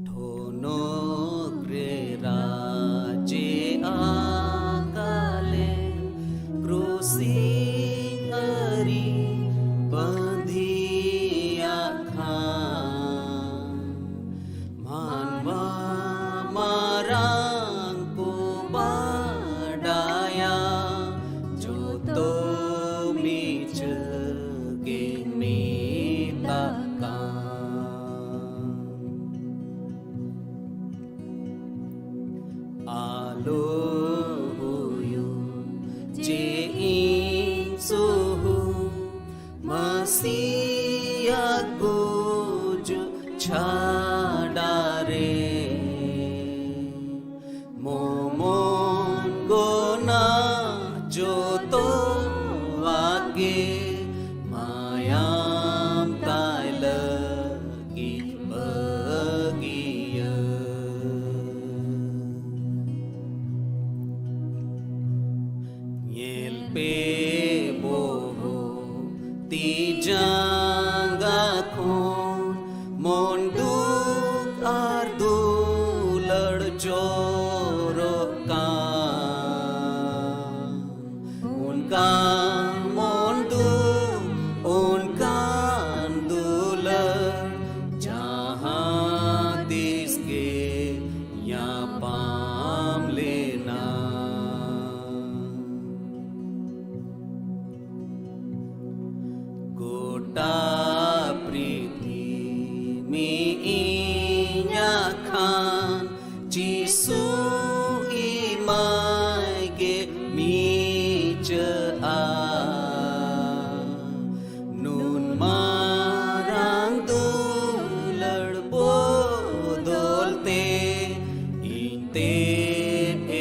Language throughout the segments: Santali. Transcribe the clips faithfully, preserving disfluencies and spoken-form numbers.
ᱴᱷᱚᱱᱚᱠ ᱨᱮ ᱨᱟᱡᱮ ᱟᱠᱟᱞᱮ, ᱠᱨᱩᱥᱤ ᱟᱹᱨᱤ ᱵᱟᱸᱫᱷᱤᱭᱟᱜ ᱠᱷᱟᱱ, ᱢᱟᱱᱣᱟ ᱢᱟᱨᱟᱝ ᱠᱚ ᱵᱟᱰᱟᱭᱟ, ᱡᱚᱛᱚ ᱢᱤᱪᱷᱟᱹ ᱜᱮ ᱢᱮᱛᱟᱜ ᱠᱟᱱ᱾ ᱟᱞᱚ ᱦᱩᱭᱩᱜ ᱡᱮ ᱤᱧ ᱥᱩᱦᱩ ᱢᱟᱹᱥᱤᱭᱟᱜ ᱜᱩᱡᱩᱜ ᱪᱷᱟᱰᱟ ᱨᱮ, ᱢᱚᱢᱚᱱ ᱜᱚᱱᱟ ᱡᱚᱛᱚᱣᱟᱜ ᱜᱮ ᱢᱟᱭᱟᱢ ᱛᱟᱭ ᱞᱟᱹᱜᱤᱫ ᱵᱟᱹᱜᱤᱭᱟᱹ᱾ ᱧᱮᱞ ᱯᱮ ᱵᱚᱦᱚᱜ ᱛᱤ ᱡᱟᱸᱜᱟ ᱠᱷᱚᱱ ᱢᱚᱱ ᱫᱩᱠ ᱟᱨ ᱫᱩᱞᱟᱹᱲ ᱡᱚᱨᱚᱜ ᱠᱟᱱ᱾ ᱚᱱᱠᱟᱱ ᱢᱚᱱ ᱫᱩᱠ, ᱚᱱᱠᱟᱱ ᱫᱩᱞᱟᱹᱲ ᱡᱟᱦᱟᱸ ᱛᱤᱥ ᱜᱮ ᱧᱟᱯᱟᱢ ᱞᱮᱱᱟ᱾ ᱜᱚᱴᱟ ᱯᱨᱤᱛᱷᱤᱢᱤ ᱤᱧᱟᱜ ᱠᱷᱟᱱ, ᱡᱤᱥᱩ ᱮᱢᱟᱭ ᱜᱮ ᱢᱤᱪᱟᱹᱜᱼᱟ᱾ ᱱᱩᱱ ᱢᱟᱨᱟᱝ ᱫᱩᱞᱟᱹᱲ ᱵᱚᱫᱚᱞ ᱛᱮ ᱤᱧ ᱛᱮ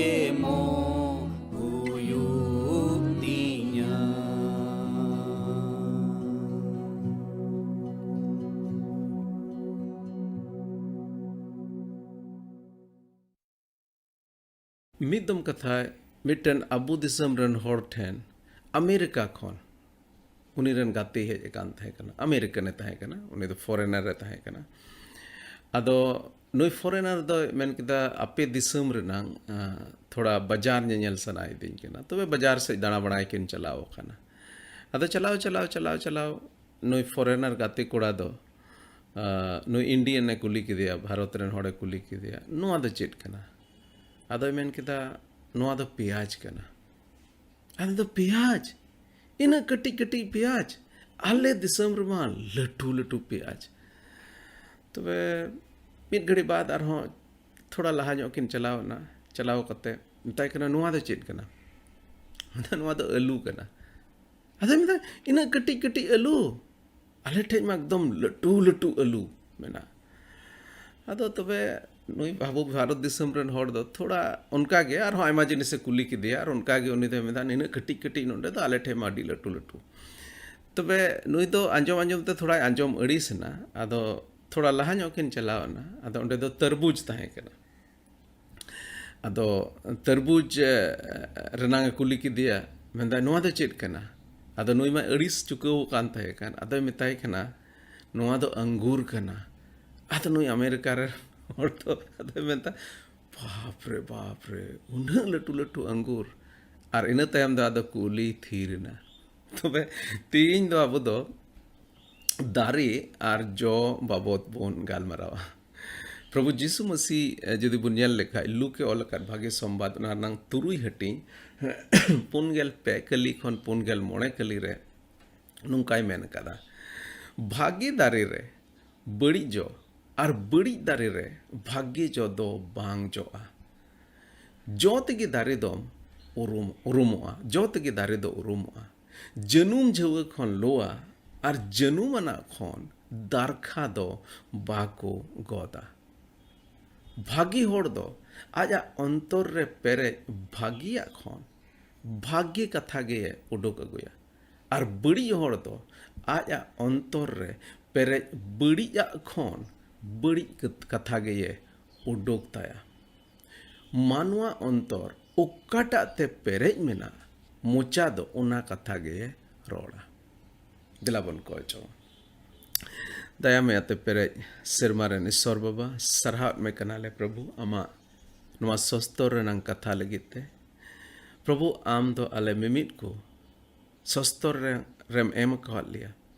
ᱮᱢᱚᱜ ᱦᱩᱭᱩᱜ ᱛᱤᱧᱟ᱾ ᱢᱤᱫ ᱫᱚᱢ ᱠᱟᱛᱷᱟᱭ ᱢᱤᱫᱴᱮᱱ ᱟᱵᱚ ᱫᱤᱥᱚᱢ ᱨᱮᱱ ᱦᱚᱲ ᱴᱷᱮᱱ ᱟᱢᱮᱨᱤᱠᱟ ᱠᱷᱚᱱ ᱩᱱᱤ ᱨᱮᱱ ᱜᱟᱛᱮ ᱦᱮᱡ ᱟᱠᱟᱱ ᱛᱟᱦᱮᱸ ᱠᱟᱱᱟ᱾ ᱟᱢᱮᱨᱤᱠᱟᱱ ᱮ ᱛᱟᱦᱮᱸ ᱠᱟᱱᱟ, ᱩᱱᱤ ᱫᱚ ᱯᱷᱚᱨᱮᱱᱟᱨ ᱮ ᱛᱟᱦᱮᱸ ᱠᱟᱱᱟ᱾ ᱟᱫᱚ ᱱᱩᱭ ᱯᱷᱚᱨᱮᱱᱟᱨ ᱫᱚᱭ ᱢᱮᱱ ᱠᱮᱫᱟ, "ᱟᱯᱮ ᱫᱤᱥᱚᱢ ᱨᱮᱱᱟᱝ ᱟᱸ, ᱛᱷᱚᱲᱟ ᱵᱟᱡᱟᱨ ᱧᱮᱧᱮᱞ ᱥᱟᱱᱟᱭᱤᱫᱤᱧ ᱠᱟᱱᱟ᱾" ᱛᱚᱵᱮ ᱵᱟᱡᱟᱨ ᱥᱮᱫ ᱫᱟᱬᱟ ᱵᱟᱲᱟᱭ ᱠᱤᱱ ᱪᱟᱞᱟᱣ ᱟᱠᱟᱱᱟ᱾ ᱟᱫᱚ ᱪᱟᱞᱟᱣ ᱪᱟᱞᱟᱣ ᱪᱟᱞᱟᱣ ᱪᱟᱞᱟᱣ ᱱᱩᱭ ᱯᱷᱚᱨᱮᱱᱟᱨ ᱜᱟᱛᱮ ᱠᱚᱲᱟ ᱫᱚ ᱟᱸ, ᱱᱩᱭ ᱤᱱᱰᱤᱭᱟᱱ ᱮ ᱠᱩᱞᱤ ᱠᱮᱫᱮᱭᱟ, ᱵᱷᱟᱨᱚᱛ ᱨᱮᱱ ᱦᱚᱲᱮ ᱠᱩᱞᱤ ᱠᱮᱫᱮᱭᱟ, "ᱱᱚᱣᱟ ᱫᱚ ᱪᱮᱫ ᱠᱟᱱᱟ?" ᱟᱫᱚᱭ ᱢᱮᱱ ᱠᱮᱫᱟ, "ᱱᱚᱣᱟ ᱫᱚ ᱯᱮᱸᱭᱟᱡᱽ ᱠᱟᱱᱟ᱾" ᱟᱫᱚ, "ᱯᱮᱸᱭᱟᱡᱽ? ᱤᱱᱟᱹᱜ ᱠᱟᱹᱴᱤᱡ ᱠᱟᱹᱴᱤᱡ ᱯᱮᱸᱭᱟᱡᱽ? ᱟᱞᱮ ᱫᱤᱥᱚᱢ ᱨᱮᱢᱟ ᱞᱟᱹᱴᱩ ᱞᱟᱹᱴᱩ ᱯᱮᱸᱭᱟᱡᱽ᱾" ᱛᱚᱵᱮ ᱢᱤᱫ ᱜᱷᱟᱹᱲᱤ ᱵᱟᱫ ᱟᱨᱦᱚᱸ ᱛᱷᱚᱲᱟ ᱞᱟᱦᱟ ᱧᱚᱜ ᱠᱤᱱ ᱪᱟᱞᱟᱣ ᱮᱱᱟ᱾ ᱪᱟᱞᱟᱣ ᱠᱟᱛᱮ ᱢᱮᱛᱟᱭ ᱠᱟᱱᱟ, "ᱱᱚᱣᱟ ᱫᱚ ᱪᱮᱫ ᱠᱟᱱᱟ?" ᱢᱮᱱᱫᱟ, "ᱱᱚᱣᱟ ᱫᱚ ᱟᱹᱞᱩ ᱠᱟᱱᱟ᱾" ᱟᱫᱚᱭ ᱢᱮᱱᱫᱟ, "ᱤᱱᱟᱹᱜ ᱠᱟᱹᱴᱤᱡ ᱠᱟᱹᱴᱤᱡ ᱟᱹᱞᱩ? ᱟᱞᱮ ᱴᱷᱮᱡ ᱢᱟ ᱮᱠᱫᱚᱢ ᱞᱟᱹᱴᱩ ᱞᱟᱹᱴᱩ ᱟᱹᱞᱩ ᱢᱮᱱᱟᱜᱼᱟ᱾" ᱟᱫᱚ ᱛᱚᱵᱮ ᱱᱩᱭ ᱟᱵᱚ ᱵᱷᱟᱨᱚᱛ ᱫᱤᱥᱚᱢ ᱨᱮᱱ ᱦᱚᱲ ᱫᱚ ᱛᱷᱚᱲᱟ ᱚᱱᱠᱟ ᱜᱮ ᱟᱨᱦᱚᱸ ᱟᱭᱢᱟ ᱡᱤᱱᱤᱥᱮ ᱠᱩᱞᱤ ᱠᱮᱫᱮᱭᱟ, ᱟᱨ ᱚᱱᱠᱟ ᱜᱮ ᱩᱱᱤ ᱫᱚᱭ ᱢᱮᱱᱫᱟ, "ᱱᱤᱱᱟᱹᱜ ᱠᱟᱹᱴᱤᱡ ᱠᱟᱹᱴᱤᱡ ᱱᱚᱰᱮ ᱫᱚ, ᱟᱞᱮ ᱴᱷᱮᱡ ᱢᱟ ᱟᱹᱰᱤ ᱞᱟᱹᱴᱩ ᱞᱟᱹᱴᱩ᱾" ᱛᱚᱵᱮ ᱱᱩᱭ ᱫᱚ ᱟᱸᱡᱚᱢ ᱟᱸᱡᱚᱢ ᱛᱮ ᱛᱷᱚᱲᱟᱭ ᱟᱸᱡᱚᱢ ᱟᱹᱲᱤᱥ ᱮᱱᱟ᱾ ᱟᱫᱚ ᱛᱷᱚᱲᱟ ᱞᱟᱦᱟ ᱧᱚᱜ ᱠᱤᱱ ᱪᱟᱞᱟᱣ ᱮᱱᱟ᱾ ᱟᱫᱚ ᱚᱸᱰᱮ ᱫᱚ ᱛᱟᱨᱵᱩᱡᱽ ᱛᱟᱦᱮᱸ ᱠᱟᱱᱟ᱾ ᱟᱫᱚ ᱛᱟᱨᱵᱩᱡᱽ, ᱮ, ᱨᱮᱱᱟᱝ ᱮ ᱠᱩᱞᱤ ᱠᱮᱫᱮᱭᱟ, ᱢᱮᱱᱫᱟᱭ, "ᱱᱚᱣᱟ ᱫᱚ ᱪᱮᱫ ᱠᱟᱱᱟ?" ᱟᱫᱚ ᱱᱩᱭ ᱢᱟ ᱟᱹᱲᱤᱥ ᱪᱩᱠᱟᱹᱣ ᱟᱠᱟᱱ ᱛᱟᱦᱮᱸ ᱠᱟᱱ᱾ ᱟᱫᱚᱭ ᱢᱮᱛᱟᱭ ᱠᱟᱱᱟ, "ᱱᱚᱣᱟ ᱫᱚ ᱟᱝᱜᱩᱨ ᱠᱟᱱᱟ᱾" ᱟᱫᱚ ᱱᱩᱭ ᱟᱢᱮᱨᱤᱠᱟ ᱨᱮᱱ ᱦᱚᱲ ᱫᱚ ᱟᱫᱚᱭ ᱢᱮᱱᱫᱟ, "ᱵᱟᱯ ᱨᱮ, ᱵᱟᱯ ᱨᱮ, ᱩᱱᱟᱹᱜ ᱞᱟᱹᱴᱩ ᱞᱟᱹᱴᱩ ᱟᱝᱜᱩᱨ?" ᱟᱨ ᱤᱱᱟᱹ ᱛᱟᱭᱚᱢ ᱫᱚ ᱟᱫᱚ ᱠᱩᱞᱤ ᱛᱷᱤᱨ ᱮᱱᱟ᱾ ᱛᱚᱵᱮ ᱛᱮᱦᱮᱧ ᱫᱚ ᱟᱵᱚ ᱫᱚ ᱫᱟᱨᱮ ᱟᱨ ᱡᱚ ᱵᱟᱵᱚᱛ ᱵᱚᱱ ᱜᱟᱞᱢᱟᱨᱟᱣᱟ᱾ ᱯᱨᱚᱵᱷᱩ ᱡᱤᱥᱩ ᱢᱟᱹᱥᱤ, ᱮ, ᱡᱩᱫᱤ ᱵᱚᱱ ᱧᱮᱞ ᱞᱮᱠᱷᱟᱡ, ᱞᱩᱠ ᱮ ᱚᱞ ᱟᱠᱟᱫ ᱵᱷᱟᱜᱮ ᱥᱚᱢᱵᱟᱫ, ᱚᱱᱟ ᱨᱮᱱᱟᱝ ᱛᱩᱨᱩᱭ ᱦᱟᱹᱴᱤᱧ, ᱯᱩᱱ ᱜᱮᱞ ᱯᱮ ᱠᱟᱹᱞᱤ ᱠᱷᱚᱱ ᱯᱩᱱ ᱜᱮᱞ ᱢᱚᱬᱮ ᱠᱟᱹᱞᱤ ᱨᱮ ᱱᱚᱝᱠᱟᱭ ᱢᱮᱱ ᱟᱠᱟᱫᱟ, "ᱵᱷᱟᱜᱮ ᱫᱟᱨᱮ ᱨᱮ ᱵᱟᱹᱲᱤᱡ ᱡᱚ ᱟᱨ ᱵᱟᱹᱲᱤᱡ ᱫᱟᱨᱮ ᱨᱮ ᱵᱷᱟᱜᱮ ᱡᱚ ᱫᱚ ᱵᱟᱝ ᱡᱚᱜᱼᱟ᱾ ᱡᱚ ᱛᱮᱜᱮ ᱫᱟᱨᱮ ᱫᱚᱢ ᱩᱨᱩᱢ, ᱩᱨᱩᱢᱚᱜᱼᱟ, ᱡᱚ ᱛᱮᱜᱮ ᱫᱟᱨᱮ ᱫᱚ ᱩᱨᱩᱢᱚᱜᱼᱟ᱾ ᱡᱟᱹᱱᱩᱢ ᱡᱷᱟᱹᱣᱟᱹ ᱠᱷᱚᱱ ᱞᱚᱣᱟ ᱟᱨ ᱡᱟᱹᱱᱩᱢ ᱟᱱᱟᱜ ᱠᱷᱚᱱ ᱫᱟᱨᱠᱷᱟ ᱫᱚ ᱵᱟᱠᱚ ᱜᱚᱫᱟ᱾" ᱵᱷᱟᱹᱜᱤ ᱦᱚᱲ ᱫᱚ ᱟᱡᱟᱜ ᱚᱱᱛᱚᱨ ᱨᱮ ᱯᱮᱨᱮᱡ ᱵᱷᱟᱹᱜᱤᱭᱟᱜ ᱠᱷᱚᱱ ᱵᱷᱟᱹᱜᱤ ᱠᱟᱛᱷᱟ ᱜᱮ ᱩᱰᱩᱠ ᱟᱹᱜᱩᱭᱟ, ᱟᱨ ᱵᱟᱹᱲᱤᱡ ᱦᱚᱲ ᱫᱚ ᱟᱡᱟᱜ ᱚᱱᱛᱚᱨ ᱨᱮ ᱯᱮᱨᱮᱡ ᱵᱟᱹᱲᱤᱡᱟᱜ ᱠᱷᱚᱱ ᱵᱟᱹᱲᱤᱡ ᱠᱟᱛ-, ᱠᱟᱛᱷᱟ ᱜᱮᱭᱮ ᱩᱰᱩᱠ ᱛᱟᱭᱟ᱾ ᱢᱟᱱᱣᱟ ᱚᱱᱛᱚᱨ ᱚᱠᱟᱴᱟᱜ ᱛᱮ ᱯᱮᱨᱮᱡ ᱢᱮᱱᱟᱜ, ᱢᱚᱪᱟ ᱫᱚ ᱚᱱᱟ ᱠᱟᱛᱷᱟ ᱜᱮ ᱨᱚᱲᱟ᱾ ᱫᱮᱞᱟ ᱵᱚᱱ ᱠᱚᱭ ᱡᱚᱝᱟ᱾ ᱫᱟᱭᱟ ᱢᱟᱭᱟᱛᱮ ᱯᱮᱨᱮᱡ ᱥᱮᱨᱢᱟ ᱨᱮᱱ ᱤᱥᱚᱨ ᱵᱟᱵᱟ, ᱥᱟᱨᱦᱟᱣᱮᱫ ᱢᱮ ᱠᱟᱱᱟᱞᱮ ᱯᱨᱚᱵᱷᱩ, ᱟᱢᱟᱜ ᱱᱚᱣᱟ ᱥᱚᱥᱛᱚᱨ ᱨᱮᱱᱟᱝ ᱠᱟᱛᱷᱟ ᱞᱟᱹᱜᱤᱫ ᱛᱮ᱾ ᱯᱨᱚᱵᱷᱩ, ᱟᱢ ᱫᱚ ᱟᱞᱮ ᱢᱤᱢᱤᱫ ᱠᱚ ᱥᱚᱥᱛᱚᱨ ᱨᱮ, ᱨᱮᱢ ᱮᱢ ᱟᱠᱟᱫ ᱞᱮᱭᱟ,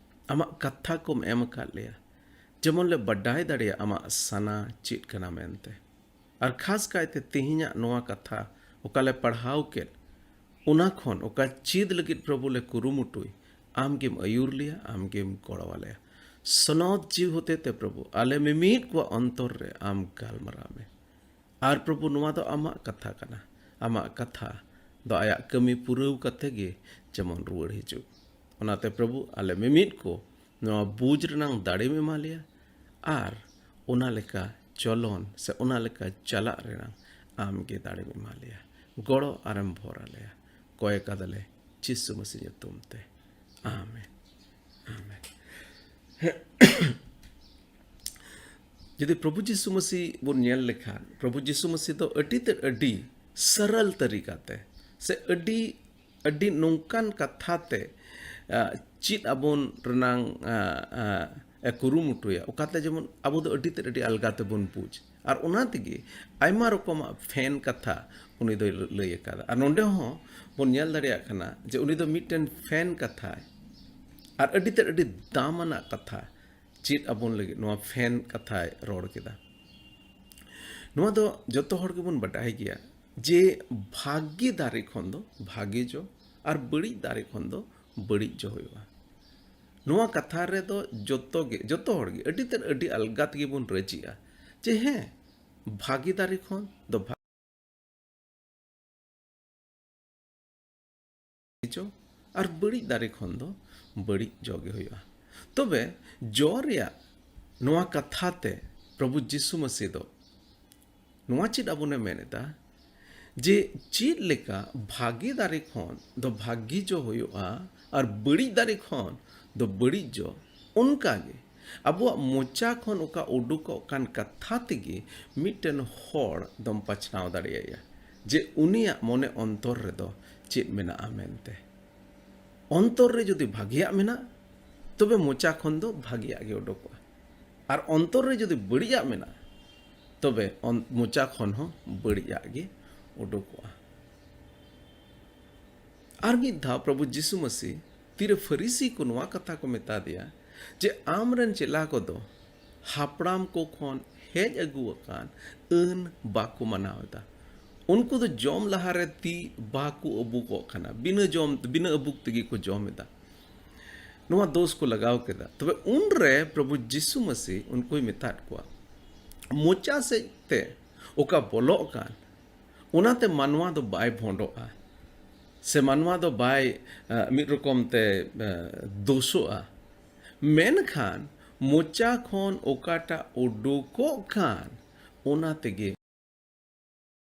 ᱟᱢᱟᱜ ᱠᱟᱛᱷᱟ ᱠᱚᱢ ᱮᱢ ᱟᱠᱟᱫ ᱞᱮᱭᱟ, ᱡᱮᱢᱚᱱ ᱞᱮ ᱵᱟᱰᱟᱭ ᱫᱟᱲᱮᱭᱟᱜ ᱟᱢᱟᱜ ᱥᱟᱱᱟ ᱪᱮᱫ ᱠᱟᱱᱟ ᱢᱮᱱᱛᱮ᱾ ᱟᱨ ᱠᱷᱟᱥ ᱠᱟᱭᱛᱮ ᱛᱮᱦᱮᱧᱟᱜ ᱱᱚᱣᱟ ᱠᱟᱛᱷᱟ ᱚᱠᱟ ᱞᱮ ᱯᱟᱲᱦᱟᱣ ᱠᱮᱫ, ᱚᱱᱟ ᱠᱷᱚᱱ ᱚᱠᱟ ᱪᱮᱫ ᱞᱟᱹᱜᱤᱫ ᱯᱨᱚᱵᱷᱩ ᱞᱮ ᱠᱩᱨᱩᱢᱩᱴᱩᱭ, ᱟᱢ ᱜᱮᱢ ᱟᱹᱭᱩᱨ ᱞᱮᱭᱟ, ᱟᱢ ᱜᱮᱢ ᱜᱚᱲᱚ ᱟᱞᱮᱭᱟ᱾ ᱥᱚᱱᱚᱛ ᱡᱤᱣᱤ ᱦᱚᱛᱮ ᱛᱮ ᱯᱨᱚᱵᱷᱩ, ᱟᱞᱮ ᱢᱤᱢᱤᱫ ᱠᱚᱣᱟᱜ ᱚᱱᱛᱚᱨ ᱨᱮ ᱟᱢ ᱜᱟᱞᱢᱟᱨᱟᱣ ᱢᱮ᱾ ᱟᱨ ᱯᱨᱚᱵᱷᱩ, ᱱᱚᱣᱟ ᱫᱚ ᱟᱢᱟᱜ ᱠᱟᱛᱷᱟ ᱠᱟᱱᱟ᱾ ᱟᱢᱟᱜ ᱠᱟᱛᱷᱟ ᱫᱚ ᱟᱭᱟᱜ ᱠᱟᱹᱢᱤ ᱯᱩᱨᱟᱹᱣ ᱠᱟᱛᱮ ᱜᱮ ᱡᱮᱢᱚᱱ ᱨᱩᱣᱟᱹᱲ ᱦᱤᱡᱩᱜ᱾ ᱚᱱᱟᱛᱮ ᱯᱨᱚᱵᱷᱩ, ᱟᱞᱮ ᱢᱤᱢᱤᱫ ᱠᱚ ᱱᱚᱣᱟ ᱵᱩᱡᱽ ᱨᱮᱱᱟᱝ ᱫᱟᱲᱮᱢ ᱮᱢᱟ ᱞᱮᱭᱟ ᱟᱨ ᱚᱱᱟ ᱞᱮᱠᱟ ᱪᱚᱞᱚᱱ ᱥᱮ ᱚᱱᱟ ᱞᱮᱠᱟ ᱪᱟᱞᱟᱜ ᱨᱮᱱᱟᱝ ᱟᱢ ᱜᱮ ᱫᱟᱲᱮᱢ ᱮᱢᱟ ᱞᱮᱭᱟ, ᱜᱚᱲᱚ ᱟᱨᱮᱢ ᱵᱷᱚᱨ ᱟᱞᱮᱭᱟ᱾ ᱠᱚᱭ ᱠᱟᱫᱟᱞᱮ ᱡᱤᱥᱩ ᱢᱟᱹᱥᱤ ᱧᱩᱛᱩᱢ ᱛᱮ, ᱟᱢᱮᱱ᱾ ᱟᱢᱮᱱ᱾ ᱡᱩᱫᱤ ᱯᱨᱚᱵᱷᱩ ᱡᱤᱥᱩ ᱢᱟᱹᱥᱤ ᱵᱚᱱ ᱧᱮᱞ ᱞᱮᱠᱷᱟᱱ, ᱯᱨᱚᱵᱷᱩ ᱡᱤᱥᱩ ᱢᱟᱹᱥᱤ ᱫᱚ ᱟᱹᱰᱤ ᱛᱮᱫ ᱟᱹᱰᱤ ᱥᱚᱨᱚᱞ ᱛᱟᱹᱨᱤᱠᱟ ᱛᱮ ᱥᱮ ᱟᱹᱰᱤ, ᱟᱹᱰᱤ ᱱᱚᱝᱠᱟᱱ ᱠᱟᱛᱷᱟ ᱛᱮ, ᱟ, ᱪᱮᱫ ᱟᱵᱚᱱ ᱨᱮᱱᱟᱝ, ᱟ, ᱟ, ᱮ ᱠᱩᱨᱩᱢᱩᱴᱩᱭᱟ, ᱚᱠᱟᱛᱮ ᱡᱮᱢᱚᱱ ᱟᱵᱚ ᱫᱚ ᱟᱹᱰᱤ ᱛᱮᱫ ᱟᱹᱰᱤ ᱟᱞᱜᱟ ᱛᱮᱵᱚᱱ ᱵᱩᱡᱽ᱾ ᱟᱨ ᱚᱱᱟ ᱛᱮᱜᱮ ᱟᱭᱢᱟ ᱨᱚᱠᱚᱢᱟᱜ ᱯᱷᱮᱱ ᱠᱟᱛᱷᱟ ᱩᱱᱤ ᱫᱚᱭ ᱞᱟᱹᱭ ᱟᱠᱟᱫᱟ᱾ ᱟᱨ ᱱᱚᱰᱮ ᱦᱚᱸ ᱵᱚᱱ ᱧᱮᱞ ᱫᱟᱲᱮᱭᱟᱜ ᱠᱟᱱᱟ ᱡᱮ ᱩᱱᱤ ᱫᱚ ᱢᱤᱫᱴᱮᱱ ᱯᱷᱮᱱ ᱠᱟᱛᱷᱟᱭ ᱟᱨ ᱟᱹᱰᱤ ᱛᱮᱫ ᱟᱹᱰᱤ ᱫᱟᱢᱟᱱᱟᱜ ᱠᱟᱛᱷᱟ ᱪᱮᱫ ᱟᱵᱚᱱ ᱞᱟᱹᱜᱤᱫ ᱱᱚᱣᱟ ᱯᱷᱮᱱ ᱠᱟᱛᱷᱟᱭ ᱨᱚᱲ ᱠᱮᱫᱟ᱾ ᱱᱚᱣᱟ ᱫᱚ ᱡᱚᱛᱚ ᱦᱚᱲ ᱜᱮᱵᱚᱱ ᱵᱟᱰᱟᱭ ᱜᱮᱭᱟ ᱡᱮ ᱵᱷᱟᱜᱤ ᱫᱟᱨᱮ ᱠᱷᱚᱱ ᱫᱚ ᱵᱷᱟᱜᱤ ᱡᱚ ᱟᱨ ᱵᱟᱹᱲᱤᱡ ᱫᱟᱨᱮ ᱠᱷᱚᱱ ᱫᱚ ᱵᱟᱹᱲᱤᱡ ᱡᱚ ᱦᱩᱭᱩᱜᱼᱟ᱾ ᱱᱚᱣᱟ ᱠᱟᱛᱷᱟ ᱨᱮᱫᱚ ᱡᱚᱛᱚ ᱜᱮ, ᱡᱚᱛᱚ ᱦᱚᱲ ᱜᱮ ᱟᱹᱰᱤ ᱛᱮᱫ ᱟᱹᱰᱤ ᱟᱞᱜᱟ ᱛᱮᱜᱮ ᱵᱚᱱ ᱨᱟᱹᱡᱤᱜᱼᱟ ᱡᱮ ᱦᱮᱸ, ᱵᱷᱟᱜᱤ ᱫᱟᱨᱮ ᱠᱷᱚᱱ ᱫᱚ ᱵᱷᱟ-, ᱡᱚ ᱟᱨ ᱵᱟᱹᱲᱤᱡ ᱫᱟᱨᱮ ᱠᱷᱚᱱ ᱫᱚ ᱵᱟᱹᱲᱤᱡ ᱡᱚ ᱜᱮ ᱦᱩᱭᱩᱜᱼᱟ᱾ ᱛᱚᱵᱮ ᱡᱚ ᱨᱮᱭᱟᱜ ᱱᱚᱣᱟ ᱠᱟᱛᱷᱟ ᱛᱮ ᱯᱨᱚᱵᱷᱩ ᱡᱤᱥᱩ ᱢᱟᱹᱥᱤ ᱫᱚ ᱱᱚᱣᱟ ᱪᱮᱫ ᱟᱵᱚᱱᱮ ᱢᱮᱱ ᱮᱫᱟ ᱡᱮ ᱪᱮᱫ ᱞᱮᱠᱟ ᱵᱷᱟᱜᱮ ᱫᱟᱨᱮ ᱠᱷᱚᱱ ᱫᱚ ᱵᱷᱟᱜᱮ ᱡᱚ ᱦᱩᱭᱩᱜᱼᱟ ᱟᱨ ᱵᱟᱹᱲᱤᱡ ᱫᱟᱨᱮ ᱠᱷᱚᱱ ᱫᱚ ᱵᱟᱹᱲᱤᱡ ᱡᱚ, ᱚᱱᱠᱟ ᱜᱮ ᱟᱵᱚᱣᱟᱜ ᱢᱚᱪᱟ ᱠᱷᱚᱱ ᱚᱠᱟ ᱩᱰᱩᱠᱚᱜ ᱠᱟᱱ ᱠᱟᱛᱷᱟ ᱛᱮᱜᱮ ᱢᱤᱫᱴᱮᱱ ᱦᱚᱲ ᱫᱚᱢ ᱯᱟᱪᱷᱱᱟᱣ ᱫᱟᱲᱮᱭᱟᱭᱟ᱾ ᱡᱮ ᱩᱱᱤᱭᱟᱜ ᱢᱚᱱᱮ ᱚᱱᱛᱚᱨ ᱨᱮᱫᱚ ᱪᱮᱫ ᱢᱮᱱᱟᱜᱼᱟ ᱢᱮᱱᱛᱮ᱾ ᱚᱱᱛᱚᱨ ᱨᱮ ᱡᱩᱫᱤ ᱵᱷᱟᱜᱮᱭᱟᱜ ᱢᱮᱱᱟᱜ, ᱛᱚᱵᱮ ᱢᱚᱪᱟ ᱠᱷᱚᱱ ᱫᱚ ᱵᱷᱟᱜᱮᱭᱟᱜ ᱜᱮ ᱩᱰᱩᱠᱚᱜᱼᱟ᱾ ᱟᱨ ᱚᱱᱛᱚᱨ ᱨᱮ ᱡᱩᱫᱤ ᱵᱟᱹᱲᱤᱡᱟᱜ ᱢᱮᱱᱟᱜᱼᱟ, ᱛᱚᱵᱮ ᱚᱱ-, ᱢᱚᱪᱟ ᱠᱷᱚᱱ ᱦᱚᱸ ᱵᱟᱹᱲᱤᱡᱟᱜ ᱜᱮ ᱩᱰᱩᱠᱚᱜᱼᱟ᱾ ᱟᱨ ᱢᱤᱫ ᱫᱷᱟᱣ ᱯᱨᱚᱵᱷᱩ ᱡᱤᱥᱩ ᱢᱟᱹᱥᱤ ᱛᱤᱨᱮ ᱯᱷᱟᱹᱨᱤᱥᱤ ᱠᱚ ᱱᱚᱣᱟ ᱠᱟᱛᱷᱟ ᱠᱚ ᱢᱮᱛᱟ ᱫᱮᱭᱟ ᱡᱮ, "ᱟᱢ ᱨᱮᱱ ᱪᱮᱞᱟ ᱠᱚᱫᱚ ᱦᱟᱯᱲᱟᱢ ᱠᱚ ᱠᱷᱚᱱ ᱦᱮᱡ ᱟᱹᱜᱩ ᱟᱠᱟᱱ ᱟᱹᱱ ᱵᱟᱠᱚ ᱢᱟᱱᱟᱣ ᱮᱫᱟ᱾ ᱩᱱᱠᱩ ᱫᱚ ᱡᱚᱢ ᱞᱟᱦᱟᱨᱮ ᱛᱤ ᱵᱟᱠᱚ ᱟᱹᱵᱩᱠᱚᱜ ᱠᱟᱱᱟ, ᱵᱤᱱᱟᱹ ᱡᱚᱢ, ᱵᱤᱱᱟᱹ ᱟᱹᱵᱩᱠ ᱛᱮᱜᱮ ᱠᱚ ᱡᱚᱢ ᱮᱫᱟ᱾" ᱱᱚᱣᱟ ᱫᱳᱥ ᱠᱚ ᱞᱟᱜᱟᱣ ᱠᱮᱫᱟ᱾ ᱛᱚᱵᱮ ᱩᱱᱨᱮ ᱯᱨᱚᱵᱷᱩ ᱡᱤᱥᱩ ᱢᱟᱹᱥᱤ ᱩᱱᱠᱩᱭ ᱢᱮᱛᱟᱫ ᱠᱚᱣᱟ, ᱢᱚᱪᱟ ᱥᱮᱫ ᱛᱮ ᱚᱠᱟ ᱵᱚᱞᱚᱜ ᱠᱟᱱ, ᱚᱱᱟᱛᱮ ᱢᱟᱱᱣᱟ ᱫᱚ ᱵᱟᱭ ᱵᱷᱚᱸᱰᱚᱜᱼᱟ, ᱥᱮ ᱢᱟᱱᱣᱟ ᱫᱚ ᱵᱟᱭ, ᱟ, ᱢᱤᱫ ᱨᱚᱠᱚᱢ ᱛᱮ, ᱟ, ᱫᱳᱥᱚᱜᱼᱟ᱾ ᱢᱮᱱᱠᱷᱟᱱ ᱢᱚᱪᱟ ᱠᱷᱚᱱ ᱚᱠᱟᱴᱟᱜ ᱩᱰᱩᱠᱚᱜ ᱠᱟᱱ, ᱚᱱᱟ ᱛᱮᱜᱮ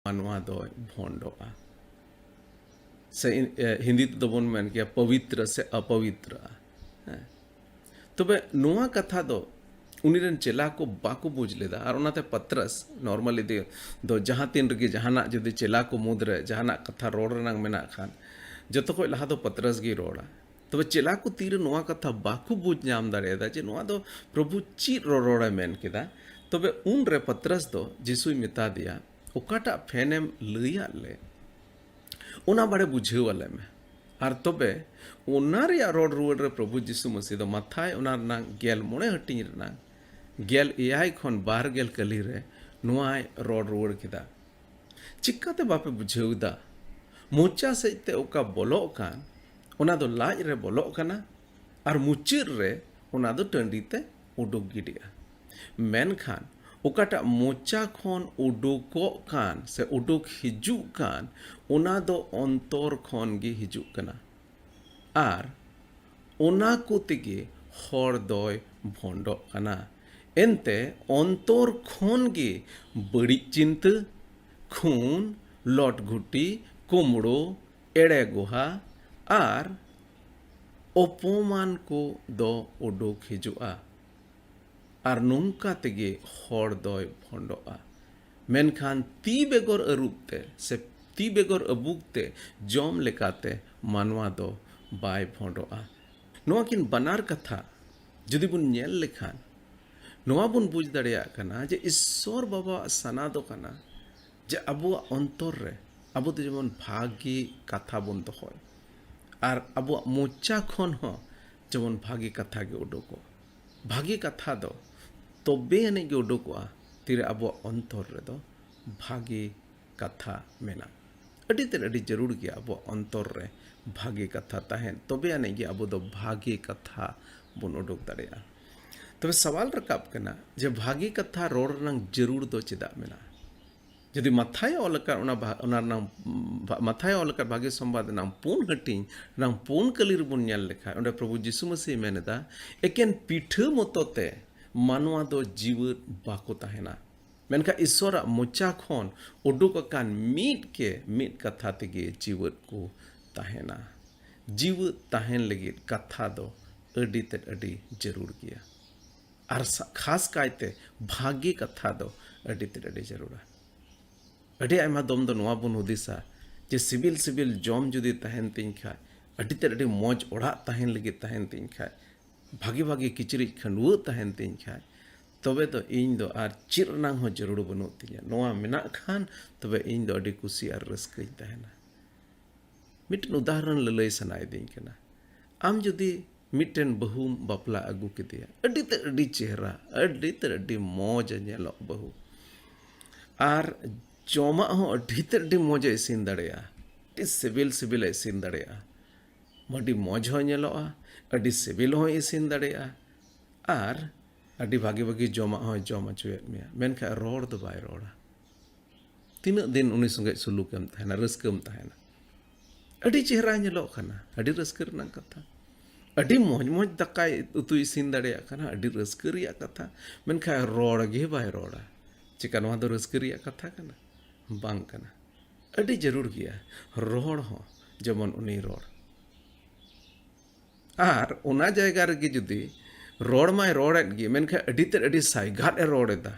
ᱢᱟᱱᱣᱟ ᱫᱚᱭ ᱵᱷᱚᱸᱰᱚᱜᱼᱟ᱾ ᱥᱮ ᱤᱱ-, ᱮ, ᱦᱤᱱᱫᱤ ᱛᱮᱫᱚ ᱵᱚᱱ ᱢᱮᱱ ᱠᱮᱭᱟ ᱯᱚᱵᱤᱛᱨᱚ ᱥᱮ ᱚᱯᱚᱵᱤᱛᱨᱚ᱾ ᱦᱮᱸ᱾ ᱛᱚᱵᱮ ᱱᱚᱣᱟ ᱠᱟᱛᱷᱟ ᱫᱚ ᱩᱱᱤ ᱨᱮᱱ ᱪᱮᱞᱟ ᱠᱚ ᱵᱟᱠᱚ ᱵᱩᱡᱽ ᱞᱮᱫᱟ᱾ ᱟᱨ ᱚᱱᱟᱛᱮ ᱯᱟᱛᱨᱟᱥ normally ᱫᱚ, ᱫᱚ ᱡᱟᱦᱟᱸ ᱛᱤᱱ ᱨᱮᱜᱮ ᱡᱟᱦᱟᱱᱟᱜ ᱡᱩᱫᱤ ᱪᱮᱞᱟ ᱠᱚ ᱢᱩᱫᱽᱨᱮ ᱡᱟᱦᱟᱱᱟᱜ ᱠᱟᱛᱷᱟ ᱨᱚᱲ ᱨᱮᱱᱟᱜ ᱢᱮᱱᱟᱜ ᱠᱷᱟᱱ, ᱡᱚᱛᱚ ᱠᱷᱚᱡ ᱞᱟᱦᱟ ᱫᱚ ᱯᱟᱛᱨᱟᱥ ᱜᱮᱭ ᱨᱚᱲᱟ᱾ ᱛᱚᱵᱮ ᱪᱮᱞᱟ ᱠᱚ ᱛᱤᱨᱮ ᱱᱚᱣᱟ ᱠᱟᱛᱷᱟ ᱵᱟᱠᱚ ᱵᱩᱡᱽ ᱧᱟᱢ ᱫᱟᱲᱮᱭᱟᱫᱟ ᱡᱮ ᱱᱚᱣᱟ ᱫᱚ ᱯᱨᱚᱵᱷᱩ ᱪᱮᱫ ᱨᱚᱨᱚᱲᱮ ᱢᱮᱱ ᱠᱮᱫᱟ᱾ ᱛᱚᱵᱮ ᱩᱱᱨᱮ ᱯᱟᱛᱨᱟᱥ ᱫᱚ ᱡᱤᱥᱩᱭ ᱢᱮᱛᱟ ᱫᱮᱭᱟ, "ᱚᱠᱟᱴᱟᱜ ᱯᱷᱮᱱᱮᱢ ᱞᱟᱹᱭᱟᱫ ᱞᱮ, ᱚᱱᱟ ᱵᱟᱲᱮ ᱵᱩᱡᱷᱟᱹᱣ ᱟᱞᱮ ᱢᱮ᱾" ᱟᱨ ᱛᱚᱵᱮ ᱚᱱᱟ ᱨᱮᱭᱟᱜ ᱨᱚᱲ ᱨᱩᱣᱟᱹᱲ ᱨᱮ ᱯᱨᱚᱵᱷᱩ ᱡᱤᱥᱩ ᱢᱟᱹᱥᱤ ᱫᱚ ᱢᱟᱛᱷᱟᱭ ᱚᱱᱟ ᱨᱮᱱᱟᱜ ᱜᱮᱞ ᱢᱚᱬᱮ ᱦᱟᱹᱴᱤᱧ ᱨᱮᱱᱟᱜ ᱜᱮᱞ ᱮᱭᱟᱭ ᱠᱷᱚᱱ ᱵᱟᱨ ᱜᱮᱞ ᱠᱟᱹᱞᱤ ᱨᱮ ᱱᱚᱣᱟᱭ ᱨᱚᱲ ᱨᱩᱣᱟᱹᱲ ᱠᱮᱫᱟ᱾ ᱪᱤᱠᱟᱹᱛᱮ ᱵᱟᱯᱮ ᱵᱩᱡᱷᱟᱹᱣ ᱮᱫᱟ? ᱢᱚᱪᱟ ᱥᱮᱫ ᱛᱮ ᱚᱠᱟ ᱵᱚᱞᱚᱜ ᱠᱟᱱ, ᱚᱱᱟ ᱫᱚ ᱞᱟᱡ ᱨᱮ ᱵᱚᱞᱚᱜ ᱠᱟᱱᱟ ᱟᱨ ᱢᱩᱪᱟᱹᱫ ᱨᱮ ᱚᱱᱟ ᱫᱚ ᱴᱟᱺᱰᱤ ᱛᱮ ᱩᱰᱩᱠ ᱜᱤᱰᱤᱜᱼᱟ᱾ ᱢᱮᱱᱠᱷᱟᱱ ᱚᱠᱟᱴᱟᱜ ᱢᱚᱪᱟ ᱠᱷᱚᱱ ᱩᱰᱩᱠᱚᱜ ᱠᱟᱱ ᱥᱮ ᱩᱰᱩᱠ ᱦᱤᱡᱩᱜ ᱠᱟᱱ, ᱚᱱᱟ ᱫᱚ ᱚᱱᱛᱚᱨ ᱠᱷᱚᱱ ᱜᱮ ᱦᱤᱡᱩᱜ ᱠᱟᱱᱟ᱾ ᱟᱨ ᱚᱱᱟ ᱠᱚ ᱛᱮᱜᱮ ᱦᱚᱲ ᱫᱚᱭ ᱵᱷᱚᱸᱰᱚᱜ ᱠᱟᱱᱟ᱾ ᱮᱱᱛᱮ ᱚᱱᱛᱚᱨ ᱠᱷᱚᱱ ᱜᱮ ᱵᱟᱹᱲᱤᱡ ᱪᱤᱱᱛᱟᱹ, ᱠᱷᱩᱱ, ᱞᱚᱴᱜᱷᱩᱴᱤ, ᱠᱩᱢᱲᱩ, ᱮᱲᱮ ᱜᱚᱦᱟ ᱟᱨ ᱚᱯᱚᱢᱟᱱ ᱠᱚ ᱫᱚ ᱩᱰᱩᱠ ᱦᱤᱡᱩᱜᱼᱟ᱾ ᱟᱨ ᱱᱚᱝᱠᱟ ᱛᱮᱜᱮ ᱦᱚᱲ ᱫᱚᱭ ᱵᱷᱚᱸᱰᱚᱜᱼᱟ᱾ ᱢᱮᱱᱠᱷᱟᱱ ᱛᱤ ᱵᱮᱜᱚᱨ ᱟᱹᱨᱩᱵ ᱛᱮ ᱥᱮ ᱛᱤ ᱵᱮᱜᱚᱨ ᱟᱹᱵᱩᱠ ᱛᱮ ᱡᱚᱢ ᱞᱮᱠᱟᱛᱮ ᱢᱟᱱᱣᱟ ᱫᱚ ᱵᱟᱭ ᱵᱷᱚᱸᱰᱚᱜᱼᱟ᱾ ᱱᱚᱣᱟ ᱠᱤᱱ ᱵᱟᱱᱟᱨ ᱠᱟᱛᱷᱟ ᱡᱩᱫᱤ ᱵᱚᱱ ᱧᱮᱞ ᱞᱮᱠᱷᱟᱱ, ᱱᱚᱣᱟ ᱵᱚᱱ ᱵᱩᱡᱽ ᱫᱟᱲᱮᱭᱟᱜ ᱠᱟᱱᱟ ᱡᱮ ᱤᱥᱥᱚᱨ ᱵᱟᱵᱟᱣᱟᱜ ᱥᱟᱱᱟ ᱫᱚ ᱠᱟᱱᱟ ᱡᱮ ᱟᱵᱚᱣᱟᱜ ᱚᱱᱛᱚᱨ ᱨᱮ ᱟᱵᱚ ᱫᱚ ᱡᱮᱢᱚᱱ ᱵᱷᱟᱹᱜᱤ ᱠᱟᱛᱷᱟ ᱵᱚᱱ ᱫᱚᱦᱚᱭ, ᱟᱨ ᱟᱵᱚᱣᱟᱜ ᱢᱚᱪᱟ ᱠᱷᱚᱱ ᱦᱚᱸ ᱡᱮᱢᱚᱱ ᱵᱷᱟᱹᱜᱤ ᱠᱟᱛᱷᱟ ᱜᱮ ᱩᱰᱩᱠᱚᱜ᱾ ᱵᱷᱟᱹᱜᱤ ᱠᱟᱛᱷᱟ ᱫᱚ ᱛᱚᱵᱮ ᱟᱹᱱᱤᱡ ᱜᱮ ᱩᱰᱩᱠᱚᱜᱼᱟ, ᱛᱤᱨᱮ ᱟᱵᱚᱣᱟᱜ ᱚᱱᱛᱚᱨ ᱨᱮᱫᱚ ᱵᱷᱟᱹᱜᱤ ᱠᱟᱛᱷᱟ ᱢᱮᱱᱟᱜ᱾ ᱟᱹᱰᱤ ᱛᱮᱫ ᱟᱹᱰᱤ ᱡᱟᱹᱨᱩᱲ ᱜᱮᱭᱟ ᱟᱵᱚᱣᱟᱜ ᱚᱱᱛᱚᱨ ᱨᱮ ᱵᱷᱟᱹᱜᱤ ᱠᱟᱛᱷᱟ ᱛᱟᱦᱮᱱ, ᱛᱚᱵᱮ ᱟᱹᱱᱤᱡ ᱜᱮ ᱟᱵᱚ ᱫᱚ ᱵᱷᱟᱹᱜᱤ ᱠᱟᱛᱷᱟ ᱵᱚᱱ ᱩᱰᱩᱠ ᱫᱟᱲᱮᱭᱟᱜᱼᱟ᱾ ᱛᱚᱵᱮ ᱥᱟᱣᱟᱞ ᱨᱟᱠᱟᱵ ᱠᱟᱱᱟ ᱡᱮ ᱵᱷᱟᱹᱜᱤ ᱠᱟᱛᱷᱟ ᱨᱚᱲ ᱨᱮᱱᱟᱜ ᱡᱟᱹᱨᱩᱲ ᱫᱚ ᱪᱮᱫᱟᱜ ᱢᱮᱱᱟᱜᱼᱟ? ᱡᱩᱫᱤ ᱢᱟᱛᱷᱟᱭ ᱚᱞ ᱟᱠᱟᱫ ᱚᱱᱟ ᱵᱷᱟ-, ᱚᱱᱟ ᱨᱮᱱᱟᱜ, ᱵᱷᱟ-, ᱢᱟᱛᱷᱟᱭ ᱚᱞ ᱟᱠᱟᱫ ᱵᱷᱟᱹᱜᱤ ᱥᱚᱢᱵᱟᱫ ᱨᱮᱱᱟᱜ ᱯᱩᱱ ᱦᱟᱹᱴᱤᱧ ᱨᱮᱱᱟᱜ ᱯᱩᱱ ᱠᱟᱹᱞᱤ ᱨᱮᱵᱚᱱ ᱧᱮᱞ ᱞᱮᱠᱷᱟᱱ, ᱚᱸᱰᱮ ᱯᱨᱚᱵᱷᱩ ᱡᱤᱥᱩ ᱢᱟᱹᱥᱤ ᱢᱮᱱ ᱮᱫᱟ, ᱮᱠᱮᱱ ᱯᱤᱴᱷᱟᱹ ᱢᱚᱛᱚ ᱛᱮ ᱢᱟᱱᱣᱟ ᱫᱚ ᱡᱤᱣᱮᱫ ᱵᱟᱠᱚ ᱛᱟᱦᱮᱱᱟ, ᱢᱮᱱᱠᱷᱟᱱ ᱤᱥᱥᱚᱨᱟᱜ ᱢᱚᱪᱟ ᱠᱷᱚᱱ ᱩᱰᱩᱠ ᱟᱠᱟᱱ ᱢᱤᱫ ᱜᱮ ᱢᱤᱫ ᱠᱟᱛᱷᱟ ᱛᱮᱜᱮ ᱡᱤᱣᱮᱫ ᱠᱚ ᱛᱟᱦᱮᱱᱟ᱾ ᱡᱤᱣᱮᱫ ᱛᱟᱦᱮᱱ ᱞᱟᱹᱜᱤᱫ ᱠᱟᱛᱷᱟ ᱫᱚ ᱟᱹᱰᱤ ᱛᱮᱫ ᱟᱹᱰᱤ ᱡᱟᱹᱨᱩᱲ ᱜᱮᱭᱟ᱾ ᱟᱨ ᱥᱟ-, ᱠᱷᱟᱥ ᱠᱟᱭᱛᱮ ᱵᱷᱟᱹᱜᱤ ᱠᱟᱛᱷᱟ ᱫᱚ ᱟᱹᱰᱤ ᱛᱮᱫ ᱟᱹᱰᱤ ᱡᱟᱹᱨᱩᱲᱟ᱾ ᱟᱹᱰᱤ ᱟᱭᱢᱟ ᱫᱚᱢ ᱫᱚ ᱱᱚᱣᱟ ᱵᱚᱱ ᱦᱩᱫᱤᱥᱟ ᱡᱮ ᱥᱤᱵᱤᱞ ᱥᱤᱵᱤᱞ ᱡᱚᱢ ᱡᱩᱫᱤ ᱛᱟᱦᱮᱱ ᱛᱤᱧ ᱠᱷᱟᱡ, ᱟᱹᱰᱤ ᱛᱮᱫ ᱟᱹᱰᱤ ᱢᱚᱡᱽ ᱚᱲᱟᱜ ᱛᱟᱦᱮᱱ ᱞᱟᱹᱜᱤᱫ ᱛᱟᱦᱮᱱ ᱛᱤᱧ ᱠᱷᱟᱡ, ᱵᱷᱟᱹᱜᱤ ᱵᱷᱟᱹᱜᱤ ᱠᱤᱪᱨᱤᱡ ᱠᱷᱟᱹᱰᱩᱣᱟᱹᱜ ᱛᱟᱦᱮᱱ ᱛᱤᱧ ᱠᱷᱟᱡ, ᱛᱚᱵᱮ ᱫᱚ ᱤᱧ ᱫᱚ ᱟᱨ ᱪᱮᱫ ᱨᱮᱱᱟᱝ ᱦᱚᱸ ᱡᱟᱹᱨᱩᱲ ᱵᱟᱹᱱᱩᱜ ᱛᱤᱧᱟᱹ᱾ ᱱᱚᱣᱟ ᱢᱮᱱᱟᱜ ᱠᱷᱟᱱ ᱛᱚᱵᱮ ᱤᱧ ᱫᱚ ᱟᱹᱰᱤ ᱠᱩᱥᱤ ᱟᱨ ᱨᱟᱹᱥᱠᱟᱹᱧ ᱛᱟᱦᱮᱱᱟ᱾ ᱢᱤᱫᱴᱮᱱ ᱩᱫᱟᱦᱚᱨᱚᱱ ᱞᱟᱹᱞᱟᱹᱭ ᱥᱟᱱᱟᱭᱤᱫᱤᱧ ᱠᱟᱱᱟ᱾ ᱟᱢ ᱡᱩᱫᱤ ᱢᱤᱫᱴᱮᱱ ᱵᱟᱹᱦᱩᱢ ᱵᱟᱯᱞᱟ ᱟᱹᱜᱩ ᱠᱮᱫᱮᱭᱟ, ᱟᱹᱰᱤ ᱛᱮᱫ ᱟᱹᱰᱤ ᱪᱮᱦᱨᱟ, ᱟᱹᱰᱤ ᱛᱮᱫ ᱟᱹᱰᱤ ᱢᱚᱡᱽ ᱮ ᱧᱮᱞᱚᱜ ᱵᱟᱹᱦᱩ, ᱟᱨ ᱡᱚᱢᱟᱜ ᱦᱚᱸ ᱟᱹᱰᱤ ᱛᱮᱫ ᱟᱹᱰᱤ ᱢᱚᱡᱽ ᱮ ᱤᱥᱤᱱ ᱫᱟᱲᱮᱭᱟᱜᱼᱟ, ᱟᱹᱰᱤ ᱥᱤᱵᱤᱞ ᱥᱤᱵᱤᱞ ᱮ ᱤᱥᱤᱱ ᱫᱟᱲᱮᱭᱟᱜᱼᱟ, ᱟᱹᱰᱤ ᱢᱚᱡᱽ ᱦᱚᱸ ᱧᱮᱞᱚᱜᱼᱟ, ᱟᱹᱰᱤ ᱥᱤᱵᱤᱞ ᱦᱚᱸᱭ ᱤᱥᱤᱱ ᱫᱟᱲᱮᱭᱟᱜᱼᱟ, ᱟᱨ ᱟᱹᱰᱤ ᱵᱷᱟᱜᱮ ᱵᱷᱟᱜᱮ ᱡᱚᱢᱟᱜ ᱦᱚᱸᱭ ᱡᱚᱢ ᱦᱚᱪᱚᱭᱮᱫ ᱢᱮᱭᱟ, ᱢᱮᱱᱠᱷᱟᱱ ᱨᱚᱲ ᱫᱚ ᱵᱟᱭ ᱨᱚᱲᱟ᱾ ᱛᱤᱱᱟᱹᱜ ᱫᱤᱱ ᱩᱱᱤ ᱥᱚᱸᱜᱮ ᱥᱩᱞᱩᱠᱮᱢ ᱛᱟᱦᱮᱱᱟ, ᱨᱟᱹᱥᱠᱟᱹᱢ ᱛᱟᱦᱮᱱᱟ? ᱟᱹᱰᱤ ᱪᱮᱦᱨᱟ ᱧᱮᱞᱚᱜ ᱠᱟᱱᱟ, ᱟᱹᱰᱤ ᱨᱟᱹᱥᱠᱟᱹ ᱨᱮᱱᱟᱜ ᱠᱟᱛᱷᱟ᱾ ᱟᱹᱰᱤ ᱢᱚᱡᱽ ᱢᱚᱡᱽ ᱫᱟᱠᱟᱭ ᱩᱛᱩᱭ ᱤᱥᱤᱱ ᱫᱟᱲᱮᱭᱟᱜ ᱠᱟᱱᱟ, ᱟᱹᱰᱤ ᱨᱟᱹᱥᱠᱟᱹ ᱨᱮᱭᱟᱜ ᱠᱟᱛᱷᱟ᱾ ᱢᱮᱱᱠᱷᱟᱱ ᱨᱚᱲ ᱜᱮ ᱵᱟᱭ ᱨᱚᱲᱟ᱾ ᱪᱮᱠᱟ ᱱᱚᱣᱟ ᱫᱚ ᱨᱟᱹᱥᱠᱟᱹ ᱨᱮᱭᱟᱜ ᱠᱟᱛᱷᱟ ᱠᱟᱱᱟ? ᱵᱟᱝ ᱠᱟᱱᱟ᱾ ᱟᱹᱰᱤ ᱡᱟᱹᱨᱩᱲ ᱜᱮᱭᱟ ᱨᱚᱲ ᱦᱚᱸ ᱡᱮᱢᱚᱱ ᱩᱱᱤ ᱨᱚᱲ᱾ ᱟᱨ ᱚᱱᱟ ᱡᱟᱭᱜᱟ ᱨᱮᱜᱮ ᱡᱩᱫᱤ ᱨᱚᱲ ᱢᱟᱭ ᱨᱚᱲᱮᱫ ᱜᱮ, ᱢᱮᱱᱠᱷᱟᱱ ᱟᱹᱰᱤ ᱛᱮᱫ ᱟᱹᱰᱤ ᱥᱟᱭᱜᱟᱫ ᱮ ᱨᱚᱲ ᱮᱫᱟ,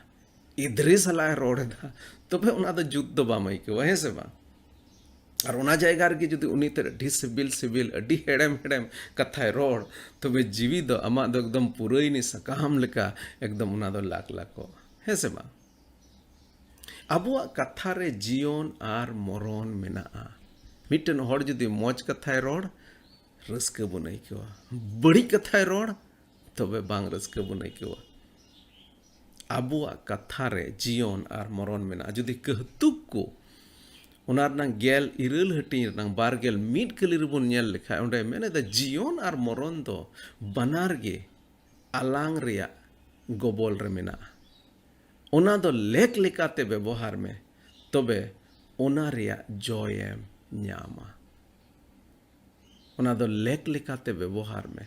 ᱤᱫᱽᱨᱤ ᱥᱟᱞᱟᱜ ᱮ ᱨᱚᱲ ᱮᱫᱟ, ᱛᱚᱵᱮ ᱚᱱᱟ ᱫᱚ ᱡᱩᱛ ᱫᱚ ᱵᱟᱢ ᱟᱹᱭᱠᱟᱹᱣᱟ, ᱦᱮᱸ ᱥᱮ ᱵᱟᱝ? ᱟᱨ ᱚᱱᱟ ᱡᱟᱭᱜᱟ ᱨᱮᱜᱮ ᱡᱩᱫᱤ ᱩᱱᱤ ᱛᱮ ᱟᱹᱰᱤ ᱥᱤᱵᱤᱞ ᱥᱤᱵᱤᱞ, ᱟᱹᱰᱤ ᱦᱮᱲᱮᱢ ᱦᱮᱲᱮᱢ ᱠᱟᱛᱷᱟᱭ ᱨᱚᱲ, ᱛᱚᱵᱮ ᱡᱤᱣᱤ ᱫᱚ ᱟᱢᱟᱜ ᱫᱚ ᱮᱠᱫᱚᱢ ᱯᱩᱨᱟᱹᱭᱱᱤ ᱥᱟᱠᱟᱢ ᱞᱮᱠᱟ ᱮᱠᱫᱚᱢ ᱚᱱᱟ ᱫᱚ ᱞᱟᱠ ᱞᱟᱠᱚᱜᱼᱟ, ᱦᱮᱸ ᱥᱮ ᱵᱟᱝ? ᱟᱵᱚᱣᱟᱜ ᱠᱟᱛᱷᱟ ᱨᱮ ᱡᱤᱭᱚᱱ ᱟᱨ ᱢᱚᱨᱚᱱ ᱢᱮᱱᱟᱜᱼᱟ᱾ ᱢᱤᱫᱴᱮᱱ ᱦᱚᱲ ᱡᱩᱫᱤ ᱢᱚᱡᱽ ᱠᱟᱛᱷᱟᱭ ᱨᱚᱲ, ᱨᱟᱹᱥᱠᱟᱹ ᱵᱚᱱ ᱟᱹᱭᱠᱟᱹᱣᱟ᱾ ᱵᱟᱹᱲᱤᱡ ᱠᱟᱛᱷᱟᱭ ᱨᱚᱲ, ᱛᱚᱵᱮ ᱵᱟᱝ ᱨᱟᱹᱥᱠᱟᱹ ᱵᱚᱱ ᱟᱹᱭᱠᱟᱹᱣᱟ᱾ ᱟᱵᱚᱣᱟᱜ ᱠᱟᱛᱷᱟ ᱨᱮ ᱡᱤᱭᱚᱱ ᱟᱨ ᱢᱚᱨᱚᱱ ᱢᱮᱱᱟᱜᱼᱟ᱾ ᱡᱩᱫᱤ ᱠᱟᱹᱦᱛᱩᱠ ᱠᱚ ᱚᱱᱟ ᱨᱮᱱᱟᱝ ᱜᱮᱞ ᱤᱨᱟᱹᱞ ᱦᱟᱹᱴᱤᱧ ᱨᱮᱱᱟᱝ ᱵᱟᱨ ᱜᱮᱞ ᱢᱤᱫ ᱠᱟᱹᱞᱤ ᱨᱮᱵᱚᱱ ᱧᱮᱞ ᱞᱮᱠᱷᱟᱡ, ᱚᱸᱰᱮ ᱢᱮᱱᱮᱫᱟ, ᱡᱤᱭᱚᱱ ᱟᱨ ᱢᱚᱨᱚᱱ ᱫᱚ ᱵᱟᱱᱟᱨ ᱜᱮ ᱟᱞᱟᱝ ᱨᱮᱭᱟᱜ ᱜᱚᱵᱚᱞ ᱨᱮ ᱢᱮᱱᱟᱜᱼᱟ᱾ ᱚᱱᱟ ᱫᱚ ᱞᱮᱠ ᱞᱮᱠᱟᱛᱮ ᱵᱮᱵᱚᱦᱟᱨ ᱢᱮ, ᱛᱚᱵᱮ ᱚᱱᱟ ᱨᱮᱭᱟᱜ ᱡᱚᱭᱮᱢ ᱧᱟᱢᱟ᱾ ᱚᱱᱟ ᱫᱚ ᱞᱮᱠ ᱞᱮᱠᱟᱛᱮ ᱵᱮᱵᱚᱦᱟᱨ ᱢᱮ,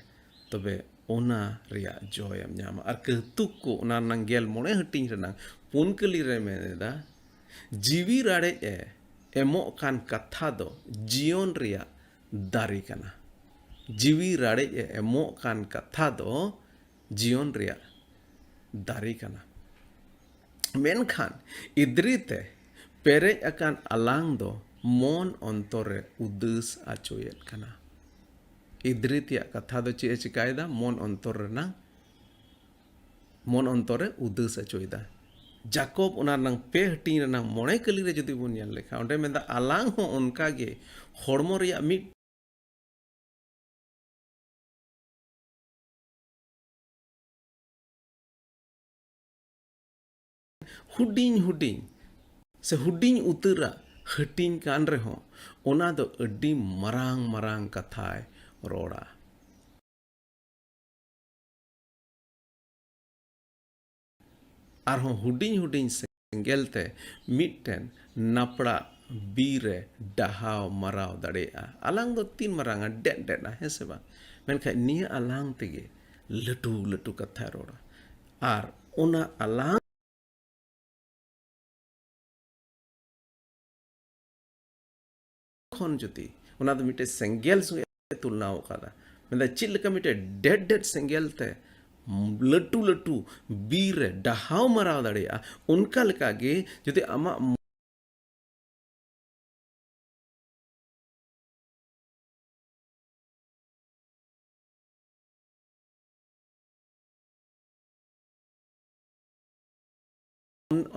ᱛᱚᱵᱮ ᱚᱱᱟ ᱨᱮᱭᱟᱜ ᱡᱚᱭᱮᱢ ᱧᱟᱢᱟ᱾ ᱟᱨ ᱠᱟᱹᱦᱛᱩᱠ ᱠᱚ ᱚᱱᱟ ᱨᱮᱱᱟᱝ ᱜᱮᱞ ᱢᱚᱬᱮ ᱦᱟᱹᱴᱤᱧ ᱨᱮᱱᱟᱝ ᱯᱩᱱ ᱠᱟᱹᱞᱤ ᱨᱮ ᱢᱮᱱ ᱮᱫᱟ, ᱡᱤᱣᱤ ᱨᱟᱲᱮᱡ ᱮ ᱮᱢᱚᱜ ᱠᱟᱱ ᱠᱟᱛᱷᱟ ᱫᱚ ᱡᱤᱭᱚᱱ ᱨᱮᱭᱟᱜ ᱫᱟᱨᱮ ᱠᱟᱱᱟ᱾ ᱡᱤᱣᱤ ᱨᱟᱲᱮᱡ ᱮ ᱮᱢᱚᱜ ᱠᱟᱱ ᱠᱟᱛᱷᱟ ᱫᱚ ᱡᱤᱭᱚᱱ ᱨᱮᱭᱟᱜ ᱫᱟᱨᱮ ᱠᱟᱱᱟ᱾ ᱢᱮᱱᱠᱷᱟᱱ ᱤᱫᱨᱤ ᱛᱮ ᱯᱮᱨᱮᱡ ᱟᱠᱟᱱ ᱟᱞᱟᱝ ᱫᱚ ᱢᱚᱱ ᱚᱱᱛᱚᱨ ᱨᱮ ᱩᱫᱟᱹᱥ ᱟᱪᱚᱭᱮᱫ ᱠᱟᱱᱟ᱾ ᱤᱫᱨᱤ ᱛᱮᱭᱟᱜ ᱠᱟᱛᱷᱟ ᱫᱚ ᱪᱮᱫ ᱮ ᱪᱤᱠᱟᱭᱮᱫᱟ? ᱢᱚᱱ ᱚᱱᱛᱚᱨ ᱨᱮᱱᱟᱝ, ᱢᱚᱱ ᱚᱱᱛᱚᱨ ᱨᱮ ᱩᱫᱟᱹᱥ ᱟᱪᱚᱭᱮᱫᱟ᱾ ᱡᱟᱠᱚᱵ ᱚᱱᱟ ᱨᱮᱱᱟᱝ ᱯᱮ ᱦᱟᱹᱴᱤᱧ ᱨᱮᱱᱟᱝ ᱢᱚᱬᱮ ᱠᱟᱹᱞᱤ ᱨᱮ ᱡᱩᱫᱤ ᱵᱚᱱ ᱧᱮᱞ ᱞᱮᱠᱷᱟᱱ, ᱚᱸᱰᱮ ᱢᱮᱱᱫᱟ, ᱟᱞᱟᱝ ᱦᱚᱸ ᱚᱱᱠᱟ ᱜᱮ ᱦᱚᱲᱢᱚ ᱨᱮᱭᱟᱜ ᱢᱤᱫ ᱦᱩᱰᱤᱧ ᱦᱩᱰᱤᱧ ᱥᱮ ᱦᱩᱰᱤᱧ ᱩᱛᱟᱹᱨᱟᱜ ᱦᱟᱹᱴᱤᱧ ᱠᱟᱱ ᱨᱮᱦᱚᱸ, ᱚᱱᱟ ᱫᱚ ᱟᱹᱰᱤ ᱢᱟᱨᱟᱝ ᱢᱟᱨᱟᱝ ᱠᱟᱛᱷᱟᱭ ᱨᱚᱲᱟ᱾ ᱟᱨᱦᱚᱸ ᱦᱩᱰᱤᱧ ᱦᱩᱰᱤᱧ ᱥᱮᱸᱜᱮᱞ ᱛᱮ ᱢᱤᱫᱴᱮᱱ ᱱᱟᱯᱲᱟᱜ ᱵᱤᱨ ᱨᱮ ᱰᱟᱦᱟᱣ ᱢᱟᱨᱟᱣ ᱫᱟᱲᱮᱭᱟᱜᱼᱟ᱾ ᱟᱞᱟᱝ ᱫᱚ ᱛᱤᱱ ᱢᱟᱨᱟᱝᱟ? ᱰᱮᱫ ᱰᱮᱫᱼᱟ, ᱦᱮᱸ ᱥᱮ ᱵᱟᱝ? ᱢᱮᱱᱠᱷᱟᱱ ᱱᱤᱭᱟᱹ ᱟᱞᱟᱝ ᱛᱮᱜᱮ ᱞᱟᱹᱴᱩ ᱞᱟᱹᱴᱩ ᱠᱟᱛᱷᱟᱭ ᱨᱚᱲᱟ᱾ ᱟᱨ ᱚᱱᱟ ᱟᱞᱟᱝ ᱠᱷᱚᱱ ᱡᱩᱫᱤ ᱚᱱᱟ ᱫᱚ ᱢᱤᱫᱴᱮᱡ ᱥᱮᱸᱜᱮᱞ ᱥᱚᱸᱜᱮ ᱛᱩᱞᱱᱟᱣ ᱟᱠᱟᱫᱟ, ᱢᱮᱱᱫᱟ ᱪᱮᱫ ᱞᱮᱠᱟ ᱢᱤᱫᱴᱮᱡ ᱰᱮᱰ ᱰᱮᱰ ᱥᱮᱸᱜᱮᱞ ᱛᱮ ᱞᱟᱹᱴᱩ ᱞᱟᱹᱴᱩ ᱵᱤᱨ ᱨᱮ ᱰᱟᱦᱟᱣ ᱢᱟᱨᱟᱣ ᱫᱟᱲᱮᱭᱟᱜᱼᱟ, ᱚᱱᱠᱟ ᱞᱮᱠᱟᱜᱮ ᱡᱩᱫᱤ ᱟᱢᱟᱜ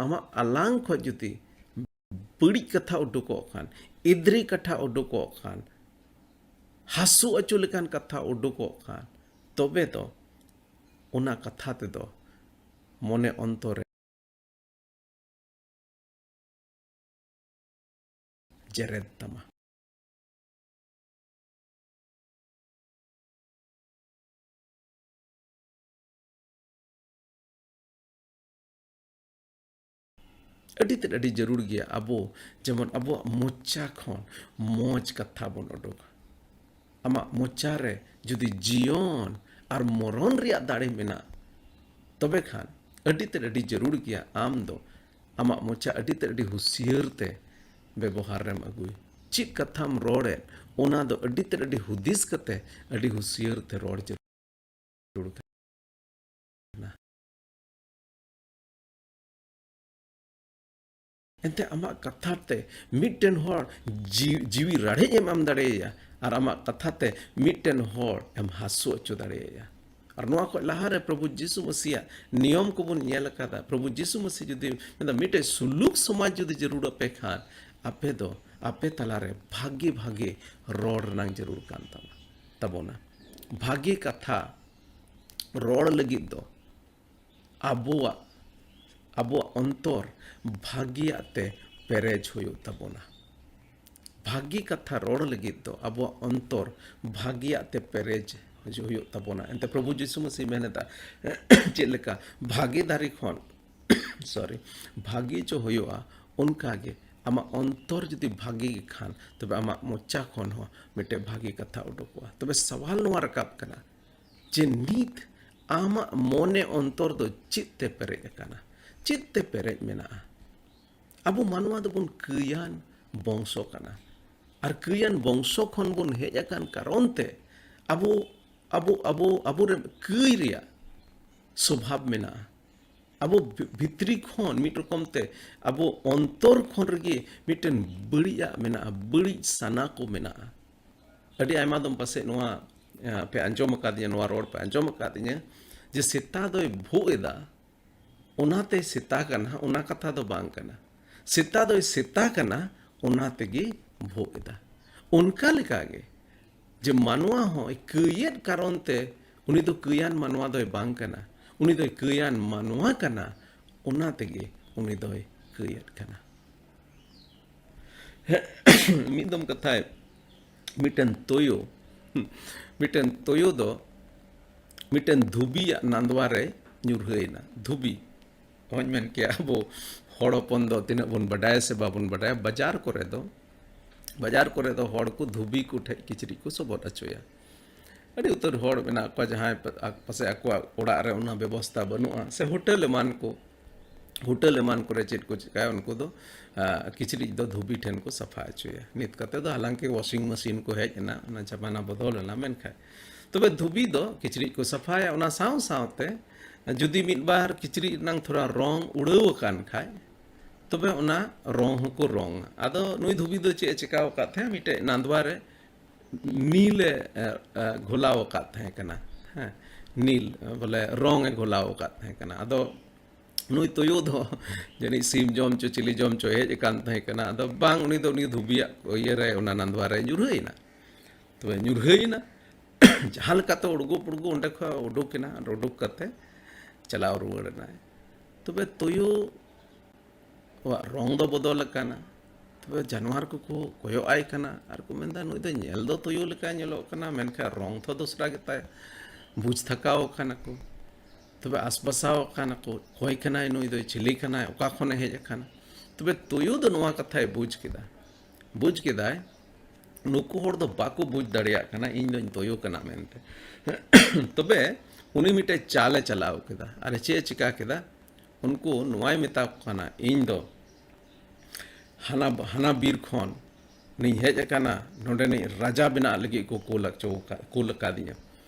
ᱟᱢᱟᱜ ᱟᱞᱟᱝ ᱠᱷᱚᱱ ᱡᱩᱫᱤ ᱵᱟᱹᱲᱤᱡ ᱠᱟᱛᱷᱟ ᱩᱰᱩᱠᱚᱜ ᱠᱷᱟᱱ, ᱮᱫᱽᱨᱮ ᱠᱟᱛᱷᱟ ᱩᱰᱩᱠᱚᱜ ᱠᱷᱟᱱ, ᱦᱟᱹᱥᱩ ᱦᱚᱪᱚ ᱞᱮᱠᱟᱱ ᱠᱟᱛᱷᱟ ᱩᱰᱩᱠᱚᱜ ᱠᱷᱟᱱ, ᱛᱚᱵᱮ ᱫᱚ ᱚᱱᱟ ᱠᱟᱛᱷᱟ ᱛᱮᱫᱚ ᱢᱚᱱᱮ ᱚᱱᱛᱚᱨ ᱨᱮ ᱡᱮᱨᱮᱫ ᱛᱟᱢᱟ᱾ ᱟᱹᱰᱤ ᱛᱮᱫ ᱟᱹᱰᱤ ᱡᱟᱹᱨᱩᱲ ᱜᱮᱭᱟ ᱟᱵᱚ ᱡᱮᱢᱚᱱ ᱟᱵᱚᱣᱟᱜ ᱢᱚᱪᱟ ᱠᱷᱚᱱ ᱢᱚᱡᱽ ᱠᱟᱛᱷᱟ ᱵᱚᱱ ᱩᱰᱩᱠᱟ᱾ ᱟᱢᱟᱜ ᱢᱚᱪᱟ ᱨᱮ ᱡᱩᱫᱤ ᱡᱤᱭᱚᱱ ᱟᱨ ᱢᱚᱨᱚᱱ ᱨᱮᱭᱟᱜ ᱫᱟᱲᱮ ᱢᱮᱱᱟᱜᱼᱟ, ᱛᱚᱵᱮ ᱠᱷᱟᱱ ᱟᱹᱰᱤ ᱛᱮᱫ ᱟᱹᱰᱤ ᱡᱟᱹᱨᱩᱲ ᱜᱮᱭᱟ ᱟᱢ ᱫᱚ ᱟᱢᱟᱜ ᱢᱚᱪᱟ ᱟᱹᱰᱤ ᱛᱮᱫ ᱟᱹᱰᱤ ᱦᱩᱥᱭᱟᱹᱨ ᱛᱮ ᱵᱮᱵᱚᱦᱟᱨ ᱨᱮᱢ ᱟᱹᱜᱩᱭ᱾ ᱪᱮᱫ ᱠᱟᱛᱷᱟᱢ ᱨᱚᱲᱮᱫ, ᱚᱱᱟ ᱫᱚ ᱟᱹᱰᱤ ᱛᱮᱫ ᱟᱹᱰᱤ ᱦᱩᱫᱤᱥ ᱠᱟᱛᱮ ᱟᱹᱰᱤ ᱦᱩᱥᱭᱟᱹᱨ ᱛᱮ ᱨᱚᱲ ᱡᱟᱹᱨᱩᱲ ᱠᱟᱱᱟ᱾ ᱮᱱᱛᱮ ᱟᱢᱟᱜ ᱠᱟᱛᱷᱟ ᱛᱮ ᱢᱤᱫᱴᱮᱱ ᱦᱚᱲ ᱡᱤ-, ᱡᱤᱣᱤ ᱨᱟᱲᱮᱡ ᱮᱢ ᱮᱢ ᱫᱟᱲᱮᱭᱟᱭᱟ ᱟᱨ ᱟᱢᱟᱜ ᱠᱟᱛᱷᱟ ᱛᱮ ᱢᱤᱫᱴᱮᱱ ᱦᱚᱲ ᱮᱢ ᱦᱟᱹᱥᱩ ᱦᱚᱪᱚ ᱫᱟᱲᱮᱭᱟᱭᱟ᱾ ᱟᱨ ᱱᱚᱣᱟ ᱠᱷᱚᱱ ᱞᱟᱦᱟᱨᱮ ᱯᱨᱚᱵᱷᱩ ᱡᱤᱥᱩ ᱢᱟᱹᱥᱤᱭᱟᱜ ᱱᱤᱭᱚᱢ ᱠᱚᱵᱚᱱ ᱧᱮᱞ ᱟᱠᱟᱫᱟ᱾ ᱯᱨᱚᱵᱷᱩ ᱡᱤᱥᱩ ᱢᱟᱹᱥᱤ ᱡᱩᱫᱤ ᱢᱮᱱᱫᱟ, ᱢᱤᱫᱴᱮᱡ ᱥᱩᱞᱩᱠ ᱥᱚᱢᱟᱡᱽ ᱡᱩᱫᱤ ᱡᱟᱹᱨᱩᱲ ᱟᱯᱮ ᱠᱷᱟᱱ, ᱟᱯᱮ ᱫᱚ ᱟᱯᱮ ᱛᱟᱞᱟᱨᱮ ᱵᱷᱟᱜᱮ ᱵᱷᱟᱜᱮ ᱨᱚᱲ ᱨᱮᱱᱟᱝ ᱡᱟᱹᱨᱩᱲ ᱠᱟᱱ ᱛᱟᱢᱟ, ᱛᱟᱵᱚᱱᱟ᱾ ᱵᱷᱟᱜᱮ ᱠᱟᱛᱷᱟ ᱨᱚᱲ ᱞᱟᱹᱜᱤᱫ ᱫᱚ ᱟᱵᱚᱣᱟᱜ, ᱟᱵᱚᱣᱟᱜ ᱚᱱᱛᱚᱨ ᱵᱷᱟᱹᱜᱤᱭᱟᱜ ᱛᱮ ᱯᱮᱨᱮᱡ ᱦᱩᱭᱩᱜ ᱛᱟᱵᱚᱱᱟ᱾ ᱵᱷᱟᱹᱜᱤ ᱠᱟᱛᱷᱟ ᱨᱚᱲ ᱞᱟᱹᱜᱤᱫ ᱫᱚ ᱟᱵᱚᱣᱟᱜ ᱚᱱᱛᱚᱨ ᱵᱷᱟᱹᱜᱤᱭᱟᱜ ᱛᱮ ᱯᱮᱨᱮᱡ ᱦᱩᱭᱩᱜ ᱛᱟᱵᱚᱱᱟ᱾ ᱮᱱᱛᱮ ᱯᱨᱚᱵᱷᱩ ᱡᱤᱥᱩ ᱢᱟᱹᱥᱤ ᱢᱮᱱ ᱮᱫᱟ, ᱪᱮᱫ ᱞᱮᱠᱟ ᱵᱷᱟᱹᱜᱤ ᱫᱟᱨᱮ ᱠᱷᱚᱱ, ᱥᱚᱨᱤ, ᱵᱷᱟᱹᱜᱤ ᱡᱚ ᱦᱩᱭᱩᱜᱼᱟ, ᱚᱱᱠᱟ ᱜᱮ ᱟᱢᱟᱜ ᱚᱱᱛᱚᱨ ᱡᱩᱫᱤ ᱵᱷᱟᱹᱜᱤ ᱜᱮ ᱠᱷᱟᱱ, ᱛᱚᱵᱮ ᱟᱢᱟᱜ ᱢᱚᱪᱟ ᱠᱷᱚᱱ ᱦᱚᱸ ᱢᱤᱫᱴᱮᱡ ᱵᱷᱟᱹᱜᱤ ᱠᱟᱛᱷᱟ ᱩᱰᱩᱠᱚᱜᱼᱟ᱾ ᱛᱚᱵᱮ ᱥᱟᱣᱟᱞ ᱱᱚᱣᱟ ᱨᱟᱠᱟᱵ ᱠᱟᱱᱟ, ᱡᱮ ᱱᱤᱛ ᱟᱢᱟᱜ ᱢᱚᱱᱮ ᱚᱱᱛᱚᱨ ᱫᱚ ᱪᱮᱫ ᱛᱮ ᱯᱮᱨᱮᱡ ᱟᱠᱟᱱᱟ? ᱪᱮᱫ ᱛᱮ ᱯᱮᱨᱮᱡ ᱢᱮᱱᱟᱜᱼᱟ? ᱟᱵᱚ ᱢᱟᱱᱣᱟ ᱫᱚᱵᱚᱱ ᱠᱟᱹᱭᱟᱱ ᱵᱚᱝᱥᱚ ᱠᱟᱱᱟ᱾ ᱟᱨ ᱠᱟᱹᱭᱟᱱ ᱵᱚᱝᱥᱚ ᱠᱷᱚᱱ ᱵᱚᱱ ᱦᱮᱡ ᱟᱠᱟᱱ ᱠᱟᱨᱚᱱ ᱛᱮ ᱟᱵᱚ, ᱟᱵᱚ, ᱟᱵᱚ, ᱟᱵᱚᱨᱮᱱ ᱠᱟᱹᱭ ᱨᱮᱭᱟᱜ ᱥᱚᱵᱷᱟᱵ ᱢᱮᱱᱟᱜᱼᱟ᱾ ᱟᱵᱚ ᱵᱷᱤ- ᱵᱷᱤᱛᱨᱤ ᱠᱷᱚᱱ ᱢᱤᱫ ᱨᱚᱠᱚᱢ ᱛᱮ ᱟᱵᱚ ᱚᱱᱛᱚᱨ ᱠᱷᱚᱱ ᱨᱮᱜᱮ ᱢᱤᱫᱴᱮᱱ ᱵᱟᱹᱲᱤᱡᱟᱜ ᱢᱮᱱᱟᱜᱼᱟ, ᱵᱟᱹᱲᱤᱡ ᱥᱟᱱᱟ ᱠᱚ ᱢᱮᱱᱟᱜᱼᱟ᱾ ᱟᱹᱰᱤ ᱟᱭᱢᱟ ᱫᱚᱢ ᱯᱟᱥᱮᱡ ᱱᱚᱣᱟ, ᱮ, ᱯᱮ ᱟᱸᱡᱚᱢ ᱟᱠᱟᱫᱤᱧᱟ, ᱱᱚᱣᱟ ᱨᱚᱲ ᱯᱮ ᱟᱸᱡᱚᱢ ᱟᱠᱟᱫᱤᱧᱟ ᱡᱮ ᱥᱮᱛᱟ ᱫᱚᱭ ᱵᱷᱩᱜ ᱮᱫᱟ, ᱚᱱᱟᱛᱮ ᱥᱮᱛᱟ ᱠᱟᱱᱟ, ᱚᱱᱟ ᱠᱟᱛᱷᱟ ᱫᱚ ᱵᱟᱝ ᱠᱟᱱᱟ᱾ ᱥᱮᱛᱟ ᱫᱚᱭ ᱥᱮᱛᱟ ᱠᱟᱱᱟ, ᱚᱱᱟ ᱛᱮᱜᱮ ᱵᱷᱩᱜ ᱮᱫᱟ᱾ ᱚᱱᱠᱟ ᱞᱮᱠᱟᱜᱮ ᱡᱮ ᱢᱟᱱᱣᱟ ᱦᱚᱸ ᱠᱟᱹᱭᱮᱫ ᱠᱟᱨᱚᱱ ᱛᱮ ᱩᱱᱤ ᱫᱚ ᱠᱟᱹᱭᱟᱱ ᱢᱟᱱᱣᱟ ᱫᱚᱭ ᱵᱟᱝ ᱠᱟᱱᱟ, ᱩᱱᱤ ᱫᱚᱭ ᱠᱟᱹᱭᱟᱱ ᱢᱟᱱᱣᱟ ᱠᱟᱱᱟ, ᱚᱱᱟ ᱛᱮᱜᱮ ᱩᱱᱤ ᱫᱚᱭ ᱠᱟᱹᱭᱮᱫ ᱠᱟᱱᱟ᱾ ᱢᱤᱫ ᱫᱚᱢ ᱠᱟᱛᱷᱟᱭ, ᱢᱤᱫᱴᱮᱱ ᱛᱩᱭᱩ, ᱢᱤᱫᱴᱮᱱ ᱛᱩᱭᱩ ᱫᱚ ᱢᱤᱫᱴᱮᱱ ᱫᱷᱩᱵᱤᱭᱟᱜ ᱱᱟᱸᱫᱣᱟ ᱨᱮ ᱧᱩᱨᱦᱟᱹᱭᱮᱱᱟ᱾ ᱫᱷᱩᱵᱤ, ᱚᱦᱚᱧ ᱢᱮᱱ ᱠᱮᱭᱟ ᱟᱵᱚ ᱦᱚᱲ ᱦᱚᱯᱚᱱ ᱫᱚ ᱛᱤᱱᱟᱹᱜ ᱵᱚᱱ ᱵᱟᱰᱟᱭᱟ ᱥᱮ ᱵᱟᱵᱚᱱ ᱵᱟᱰᱟᱭᱟ, ᱵᱟᱡᱟᱨ ᱠᱚᱨᱮ ᱫᱚ, ᱵᱟᱡᱟᱨ ᱠᱚᱨᱮ ᱫᱚ ᱦᱚᱲ ᱠᱚ ᱫᱷᱩᱵᱤ ᱠᱚ ᱴᱷᱮᱡ ᱠᱤᱪᱨᱤᱡ ᱠᱚ ᱥᱚᱵᱚᱫ ᱦᱚᱪᱚᱭᱟ᱾ ᱟᱹᱰᱤ ᱩᱛᱟᱹᱨ ᱦᱚᱲ ᱢᱮᱱᱟᱜ ᱠᱚᱣᱟ ᱡᱟᱦᱟᱸᱭ ᱯᱟ-, ᱯᱟᱥᱮᱡ ᱟᱠᱚᱣᱟᱜ ᱚᱲᱟᱜ ᱨᱮ ᱚᱱᱟ ᱵᱮᱵᱚᱥᱛᱷᱟ ᱵᱟᱹᱱᱩᱜᱼᱟ, ᱥᱮ ᱦᱳᱴᱮᱞ ᱮᱢᱟᱱ ᱠᱚ, ᱦᱳᱴᱮᱞ ᱮᱢᱟᱱ ᱠᱚᱨᱮ ᱪᱮᱫ ᱠᱚ ᱪᱤᱠᱟᱹᱭᱟ, ᱩᱱᱠᱩ ᱫᱚ, ᱟ, ᱠᱤᱪᱨᱤᱡ ᱫᱚ ᱫᱷᱩᱵᱤ ᱴᱷᱮᱱ ᱠᱚ ᱥᱟᱯᱷᱟ ᱦᱚᱪᱚᱭᱟ᱾ ᱱᱤᱛ ᱠᱟᱛᱮ ᱫᱚ ᱦᱟᱞᱟᱝᱠᱤ washing machine ᱠᱚ ᱦᱮᱡ ᱮᱱᱟ, ᱚᱱᱟ ᱡᱟᱢᱟᱱᱟ ᱵᱚᱫᱚᱞ ᱮᱱᱟ, ᱢᱮᱱᱠᱷᱟᱱ ᱛᱚᱵᱮ ᱫᱷᱩᱵᱤ ᱫᱚ ᱠᱤᱪᱨᱤᱡ ᱠᱚ ᱥᱟᱯᱷᱟᱭᱟ᱾ ᱚᱱᱟ ᱥᱟᱶ ᱥᱟᱶᱛᱮ ᱡᱩᱫᱤ ᱢᱤᱫ ᱵᱟᱨ ᱠᱤᱪᱨᱤᱡ ᱨᱮᱱᱟᱝ ᱛᱷᱚᱲᱟ ᱨᱚᱝ ᱩᱲᱟᱹᱣ ᱟᱠᱟᱱ ᱠᱷᱟᱡ, ᱛᱚᱵᱮ ᱚᱱᱟ ᱨᱚᱝ ᱦᱚᱸᱠᱚ ᱨᱚᱝᱟ᱾ ᱟᱫᱚ ᱱᱩᱭ ᱫᱷᱩᱵᱤ ᱫᱚ ᱪᱮᱫ ᱮ ᱪᱤᱠᱟᱹᱣ ᱟᱠᱟᱫ ᱛᱟᱦᱮᱸᱫ? ᱢᱤᱫᱴᱮᱡ ᱱᱟᱸᱫᱣᱟ ᱨᱮ ᱱᱤᱞ ᱮ, ᱮ, ᱮ, ᱜᱷᱚᱞᱟᱣ ᱟᱠᱟᱫ ᱛᱟᱦᱮᱸ ᱠᱟᱱᱟ᱾ ᱦᱮᱸ, ᱱᱤᱞ, ᱵᱚᱞᱮ, ᱨᱚᱝ ᱮ ᱜᱷᱚᱞᱟᱣ ᱟᱠᱟᱫ ᱛᱟᱦᱮᱸ ᱠᱟᱱᱟ᱾ ᱟᱫᱚ ᱱᱩᱭ ᱛᱩᱭᱩ ᱫᱚ ᱡᱟᱹᱱᱤᱡ ᱥᱤᱢ ᱡᱚᱢ ᱪᱚ ᱪᱤᱞᱤ ᱡᱚᱢ ᱪᱚ ᱦᱮᱡ ᱟᱠᱟᱱ ᱛᱟᱦᱮᱸ ᱠᱟᱱᱟ᱾ ᱟᱫᱚ ᱵᱟᱝ, ᱩᱱᱤ ᱫᱚ ᱩᱱᱤ ᱫᱷᱩᱵᱤᱭᱟᱜ ᱤᱭᱟᱹ ᱨᱮ, ᱚᱱᱟ ᱱᱟᱸᱫᱣᱟ ᱨᱮ ᱧᱩᱨᱦᱟᱹᱭᱮᱱᱟ᱾ ᱛᱚᱵᱮ ᱧᱩᱨᱦᱟᱹᱭᱮᱱᱟ, ᱡᱟᱦᱟᱸ ᱞᱮᱠᱟᱛᱮ ᱩᱲᱜᱩ ᱯᱩᱲᱜᱩ ᱚᱸᱰᱮ ᱠᱷᱚᱱ ᱩᱰᱩᱠ ᱮᱱᱟ, ᱟᱨ ᱩᱰᱩᱠ ᱠᱟᱛᱮ ᱪᱟᱞᱟᱣ ᱨᱩᱣᱟᱹᱲ ᱮᱱᱟᱭ᱾ ᱛᱚᱵᱮ ᱛᱩᱭᱩ ᱟᱜ ᱨᱚᱝ ᱫᱚ ᱵᱚᱫᱚᱞ ᱟᱠᱟᱱᱟ᱾ ᱛᱚᱵᱮ ᱡᱟᱱᱣᱟᱨ ᱠᱚᱠᱚ ᱠᱚᱭᱚᱜ ᱟᱭ ᱠᱟᱱᱟ ᱟᱨ ᱠᱚ ᱢᱮᱱᱫᱟ, "ᱱᱩᱭ ᱫᱚ ᱧᱮᱞ ᱫᱚ ᱛᱩᱭᱩ ᱞᱮᱠᱟᱭ ᱧᱮᱞᱚᱜ ᱠᱟᱱᱟ, ᱢᱮᱱᱠᱷᱟᱱ ᱨᱚᱝ ᱛᱷᱚ ᱫᱚᱥᱨᱟ ᱜᱮᱛᱟᱭ᱾" ᱵᱩᱡᱽ ᱛᱷᱟᱠᱟᱣ ᱟᱠᱟᱱᱟ ᱠᱚ᱾ ᱛᱚᱵᱮ ᱟᱥᱵᱟᱥᱟᱣ ᱟᱠᱟᱱᱟ ᱠᱚ, "ᱚᱠᱚᱭ ᱠᱟᱱᱟᱭ ᱱᱩᱭ ᱫᱚᱭ, ᱪᱤᱞᱤ ᱠᱟᱱᱟᱭ, ᱚᱠᱟ ᱠᱷᱚᱱᱮ ᱦᱮᱡ ᱟᱠᱟᱱᱟ?" ᱛᱚᱵᱮ ᱛᱩᱭᱩ ᱫᱚ ᱱᱚᱣᱟ ᱠᱟᱛᱷᱟᱭ ᱵᱩᱡᱽ ᱠᱮᱫᱟ, ᱵᱩᱡᱽ ᱠᱮᱫᱟᱭ, ᱱᱩᱠᱩ ᱦᱚᱲ ᱫᱚ ᱵᱟᱠᱚ ᱵᱩᱡᱽ ᱫᱟᱲᱮᱭᱟᱜ ᱠᱟᱱᱟ ᱤᱧ ᱫᱚᱧ ᱛᱩᱭᱩ ᱠᱟᱱᱟ ᱢᱮᱱᱛᱮ᱾ ᱛᱚᱵᱮ ᱩᱱᱤ ᱢᱤᱫᱴᱮᱡ ᱪᱟᱞᱮ ᱪᱟᱞᱟᱣ ᱠᱮᱫᱟ᱾ ᱟᱨ ᱪᱮᱫ ᱮ ᱪᱤᱠᱟ ᱠᱮᱫᱟ? ᱩᱱᱠᱩ ᱱᱚᱣᱟᱭ ᱢᱮᱛᱟ ᱠᱚ ᱠᱟᱱᱟ, "ᱤᱧ ᱫᱚ ᱦᱟᱱᱟ, ᱦᱟᱱᱟ ᱵᱤᱨ ᱠᱷᱚᱱ ᱱᱤᱧ ᱦᱮᱡ ᱟᱠᱟᱱᱟ, ᱱᱚᱰᱮᱱᱤᱡ ᱨᱟᱡᱟ ᱵᱮᱱᱟᱜ ᱞᱟᱹᱜᱤᱫ ᱠᱚ ᱠᱩᱞ ᱦᱚᱪᱚ ᱟᱠᱟᱫ, ᱠᱩᱞ ᱟᱠᱟᱫᱤᱧᱟ᱾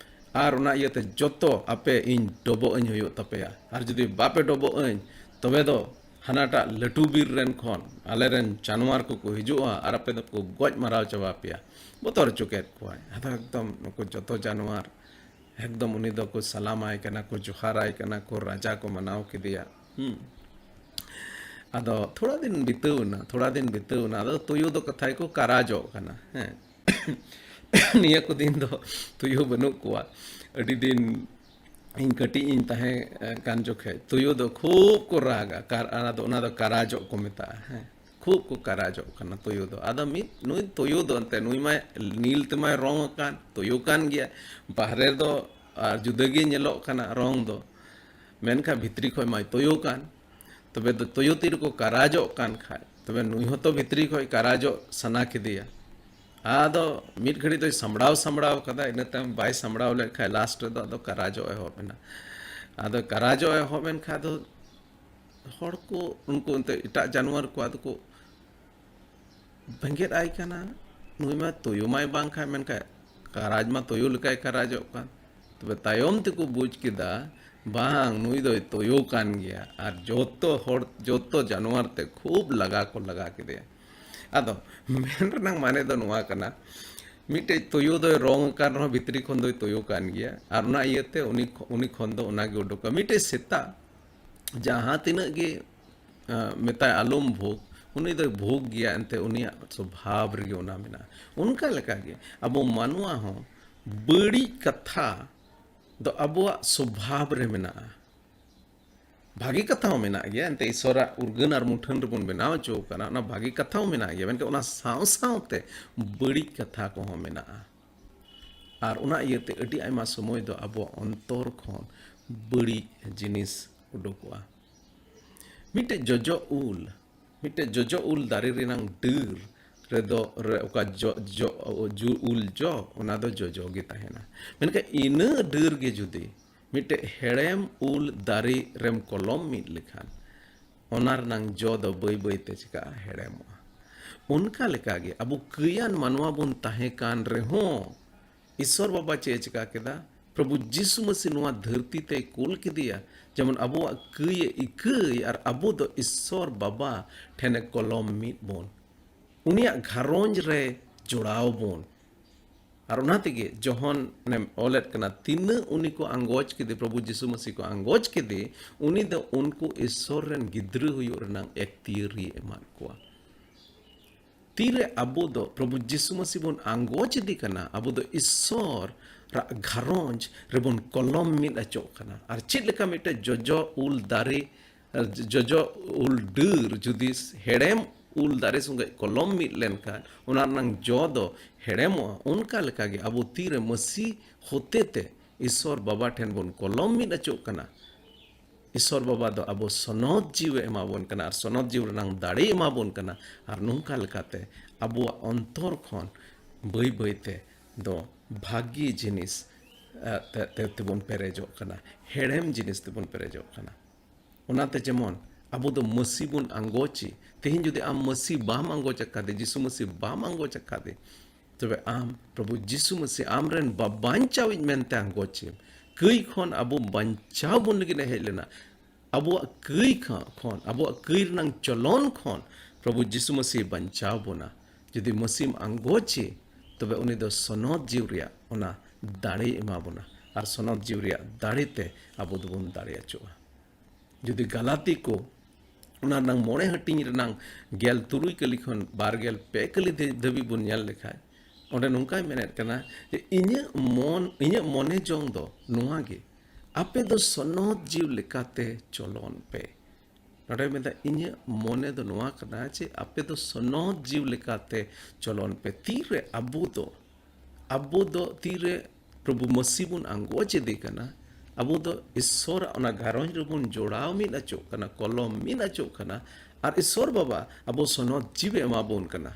ᱟᱨ ᱚᱱᱟ ᱤᱭᱟᱹᱛᱮ ᱡᱚᱛᱚ ᱟᱯᱮ ᱤᱧ ᱰᱚᱵᱚᱜ ᱟᱹᱧ ᱦᱩᱭᱩᱜ ᱛᱟᱯᱮᱭᱟ᱾ ᱟᱨ ᱡᱩᱫᱤ ᱵᱟᱯᱮ ᱰᱚᱵᱚᱜ ᱟᱹᱧ, ᱛᱚᱵᱮ ᱫᱚ ᱦᱟᱱᱟᱴᱟᱜ ᱞᱟᱹᱴᱩ ᱵᱤᱨ ᱨᱮᱱ ᱠᱷᱚᱱ ᱟᱞᱮᱨᱮᱱ ᱡᱟᱱᱣᱟᱨ ᱠᱚᱠᱚ ᱦᱤᱡᱩᱜᱼᱟ ᱟᱨ ᱟᱯᱮ ᱫᱚᱠᱚ ᱜᱚᱡ ᱢᱟᱨᱟᱣ ᱪᱟᱵᱟ ᱯᱮᱭᱟ᱾ ᱵᱚᱛᱚᱨ ᱦᱚᱪᱚ ᱠᱮᱫ ᱠᱚᱣᱟᱭ᱾ ᱟᱫᱚ ᱮᱠᱫᱚᱢ ᱱᱩᱠᱩ ᱡᱚᱛᱚ ᱡᱟᱱᱣᱟᱨ ᱮᱠᱫᱚᱢ ᱩᱱᱤ ᱫᱚᱠᱚ ᱥᱟᱞᱟᱢᱟᱭ ᱠᱟᱱᱟ, ᱠᱚ ᱡᱚᱦᱟᱨᱟᱭ ᱠᱟᱱᱟ, ᱠᱚ ᱨᱟᱡᱟ ᱠᱚ ᱢᱟᱱᱟᱣ ᱠᱮᱫᱮᱭᱟ᱾ ᱦᱩᱸ᱾ ᱟᱫᱚ ᱛᱷᱚᱲᱟ ᱫᱤᱱ ᱵᱤᱛᱟᱹᱣ ᱮᱱᱟ, ᱛᱷᱚᱲᱟ ᱫᱤᱱ ᱵᱤᱛᱟᱹᱣ ᱮᱱᱟ, ᱟᱫᱚ ᱛᱩᱭᱩ ᱫᱚ ᱠᱟᱛᱷᱟᱭ ᱠᱚ ᱠᱟᱨᱟᱡᱚᱜ ᱠᱟᱱᱟ᱾ ᱦᱮᱸ᱾ ᱱᱤᱭᱟᱹ ᱠᱚ ᱫᱤᱱ ᱫᱚ ᱛᱩᱭᱩ ᱵᱟᱹᱱᱩᱜ ᱠᱚᱣᱟ᱾ ᱟᱹᱰᱤ ᱫᱤᱱ ᱤᱧ ᱠᱟᱹᱴᱤᱡ ᱤᱧ ᱛᱟᱦᱮᱸ ᱠᱟᱱ ᱡᱚᱠᱷᱮᱡ ᱛᱩᱭᱩ ᱫᱚ ᱠᱷᱩᱵ ᱠᱚ ᱨᱟᱜᱟ, ᱠᱟᱨ-, ᱚᱱᱟ ᱫᱚ, ᱚᱱᱟ ᱫᱚ ᱠᱟᱨᱟᱡᱚᱜ ᱠᱚ ᱢᱮᱛᱟᱜᱼᱟ᱾ ᱦᱮᱸ, ᱠᱷᱩᱵ ᱠᱚ ᱠᱟᱨᱟᱡᱚᱜ ᱠᱟᱱᱟ ᱛᱩᱭᱩ ᱫᱚ᱾ ᱟᱫᱚ ᱢᱤᱫ ᱱᱩᱭ ᱛᱩᱭᱩ ᱫᱚ ᱮᱱᱛᱮ ᱱᱩᱭ ᱢᱟᱭ ᱱᱤᱞ ᱛᱮᱢᱟᱭ ᱨᱚᱝ ᱟᱠᱟᱱ, ᱛᱩᱭᱩ ᱠᱟᱱ ᱜᱮᱭᱟ᱾ ᱵᱟᱦᱨᱮ ᱫᱚ ᱟᱨ ᱡᱩᱫᱟᱹ ᱜᱮ ᱧᱮᱞᱚᱜ ᱠᱟᱱᱟ ᱨᱚᱝ ᱫᱚ, ᱢᱮᱱᱠᱷᱟᱱ ᱵᱷᱤᱛᱨᱤ ᱠᱷᱚᱱ ᱢᱟᱭ ᱛᱩᱭᱩ ᱠᱟᱱ᱾ ᱛᱚᱵᱮ ᱫᱚ ᱛᱩᱭᱩ ᱛᱤ ᱨᱮᱠᱚ ᱠᱟᱨᱟᱡᱚᱜ ᱠᱟᱱ ᱠᱷᱟᱡ, ᱛᱚᱵᱮ ᱱᱩᱭ ᱦᱚᱸᱛᱚ ᱵᱷᱤᱛᱨᱤ ᱠᱷᱚᱱ ᱠᱟᱨᱟᱡᱚᱜ ᱥᱟᱱᱟ ᱠᱮᱫᱮᱭᱟ᱾ ᱟᱫᱚ ᱢᱤᱫ ᱜᱷᱟᱹᱲᱤ ᱫᱚᱭ ᱥᱟᱢᱵᱲᱟᱣ ᱥᱟᱢᱵᱲᱟᱣ ᱠᱟᱫᱟ, ᱤᱱᱟᱹ ᱛᱟᱭᱚᱢ ᱵᱟᱭ ᱥᱟᱢᱵᱲᱟᱣ ᱞᱮᱫ ᱠᱷᱟᱡ ᱞᱟᱥᱴ ᱨᱮᱫᱚ ᱟᱫᱚ ᱠᱟᱨᱟᱡᱚᱜ ᱮᱦᱚᱵ ᱮᱱᱟ᱾ ᱟᱫᱚ ᱠᱟᱨᱟᱡᱚᱜ ᱮᱦᱚᱵ ᱮᱱ ᱠᱷᱟᱡ ᱫᱚ ᱦᱚᱲ ᱠᱚ, ᱩᱱᱠᱩ ᱮᱱᱛᱮ ᱮᱴᱟᱜ ᱡᱟᱱᱣᱟᱨ ᱠᱚ ᱟᱫᱚ ᱠᱚ ᱵᱮᱸᱜᱮᱫ ᱟᱭ ᱠᱟᱱᱟ᱾ ᱱᱩᱭ ᱢᱟ ᱛᱩᱭᱩ ᱢᱟᱭ ᱵᱟᱝ ᱠᱷᱟᱡ, ᱢᱮᱱᱠᱷᱟᱱ ᱠᱟᱨᱟᱡᱽ ᱢᱟ ᱛᱩᱭᱩ ᱞᱮᱠᱟᱭ ᱠᱟᱨᱟᱡᱚᱜ ᱠᱟᱱ᱾ ᱛᱚᱵᱮ ᱛᱟᱭᱚᱢ ᱛᱮᱠᱚ ᱵᱩᱡᱽ ᱠᱮᱫᱟ, ᱵᱟᱝ, ᱱᱩᱭ ᱫᱚᱭ ᱛᱩᱭᱩ ᱠᱟᱱ ᱜᱮᱭᱟ᱾ ᱟᱨ ᱡᱚᱛᱚ ᱦᱚᱲ, ᱡᱚᱛᱚ ᱡᱟᱱᱣᱟᱨ ᱛᱮ ᱠᱷᱩᱵ ᱞᱟᱜᱟ ᱠᱚ ᱞᱟᱜᱟ ᱠᱮᱫᱮᱭᱟ᱾ ᱟᱫᱚ ᱢᱮᱱ ᱨᱮᱱᱟᱜ ᱢᱟᱱᱮ ᱫᱚ ᱱᱚᱣᱟ ᱠᱟᱱᱟ, ᱢᱤᱫᱴᱮᱡ ᱛᱩᱭᱩ ᱫᱚᱭ ᱨᱚᱝ ᱟᱠᱟᱱ ᱨᱮᱦᱚᱸ ᱵᱷᱤᱛᱨᱤ ᱠᱷᱚᱱ ᱫᱚᱭ ᱛᱩᱭᱩ ᱠᱟᱱ ᱜᱮᱭᱟ᱾ ᱟᱨ ᱚᱱᱟ ᱤᱭᱟᱹᱛᱮ ᱩᱱᱤ ᱠᱷᱚ-, ᱩᱱᱤ ᱠᱷᱚᱱ ᱫᱚ ᱚᱱᱟᱜᱮ ᱩᱰᱩᱠᱟ᱾ ᱢᱤᱫᱴᱮᱡ ᱥᱮᱛᱟ ᱡᱟᱦᱟᱸ ᱛᱤᱱᱟᱹᱜ ᱜᱮ, ᱟᱸ, ᱢᱮᱛᱟᱭ ᱟᱞᱚᱢ ᱵᱷᱳᱜᱽ, ᱩᱱᱤ ᱫᱚᱭ ᱵᱷᱳᱜᱽ ᱜᱮᱭᱟ, ᱮᱱᱛᱮ ᱩᱱᱤᱭᱟᱜ ᱥᱚᱵᱷᱟᱵᱽ ᱨᱮᱜᱮ ᱚᱱᱟ ᱢᱮᱱᱟᱜᱼᱟ᱾ ᱚᱱᱠᱟ ᱞᱮᱠᱟᱜᱮ ᱟᱵᱚ ᱢᱟᱱᱣᱟ ᱦᱚᱸ ᱵᱟᱹᱲᱤᱡ ᱠᱟᱛᱷᱟ ᱫᱚ ᱟᱵᱚᱣᱟᱜ ᱥᱚᱵᱷᱟᱵᱽ ᱨᱮ ᱢᱮᱱᱟᱜᱼᱟ᱾ ᱵᱷᱟᱜᱮ ᱠᱟᱛᱷᱟ ᱦᱚᱸ ᱢᱮᱱᱟᱜ ᱜᱮᱭᱟ, ᱮᱱᱛᱮ ᱤᱥᱚᱨᱟᱜ ᱩᱨᱜᱟᱹᱱ ᱟᱨ ᱢᱩᱴᱷᱟᱹᱱ ᱨᱮᱵᱚᱱ ᱵᱮᱱᱟᱣ ᱦᱚᱪᱚ ᱟᱠᱟᱱᱟ, ᱚᱱᱟ ᱵᱷᱟᱜᱮ ᱠᱟᱛᱷᱟ ᱦᱚᱸ ᱢᱮᱱᱟᱜ ᱜᱮᱭᱟ, ᱢᱮᱱᱠᱷᱟᱱ ᱚᱱᱟ ᱥᱟᱶ ᱥᱟᱶᱛᱮ ᱵᱟᱹᱲᱤᱡ ᱠᱟᱛᱷᱟ ᱠᱚᱦᱚᱸ ᱢᱮᱱᱟᱜᱼᱟ᱾ ᱟᱨ ᱚᱱᱟ ᱤᱭᱟᱹᱛᱮ ᱟᱹᱰᱤ ᱟᱭᱢᱟ ᱥᱚᱢᱚᱭ ᱫᱚ ᱟᱵᱚᱣᱟᱜ ᱚᱱᱛᱚᱨ ᱠᱷᱚᱱ ᱵᱟᱹᱲᱤᱡ ᱡᱤᱱᱤᱥ ᱩᱰᱩᱠᱚᱜᱼᱟ᱾ ᱢᱤᱫᱴᱮᱡ ᱡᱚᱡᱚ ᱩᱞ, ᱢᱤᱫᱴᱮᱡ ᱡᱚᱡᱚ ᱩᱞ ᱫᱟᱨᱮ ᱨᱮᱱᱟᱝ ᱰᱟᱹᱨ ᱨᱮᱫᱚ, ᱨᱮ ᱚᱠᱟ ᱡᱚ, ᱡᱚ, ᱡᱩ-, ᱩᱞ ᱡᱚ, ᱚᱱᱟ ᱫᱚ ᱡᱚᱡᱚ ᱜᱮ ᱛᱟᱦᱮᱱᱟ᱾ ᱢᱮᱱᱠᱷᱟᱱ ᱤᱱᱟᱹ ᱰᱟᱹᱨ ᱜᱮ ᱡᱩᱫᱤ ᱢᱤᱫᱴᱮᱡ ᱦᱮᱲᱮᱢ ᱩᱞ ᱫᱟᱨᱮ ᱨᱮᱢ ᱠᱚᱞᱚᱢ ᱢᱤᱫ ᱞᱮᱠᱷᱟᱱ, ᱚᱱᱟ ᱨᱮᱱᱟᱝ ᱡᱚ ᱫᱚ ᱵᱟᱹᱭ ᱵᱟᱹᱭ ᱛᱮ ᱪᱤᱠᱟᱹᱜᱼᱟ? ᱦᱮᱲᱮᱢᱚᱜᱼᱟ᱾ ᱚᱱᱠᱟ ᱞᱮᱠᱟᱜᱮ ᱟᱵᱚ ᱠᱟᱹᱭᱟᱱ ᱢᱟᱱᱣᱟ ᱵᱚᱱ ᱛᱟᱦᱮᱸ ᱠᱟᱱ ᱨᱮᱦᱚᱸ, ᱤᱥᱚᱨ ᱵᱟᱵᱟ ᱪᱮᱫ ᱮ ᱪᱤᱠᱟ ᱠᱮᱫᱟ? ᱯᱨᱚᱵᱷᱩ ᱡᱤᱥᱩ ᱢᱟᱹᱥᱤ ᱱᱚᱣᱟ ᱫᱷᱟᱹᱨᱛᱤ ᱛᱮᱭ ᱠᱩᱞ ᱠᱮᱫᱮᱭᱟ, ᱡᱮᱢᱚᱱ ᱟᱵᱚᱣᱟᱜ ᱠᱟᱹᱭ ᱮ ᱤᱠᱟᱹᱭ ᱟᱨ ᱟᱵᱚ ᱫᱚ ᱤᱥᱥᱚᱨ ᱵᱟᱵᱟ ᱴᱷᱮᱱᱮ ᱠᱚᱞᱚᱢ ᱢᱤᱫ ᱵᱚᱱ᱾ ᱩᱱᱤᱭᱟᱜ ᱜᱷᱟᱨᱚᱸᱡᱽ ᱨᱮ ᱡᱚᱲᱟᱣ ᱵᱚᱱ᱾ ᱟᱨ ᱚᱱᱟ ᱛᱮᱜᱮ ᱡᱚᱦᱚᱱ ᱮᱢ ᱚᱞᱮᱫ ᱠᱟᱱᱟ, ᱛᱤᱱᱟᱹᱜ ᱩᱱᱤ ᱠᱚ ᱟᱸᱜᱚᱪ ᱠᱮᱫᱮ, ᱯᱨᱚᱵᱷᱩ ᱡᱤᱥᱩ ᱢᱟᱹᱥᱤ ᱠᱚ ᱟᱸᱜᱚᱪ ᱠᱮᱫᱮ, ᱩᱱᱤ ᱫᱚ ᱩᱱᱠᱩ ᱤᱥᱥᱚᱨ ᱨᱮᱱ ᱜᱤᱫᱽᱨᱟᱹ ᱦᱩᱭᱩᱜ ᱨᱮᱱᱟᱜ ᱮᱠᱛᱤᱭᱟᱹᱨᱤ ᱮᱢᱟᱫ ᱠᱚᱣᱟ᱾ ᱛᱤᱨᱮ ᱟᱵᱚ ᱫᱚ ᱯᱨᱚᱵᱷᱩ ᱡᱤᱥᱩ ᱢᱟᱹᱥᱤ ᱵᱚᱱ ᱟᱸᱜᱚᱪ ᱤᱫᱤ ᱠᱟᱱᱟ, ᱟᱵᱚ ᱫᱚ ᱤᱥᱥᱚᱨ ᱨᱟᱜ ᱜᱷᱟᱨᱚᱸᱡᱽ ᱨᱮᱵᱚᱱ ᱠᱚᱞᱚᱢ ᱢᱤᱫ ᱚᱪᱚᱜ ᱠᱟᱱᱟ᱾ ᱟᱨ ᱪᱮᱫ ᱞᱮᱠᱟ ᱢᱤᱫᱴᱮᱡ ᱡᱚᱡᱚ ᱩᱞ ᱫᱟᱨᱮ, ᱡᱚᱡᱚ ᱩᱞ ᱰᱟᱹᱨ ᱡᱩᱫᱤ ᱦᱮᱲᱮᱢ ᱩᱞ ᱫᱟᱨᱮ ᱥᱚᱸᱜᱮ ᱠᱚᱞᱚᱢ ᱢᱤᱫ ᱞᱮᱱᱠᱷᱟᱱ ᱚᱱᱟ ᱨᱮᱱᱟᱝ ᱡᱚ ᱫᱚ ᱦᱮᱲᱮᱢᱚᱜᱼᱟ, ᱚᱱᱠᱟ ᱞᱮᱠᱟᱜᱮ ᱟᱵᱚ ᱛᱤᱨᱮ ᱢᱟᱹᱥᱤ ᱦᱚᱛᱮᱛᱮ ᱤᱥᱥᱚᱨ ᱵᱟᱵᱟ ᱴᱷᱮᱱ ᱵᱚᱱ ᱠᱚᱞᱚᱢ ᱢᱤᱫ ᱚᱪᱚᱜ ᱠᱟᱱᱟ, ᱤᱥᱥᱚᱨ ᱵᱟᱵᱟ ᱫᱚ ᱟᱵᱚ ᱥᱚᱱᱚᱛ ᱡᱤᱣᱤ ᱮᱢᱟᱵᱚᱱ ᱠᱟᱱᱟ ᱟᱨ ᱥᱚᱱᱚᱛ ᱡᱤᱣᱤ ᱨᱮᱱᱟᱝ ᱫᱟᱲᱮ ᱮᱢᱟᱵᱚᱱ ᱠᱟᱱᱟ᱾ ᱟᱨ ᱱᱚᱝᱠᱟ ᱞᱮᱠᱟᱛᱮ ᱟᱵᱚᱣᱟᱜ ᱚᱱᱛᱚᱨ ᱠᱷᱚᱱ ᱵᱟᱹᱭ ᱵᱟᱹᱭᱛᱮ ᱫᱚ ᱵᱷᱟᱹᱜᱤ ᱡᱤᱱᱤᱥ, ᱮ, ᱛᱮ, ᱛᱮ, ᱛᱮᱵᱚᱱ ᱯᱮᱨᱮᱡᱚᱜ ᱠᱟᱱᱟ, ᱦᱮᱲᱮᱢ ᱡᱤᱱᱤᱥ ᱛᱮᱵᱚᱱ ᱯᱮᱨᱮᱡᱚᱜ ᱠᱟᱱᱟ᱾ ᱚᱱᱟᱛᱮ ᱡᱮᱢᱚᱱ ᱟᱵᱚ ᱫᱚ ᱢᱟᱹᱥᱤ ᱵᱚᱱ ᱟᱸᱜᱚᱪᱮ᱾ ᱛᱮᱦᱮᱧ ᱡᱩᱫᱤ ᱟᱢ ᱢᱟᱹᱥᱤ ᱵᱟᱢ ᱟᱸᱜᱚᱪ ᱟᱠᱟᱫᱮ, ᱡᱤᱥᱩ ᱢᱟᱹᱥᱤ ᱵᱟᱢ ᱟᱸᱜᱚᱪ ᱟᱠᱟᱫᱮ, ᱛᱚᱵᱮ ᱟᱢ ᱯᱨᱚᱵᱷᱩ ᱡᱤᱥᱩ ᱢᱟᱹᱥᱤ ᱟᱢᱨᱮᱱ ᱵᱟ-, ᱵᱟᱧᱪᱟᱣᱤᱡ ᱢᱮᱱᱛᱮ ᱟᱸᱜᱚᱪᱮᱢ᱾ ᱠᱟᱹᱭ ᱠᱷᱚᱱ ᱟᱵᱚ ᱵᱟᱧᱪᱟᱣ ᱵᱚᱱ ᱞᱟᱹᱜᱤᱫ ᱮ ᱦᱮᱡ ᱞᱮᱱᱟ᱾ ᱟᱵᱚᱣᱟᱜ ᱠᱟᱹᱭ ᱠᱷᱚ-, ᱠᱷᱚᱱ, ᱟᱵᱚᱣᱟᱜ ᱠᱟᱹᱭ ᱨᱮᱱᱟᱝ ᱪᱚᱞᱚᱱ ᱠᱷᱚᱱ ᱯᱨᱚᱵᱷᱩ ᱡᱤᱥᱩ ᱢᱟᱹᱥᱤ ᱵᱟᱧᱪᱟᱣ ᱵᱚᱱᱟ᱾ ᱡᱩᱫᱤ ᱢᱟᱹᱥᱤᱢ ᱟᱸᱜᱚᱪᱮ, ᱛᱚᱵᱮ ᱩᱱᱤ ᱫᱚ ᱥᱚᱱᱚᱛ ᱡᱤᱣᱤ ᱨᱮᱭᱟᱜ ᱚᱱᱟ ᱫᱟᱲᱮᱭ ᱮᱢᱟ ᱵᱚᱱᱟ᱾ ᱟᱨ ᱥᱚᱱᱚᱛ ᱡᱤᱣᱤ ᱨᱮᱭᱟᱜ ᱫᱟᱲᱮ ᱛᱮ ᱟᱵᱚ ᱫᱚᱵᱚᱱ ᱫᱟᱲᱮ ᱦᱚᱪᱚᱜᱼᱟ᱾ ᱡᱩᱫᱤ ᱜᱟᱞᱟᱛᱤ ᱠᱚ ᱚᱱᱟ ᱨᱮᱱᱟᱝ ᱢᱚᱬᱮ ᱦᱟᱹᱴᱤᱧ ᱨᱮᱱᱟᱝ ᱜᱮᱞ ᱛᱩᱨᱩᱭ ᱠᱟᱹᱞᱤ ᱠᱷᱚᱱ ᱵᱟᱨ ᱜᱮᱞ ᱯᱮ ᱠᱟᱹᱞᱤ ᱫᱷᱟᱹ-, ᱫᱷᱟᱹᱵᱤᱡ ᱵᱚᱱ ᱧᱮᱞ ᱞᱮᱠᱷᱟᱡ, ᱚᱸᱰᱮ ᱱᱚᱝᱠᱟᱭ ᱢᱮᱱᱮᱫ ᱠᱟᱱᱟ ᱡᱮ, "ᱤᱧᱟᱹᱜ ᱢᱚᱱ, ᱤᱧᱟᱹᱜ ᱢᱚᱱᱮ ᱡᱚᱝ ᱫᱚ ᱱᱚᱣᱟ ᱜᱮ, ᱟᱯᱮ ᱫᱚ ᱥᱚᱱᱚᱛ ᱡᱤᱣᱤ ᱞᱮᱠᱟᱛᱮ ᱪᱚᱞᱚᱱ ᱯᱮ᱾" ᱱᱚᱰᱮ ᱢᱮᱱᱫᱟ, "ᱤᱧᱟᱹᱜ ᱢᱚᱱᱮ ᱫᱚ ᱱᱚᱣᱟ ᱠᱟᱱᱟ ᱡᱮ ᱟᱯᱮ ᱫᱚ ᱥᱚᱱᱚᱛ ᱡᱤᱣᱤ ᱞᱮᱠᱟᱛᱮ ᱪᱚᱞᱚᱱ ᱯᱮ᱾" ᱛᱤᱨᱮ ᱟᱵᱚ ᱫᱚ, ᱟᱵᱚ ᱫᱚ ᱛᱤᱨᱮ ᱯᱨᱚᱵᱷᱩ ᱢᱟᱹᱥᱤ ᱵᱚᱱ ᱟᱸᱜᱚᱪ ᱤᱫᱤ ᱠᱟᱱᱟ, ᱟᱵᱚ ᱫᱚ ᱤᱥᱥᱚᱨᱟᱜ ᱚᱱᱟ ᱜᱷᱟᱨᱚᱸᱡᱽ ᱨᱮᱵᱚᱱ ᱡᱚᱲᱟᱣ ᱢᱤᱫ ᱚᱪᱚᱜ ᱠᱟᱱᱟ, ᱠᱚᱞᱚᱢ ᱢᱤᱫ ᱚᱪᱚᱜ ᱠᱟᱱᱟ, ᱟᱨ ᱤᱥᱥᱚᱨ ᱵᱟᱵᱟ ᱟᱵᱚ ᱥᱚᱱᱚᱛ ᱡᱤᱣᱤ ᱮᱢᱟ ᱵᱚᱱ ᱠᱟᱱᱟ᱾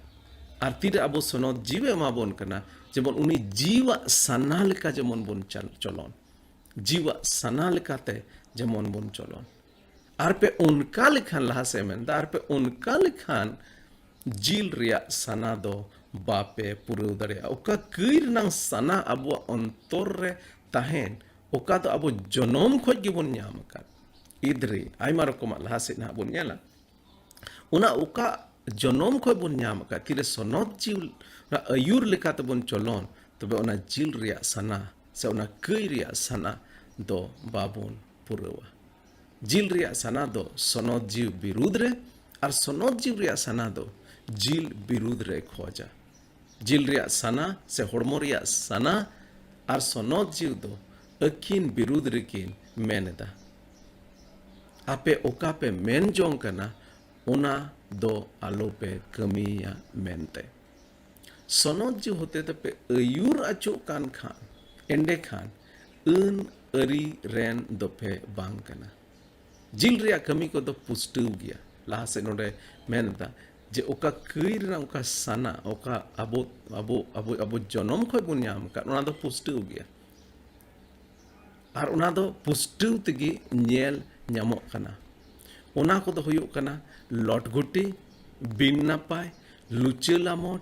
ᱟᱨ ᱛᱤᱨᱮ ᱟᱵᱚ ᱥᱚᱱᱚᱛ ᱡᱤᱣᱤ ᱮᱢᱟ ᱵᱚᱱ ᱠᱟᱱᱟ, ᱡᱮᱢᱚᱱ ᱩᱱᱤ ᱡᱤᱣᱟᱜ ᱥᱟᱱᱟ ᱞᱮᱠᱟ ᱡᱮᱢᱚᱱ ᱵᱚᱱ ᱪᱟᱞ-, ᱪᱚᱞᱚᱱ, ᱡᱤᱣᱟᱜ ᱥᱟᱱᱟ ᱞᱮᱠᱟᱛᱮ ᱡᱮᱢᱚᱱ ᱵᱚᱱ ᱪᱚᱞᱚᱱ᱾ ᱟᱨ ᱯᱮ ᱚᱱᱠᱟ ᱞᱮᱠᱷᱟᱱ, ᱞᱟᱦᱟ ᱥᱮᱫ ᱢᱮᱱᱫᱟ, ᱟᱨ ᱯᱮ ᱚᱱᱠᱟ ᱞᱮᱠᱷᱟᱱ ᱡᱤᱞ ᱨᱮᱭᱟᱜ ᱥᱟᱱᱟ ᱫᱚ ᱵᱟᱯᱮ ᱯᱩᱨᱟᱹᱣ ᱫᱟᱲᱮᱭᱟᱜᱼᱟ᱾ ᱚᱠᱟ ᱠᱟᱹᱭ ᱨᱮᱱᱟᱝ ᱥᱟᱱᱟ ᱟᱵᱚᱣᱟᱜ ᱚᱱᱛᱚᱨ ᱨᱮ ᱛᱟᱦᱮᱱ, ᱚᱠᱟ ᱫᱚ ᱟᱵᱚ ᱡᱚᱱᱚᱢ ᱠᱷᱚᱱ ᱜᱮᱵᱚᱱ ᱧᱟᱢ ᱟᱠᱟᱫ, ᱤᱫᱨᱤ, ᱟᱭᱢᱟ ᱨᱚᱠᱚᱢᱟᱜ ᱞᱟᱦᱟ ᱥᱮᱫ ᱱᱟᱦᱟᱜ ᱵᱚᱱ ᱧᱮᱞᱟ, ᱚᱱᱟ ᱚᱠᱟ ᱡᱚᱱᱚᱢ ᱠᱷᱚᱱ ᱵᱚᱱ ᱧᱟᱢ ᱟᱠᱟᱫ, ᱛᱤᱨᱮ ᱥᱚᱱᱚᱛ ᱡᱤᱣᱤ ᱟᱹᱭᱩᱨ ᱞᱮᱠᱟᱛᱮᱵᱚᱱ ᱪᱚᱞᱚᱱ, ᱛᱚᱵᱮ ᱚᱱᱟ ᱡᱤᱞ ᱨᱮᱭᱟᱜ ᱥᱟᱱᱟ ᱥᱮ ᱚᱱᱟ ᱠᱟᱹᱭ ᱨᱮᱭᱟᱜ ᱥᱟᱱᱟ ᱫᱚ ᱵᱟᱵᱚᱱ ᱯᱩᱨᱟᱹᱣᱟ᱾ ᱡᱤᱞ ᱨᱮᱭᱟᱜ ᱥᱟᱱᱟ ᱫᱚ ᱥᱚᱱᱚᱛ ᱡᱤᱣᱤ ᱵᱤᱨᱩᱫᱽ ᱨᱮ, ᱟᱨ ᱥᱚᱱᱚᱛ ᱡᱤᱣᱤ ᱨᱮᱭᱟᱜ ᱥᱟᱱᱟ ᱫᱚ ᱡᱤᱞ ᱵᱤᱨᱩᱫᱽ ᱨᱮ ᱠᱷᱚᱡᱟ᱾ ᱡᱤᱞ ᱨᱮᱭᱟᱜ ᱥᱟᱱᱟ ᱥᱮ ᱦᱚᱲᱢᱚ ᱨᱮᱭᱟᱜ ᱥᱟᱱᱟ ᱟᱨ ᱥᱚᱱᱚᱛ ᱡᱤᱣᱤ ᱫᱚ ᱟᱹᱠᱤᱱ ᱵᱤᱨᱩᱫᱽ ᱨᱮᱠᱤᱱ ᱢᱮᱱ ᱮᱫᱟ, ᱟᱯᱮ ᱚᱠᱟ ᱯᱮ ᱢᱮᱱ ᱡᱚᱝ ᱠᱟᱱᱟ, ᱚᱱᱟ ᱫᱚ ᱟᱞᱚᱯᱮ ᱠᱟᱹᱢᱤᱭᱟ ᱢᱮᱱᱛᱮ᱾ ᱥᱚᱱᱚᱛ ᱡᱤᱣᱤ ᱦᱚᱛᱮ ᱛᱮᱯᱮ ᱟᱹᱭᱩᱨ ᱟᱪᱚᱜ ᱠᱟᱱ ᱠᱷᱟᱱ, ᱮᱸᱰᱮᱠᱷᱟᱱ ᱟᱹᱱ ᱟᱹᱨᱤ ᱨᱮᱱ ᱫᱚᱯᱮ ᱵᱟᱝ ᱠᱟᱱᱟ᱾ ᱡᱤᱞ ᱨᱮᱭᱟᱜ ᱠᱟᱹᱢᱤ ᱠᱚᱫᱚ ᱯᱩᱥᱴᱟᱹᱣ ᱜᱮᱭᱟ᱾ ᱞᱟᱦᱟ ᱥᱮᱫ ᱱᱚᱰᱮ ᱢᱮᱱ ᱮᱫᱟ ᱡᱮ ᱚᱠᱟ ᱠᱟᱹᱭ ᱨᱮᱱᱟᱜ ᱚᱠᱟ ᱥᱟᱱᱟ, ᱚᱠᱟ ᱟᱵᱚ, ᱟᱵᱚ, ᱟᱵᱚ, ᱟᱵᱚ ᱡᱚᱱᱚᱢ ᱠᱷᱚᱱ ᱵᱚᱱ ᱧᱟᱢ ᱟᱠᱟᱫ, ᱚᱱᱟ ᱫᱚ ᱯᱩᱥᱴᱟᱹᱣ ᱜᱮᱭᱟ᱾ ᱟᱨ ᱚᱱᱟ ᱫᱚ ᱯᱩᱥᱴᱟᱹᱣ ᱛᱮᱜᱮ ᱧᱮᱞ ᱧᱟᱢᱚᱜ ᱠᱟᱱᱟ᱾ ᱚᱱᱟ ᱠᱚᱫᱚ ᱦᱩᱭᱩᱜ ᱠᱟᱱᱟ ᱞᱚᱴᱜᱷᱩᱴᱤ, ᱵᱤᱱ ᱱᱟᱯᱟᱭ, ᱞᱩᱪᱟᱹ ᱞᱟᱢᱚᱴ,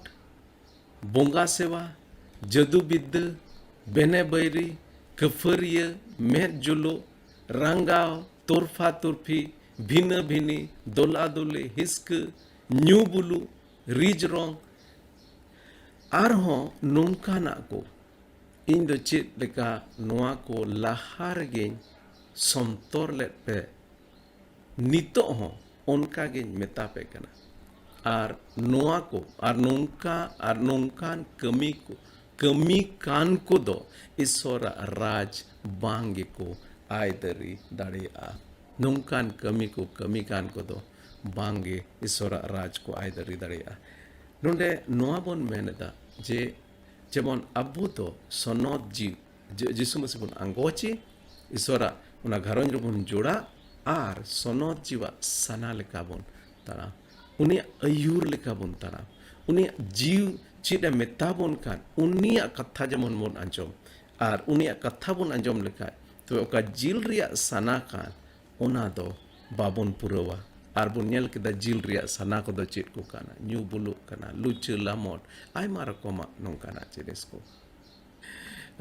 ᱵᱚᱸᱜᱟ ᱥᱮᱵᱟ, ᱡᱟᱹᱫᱩ ᱵᱤᱫᱽᱫᱟᱹ, ᱵᱮᱱᱮ ᱵᱟᱹᱭᱨᱤ, ᱠᱟᱹᱯᱷᱟᱹᱨᱤᱭᱟᱹ, ᱢᱮᱫ ᱡᱩᱞᱩᱜ, ᱨᱟᱸᱜᱟᱣ, ᱛᱚᱨᱯᱷᱟ ᱛᱚᱨᱯᱷᱤ, ᱵᱷᱤᱱᱟᱹ ᱵᱷᱤᱱᱤ, ᱫᱚᱞᱟ ᱫᱚᱞᱤ, ᱦᱤᱥᱠᱟᱹ, ᱧᱩ ᱵᱩᱞᱩᱜ, ᱨᱤᱡ ᱨᱚᱝ, ᱟᱨᱦᱚᱸ ᱱᱚᱝᱠᱟᱱᱟᱜ ᱠᱚ᱾ ᱤᱧ ᱫᱚ ᱪᱮᱫ ᱞᱮᱠᱟ ᱱᱚᱣᱟ ᱠᱚ ᱞᱟᱦᱟ ᱨᱮᱜᱮᱧ ᱥᱚᱱᱛᱚᱨ ᱞᱮᱫ ᱯᱮ, ᱱᱤᱛᱚᱜ ᱦᱚᱸ ᱚᱱᱠᱟ ᱜᱤᱧ ᱢᱮᱛᱟ ᱯᱮ ᱠᱟᱱᱟ᱾ ᱟᱨ ᱱᱚᱣᱟ ᱠᱚ, ᱟᱨ ᱱᱚᱝᱠᱟ, ᱟᱨ ᱱᱚᱝᱠᱟᱱ ᱠᱟᱹᱢᱤ ᱠᱚ, ᱠᱟᱹᱢᱤ ᱠᱟᱱ ᱠᱚᱫᱚ ᱤᱥᱚᱨᱟᱜ ᱨᱟᱡᱽ ᱵᱟᱝ ᱜᱮᱠᱚ ᱟᱭᱫᱟᱹᱨᱤ ᱫᱟᱲᱮᱭᱟᱜᱼᱟ᱾ ᱱᱚᱝᱠᱟᱱ ᱠᱟᱹᱢᱤ ᱠᱚ ᱠᱟᱹᱢᱤ ᱠᱟᱱ ᱠᱚᱫᱚ ᱵᱟᱝ ᱜᱮ ᱤᱥᱚᱨᱟᱜ ᱨᱟᱡᱽ ᱠᱚ ᱟᱭᱫᱟᱹᱨᱤ ᱫᱟᱲᱮᱭᱟᱜᱼᱟ᱾ ᱱᱚᱰᱮ ᱱᱚᱣᱟ ᱵᱚᱱ ᱢᱮᱱ ᱮᱫᱟ ᱡᱮ, ᱡᱮᱢᱚᱱ ᱟᱵᱚ ᱫᱚ ᱥᱚᱱᱚᱛ ᱡᱤᱣᱤ, ᱡᱤ-, ᱡᱤᱥᱩ ᱢᱟᱹᱥᱤ ᱵᱚᱱ ᱟᱸᱜᱚᱪᱮ, ᱤᱥᱚᱨᱟᱜ ᱚᱱᱟ ᱜᱷᱟᱨᱚᱸᱡᱽ ᱨᱮᱵᱚᱱ ᱡᱚᱲᱟᱜ, ᱟᱨ ᱥᱚᱱᱚᱛ ᱡᱤᱣᱤᱭᱟᱜ ᱥᱟᱱᱟ ᱞᱮᱠᱟ ᱵᱚᱱ ᱛᱟᱲᱟᱢ, ᱩᱱᱤᱭᱟᱜ ᱟᱹᱭᱩᱨ ᱞᱮᱠᱟ ᱵᱚᱱ ᱛᱟᱲᱟᱢ, ᱩᱱᱤᱭᱟᱜ ᱡᱤᱣᱤ ᱪᱮᱫ ᱮ ᱢᱮᱛᱟ ᱵᱚᱱ ᱠᱟᱱ, ᱩᱱᱤᱭᱟᱜ ᱠᱟᱛᱷᱟ ᱡᱮᱢᱚᱱ ᱵᱚᱱ ᱟᱸᱡᱚᱢ, ᱟᱨ ᱩᱱᱤᱭᱟᱜ ᱠᱟᱛᱷᱟ ᱵᱚᱱ ᱟᱸᱡᱚᱢ ᱞᱮᱠᱷᱟᱡ, ᱛᱚᱵᱮ ᱚᱠᱟ ᱡᱤᱞ ᱨᱮᱭᱟᱜ ᱥᱟᱱᱟ ᱠᱟᱱ, ᱚᱱᱟ ᱫᱚ ᱵᱟᱵᱚᱱ ᱯᱩᱨᱟᱹᱣᱟ᱾ ᱟᱨ ᱵᱚᱱ ᱧᱮᱞ ᱠᱮᱫᱟ ᱡᱤᱞ ᱨᱮᱭᱟᱜ ᱥᱟᱱᱟ ᱠᱚᱫᱚ ᱪᱮᱫ ᱠᱚ ᱠᱟᱱᱟ, ᱧᱩ ᱵᱩᱞᱩᱜ ᱠᱟᱱᱟ, ᱞᱩᱪᱟᱹ ᱞᱟᱢᱚᱴ, ᱟᱭᱢᱟ ᱨᱚᱠᱚᱢᱟᱜ ᱱᱚᱝᱠᱟᱱᱟᱜ ᱡᱤᱱᱤᱥ ᱠᱚ᱾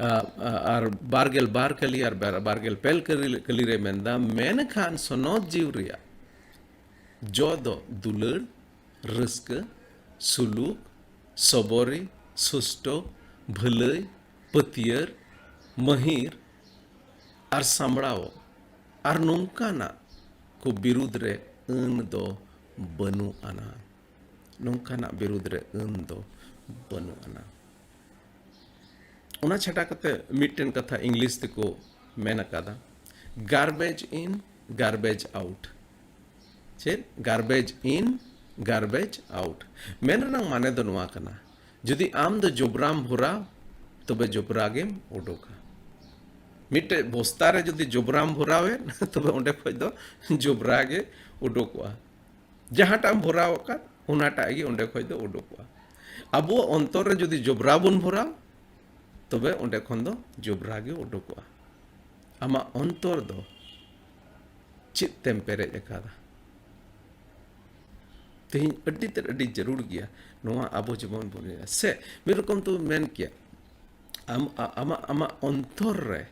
ᱟ, ᱟ, ᱟᱨ ᱵᱟᱨᱜᱮᱞ ᱵᱟᱨ ᱠᱟᱹᱞᱤ ᱟᱨ ᱵᱟᱨ-, ᱵᱟᱨᱜᱮᱞ ᱯᱮ ᱠᱟᱹᱞᱤ, ᱠᱟᱹᱞᱤ ᱨᱮ ᱢᱮᱱᱫᱟ, ᱢᱮᱱᱠᱷᱟᱱ ᱥᱚᱱᱚᱛ ᱡᱤᱣᱤ ᱨᱮᱭᱟᱜ ᱡᱚ ᱫᱚ ᱫᱩᱞᱟᱹᱲ, ᱨᱟᱹᱥᱠᱟᱹ, ᱥᱩᱞᱩᱠ, ᱥᱚᱵᱚᱨᱤ, ᱥᱩᱥᱴᱚ, ᱵᱷᱟᱹᱞᱟᱹᱭ, ᱯᱟᱹᱛᱭᱟᱹᱨ, ᱢᱟᱹᱦᱤᱨ ᱟᱨ ᱥᱟᱢᱵᱲᱟᱣ ᱟᱨ ᱱᱚᱝᱠᱟᱱᱟᱜ ᱠᱚ ᱵᱤᱨᱩᱫᱽ ᱨᱮ ᱟᱹᱱ ᱫᱚ ᱵᱟᱹᱱᱩᱜ ᱟᱱᱟ᱾ ᱱᱚᱝᱠᱟᱱᱟᱜ ᱵᱤᱨᱩᱫᱽ ᱨᱮ ᱟᱹᱱ ᱫᱚ ᱵᱟᱹᱱᱩᱜ ᱟᱱᱟ᱾ ᱚᱱᱟ ᱪᱷᱟᱰᱟ ᱠᱟᱛᱮ ᱢᱤᱫᱴᱮᱱ ᱠᱟᱛᱷᱟ ᱤᱝᱞᱤᱥ ᱛᱮᱠᱚ ᱢᱮᱱ ᱟᱠᱟᱫᱟ, garbage in, garbage out᱾ ᱪᱮᱫ? Garbage in, garbage out᱾ ᱢᱮᱱ ᱨᱮᱱᱟᱜ ᱢᱟᱱᱮ ᱫᱚ ᱱᱚᱣᱟ ᱠᱟᱱᱟ, ᱡᱩᱫᱤ ᱟᱢ ᱫᱚ ᱡᱚᱵᱽᱨᱟᱢ ᱵᱷᱚᱨᱟᱣ, ᱛᱚᱵᱮ ᱡᱚᱵᱽᱨᱟ ᱜᱮᱢ ᱩᱰᱩᱠᱟ᱾ ᱢᱤᱫᱴᱮᱡ ᱵᱚᱥᱛᱟ ᱨᱮ ᱡᱩᱫᱤ ᱡᱚᱵᱽᱨᱟᱢ ᱵᱷᱚᱨᱟᱣᱮᱫ, ᱛᱚᱵᱮ ᱚᱸᱰᱮ ᱠᱷᱚᱡ ᱫᱚ ᱡᱚᱵᱽᱨᱟ ᱜᱮ ᱩᱰᱩᱠᱚᱜᱼᱟ᱾ ᱡᱟᱦᱟᱸᱴᱟᱜ ᱮᱢ ᱵᱷᱚᱨᱟᱣ ᱟᱠᱟᱫ, ᱚᱱᱟᱴᱟᱜ ᱜᱮ ᱚᱸᱰᱮ ᱠᱷᱚᱡ ᱫᱚ ᱩᱰᱩᱠᱚᱜᱼᱟ᱾ ᱟᱵᱚᱣᱟᱜ ᱚᱱᱛᱚᱨ ᱨᱮ ᱡᱩᱫᱤ ᱡᱚᱵᱽᱨᱟ ᱵᱚᱱ ᱵᱷᱚᱨᱟᱣ, ᱛᱚᱵᱮ ᱚᱸᱰᱮ ᱠᱷᱚᱱ ᱫᱚ ᱡᱚᱵᱽᱨᱟ ᱜᱮ ᱩᱰᱩᱠᱚᱜᱼᱟ᱾ ᱟᱢᱟᱜ ᱚᱱᱛᱚᱨ ᱫᱚ ᱪᱮᱫ ᱛᱮᱢ ᱯᱮᱨᱮᱡ ᱟᱠᱟᱫᱟ? ᱛᱮᱦᱮᱧ ᱟᱹᱰᱤ ᱛᱮᱫ ᱟᱹᱰᱤ ᱡᱟᱹᱨᱩᱲ ᱜᱮᱭᱟ ᱱᱚᱣᱟ ᱟᱵᱚ ᱡᱮᱢᱚᱱ ᱵᱚᱱ ᱞᱟᱹᱭᱟ᱾ ᱥᱮ ᱢᱤᱫ ᱨᱚᱠᱚᱢ ᱛᱮᱵᱚᱱ ᱢᱮᱱ ᱠᱮᱭᱟ, ᱟᱢ, ᱟ-, ᱟᱢᱟᱜ, ᱟᱢᱟᱜ ᱚᱱᱛᱚᱨ ᱨᱮ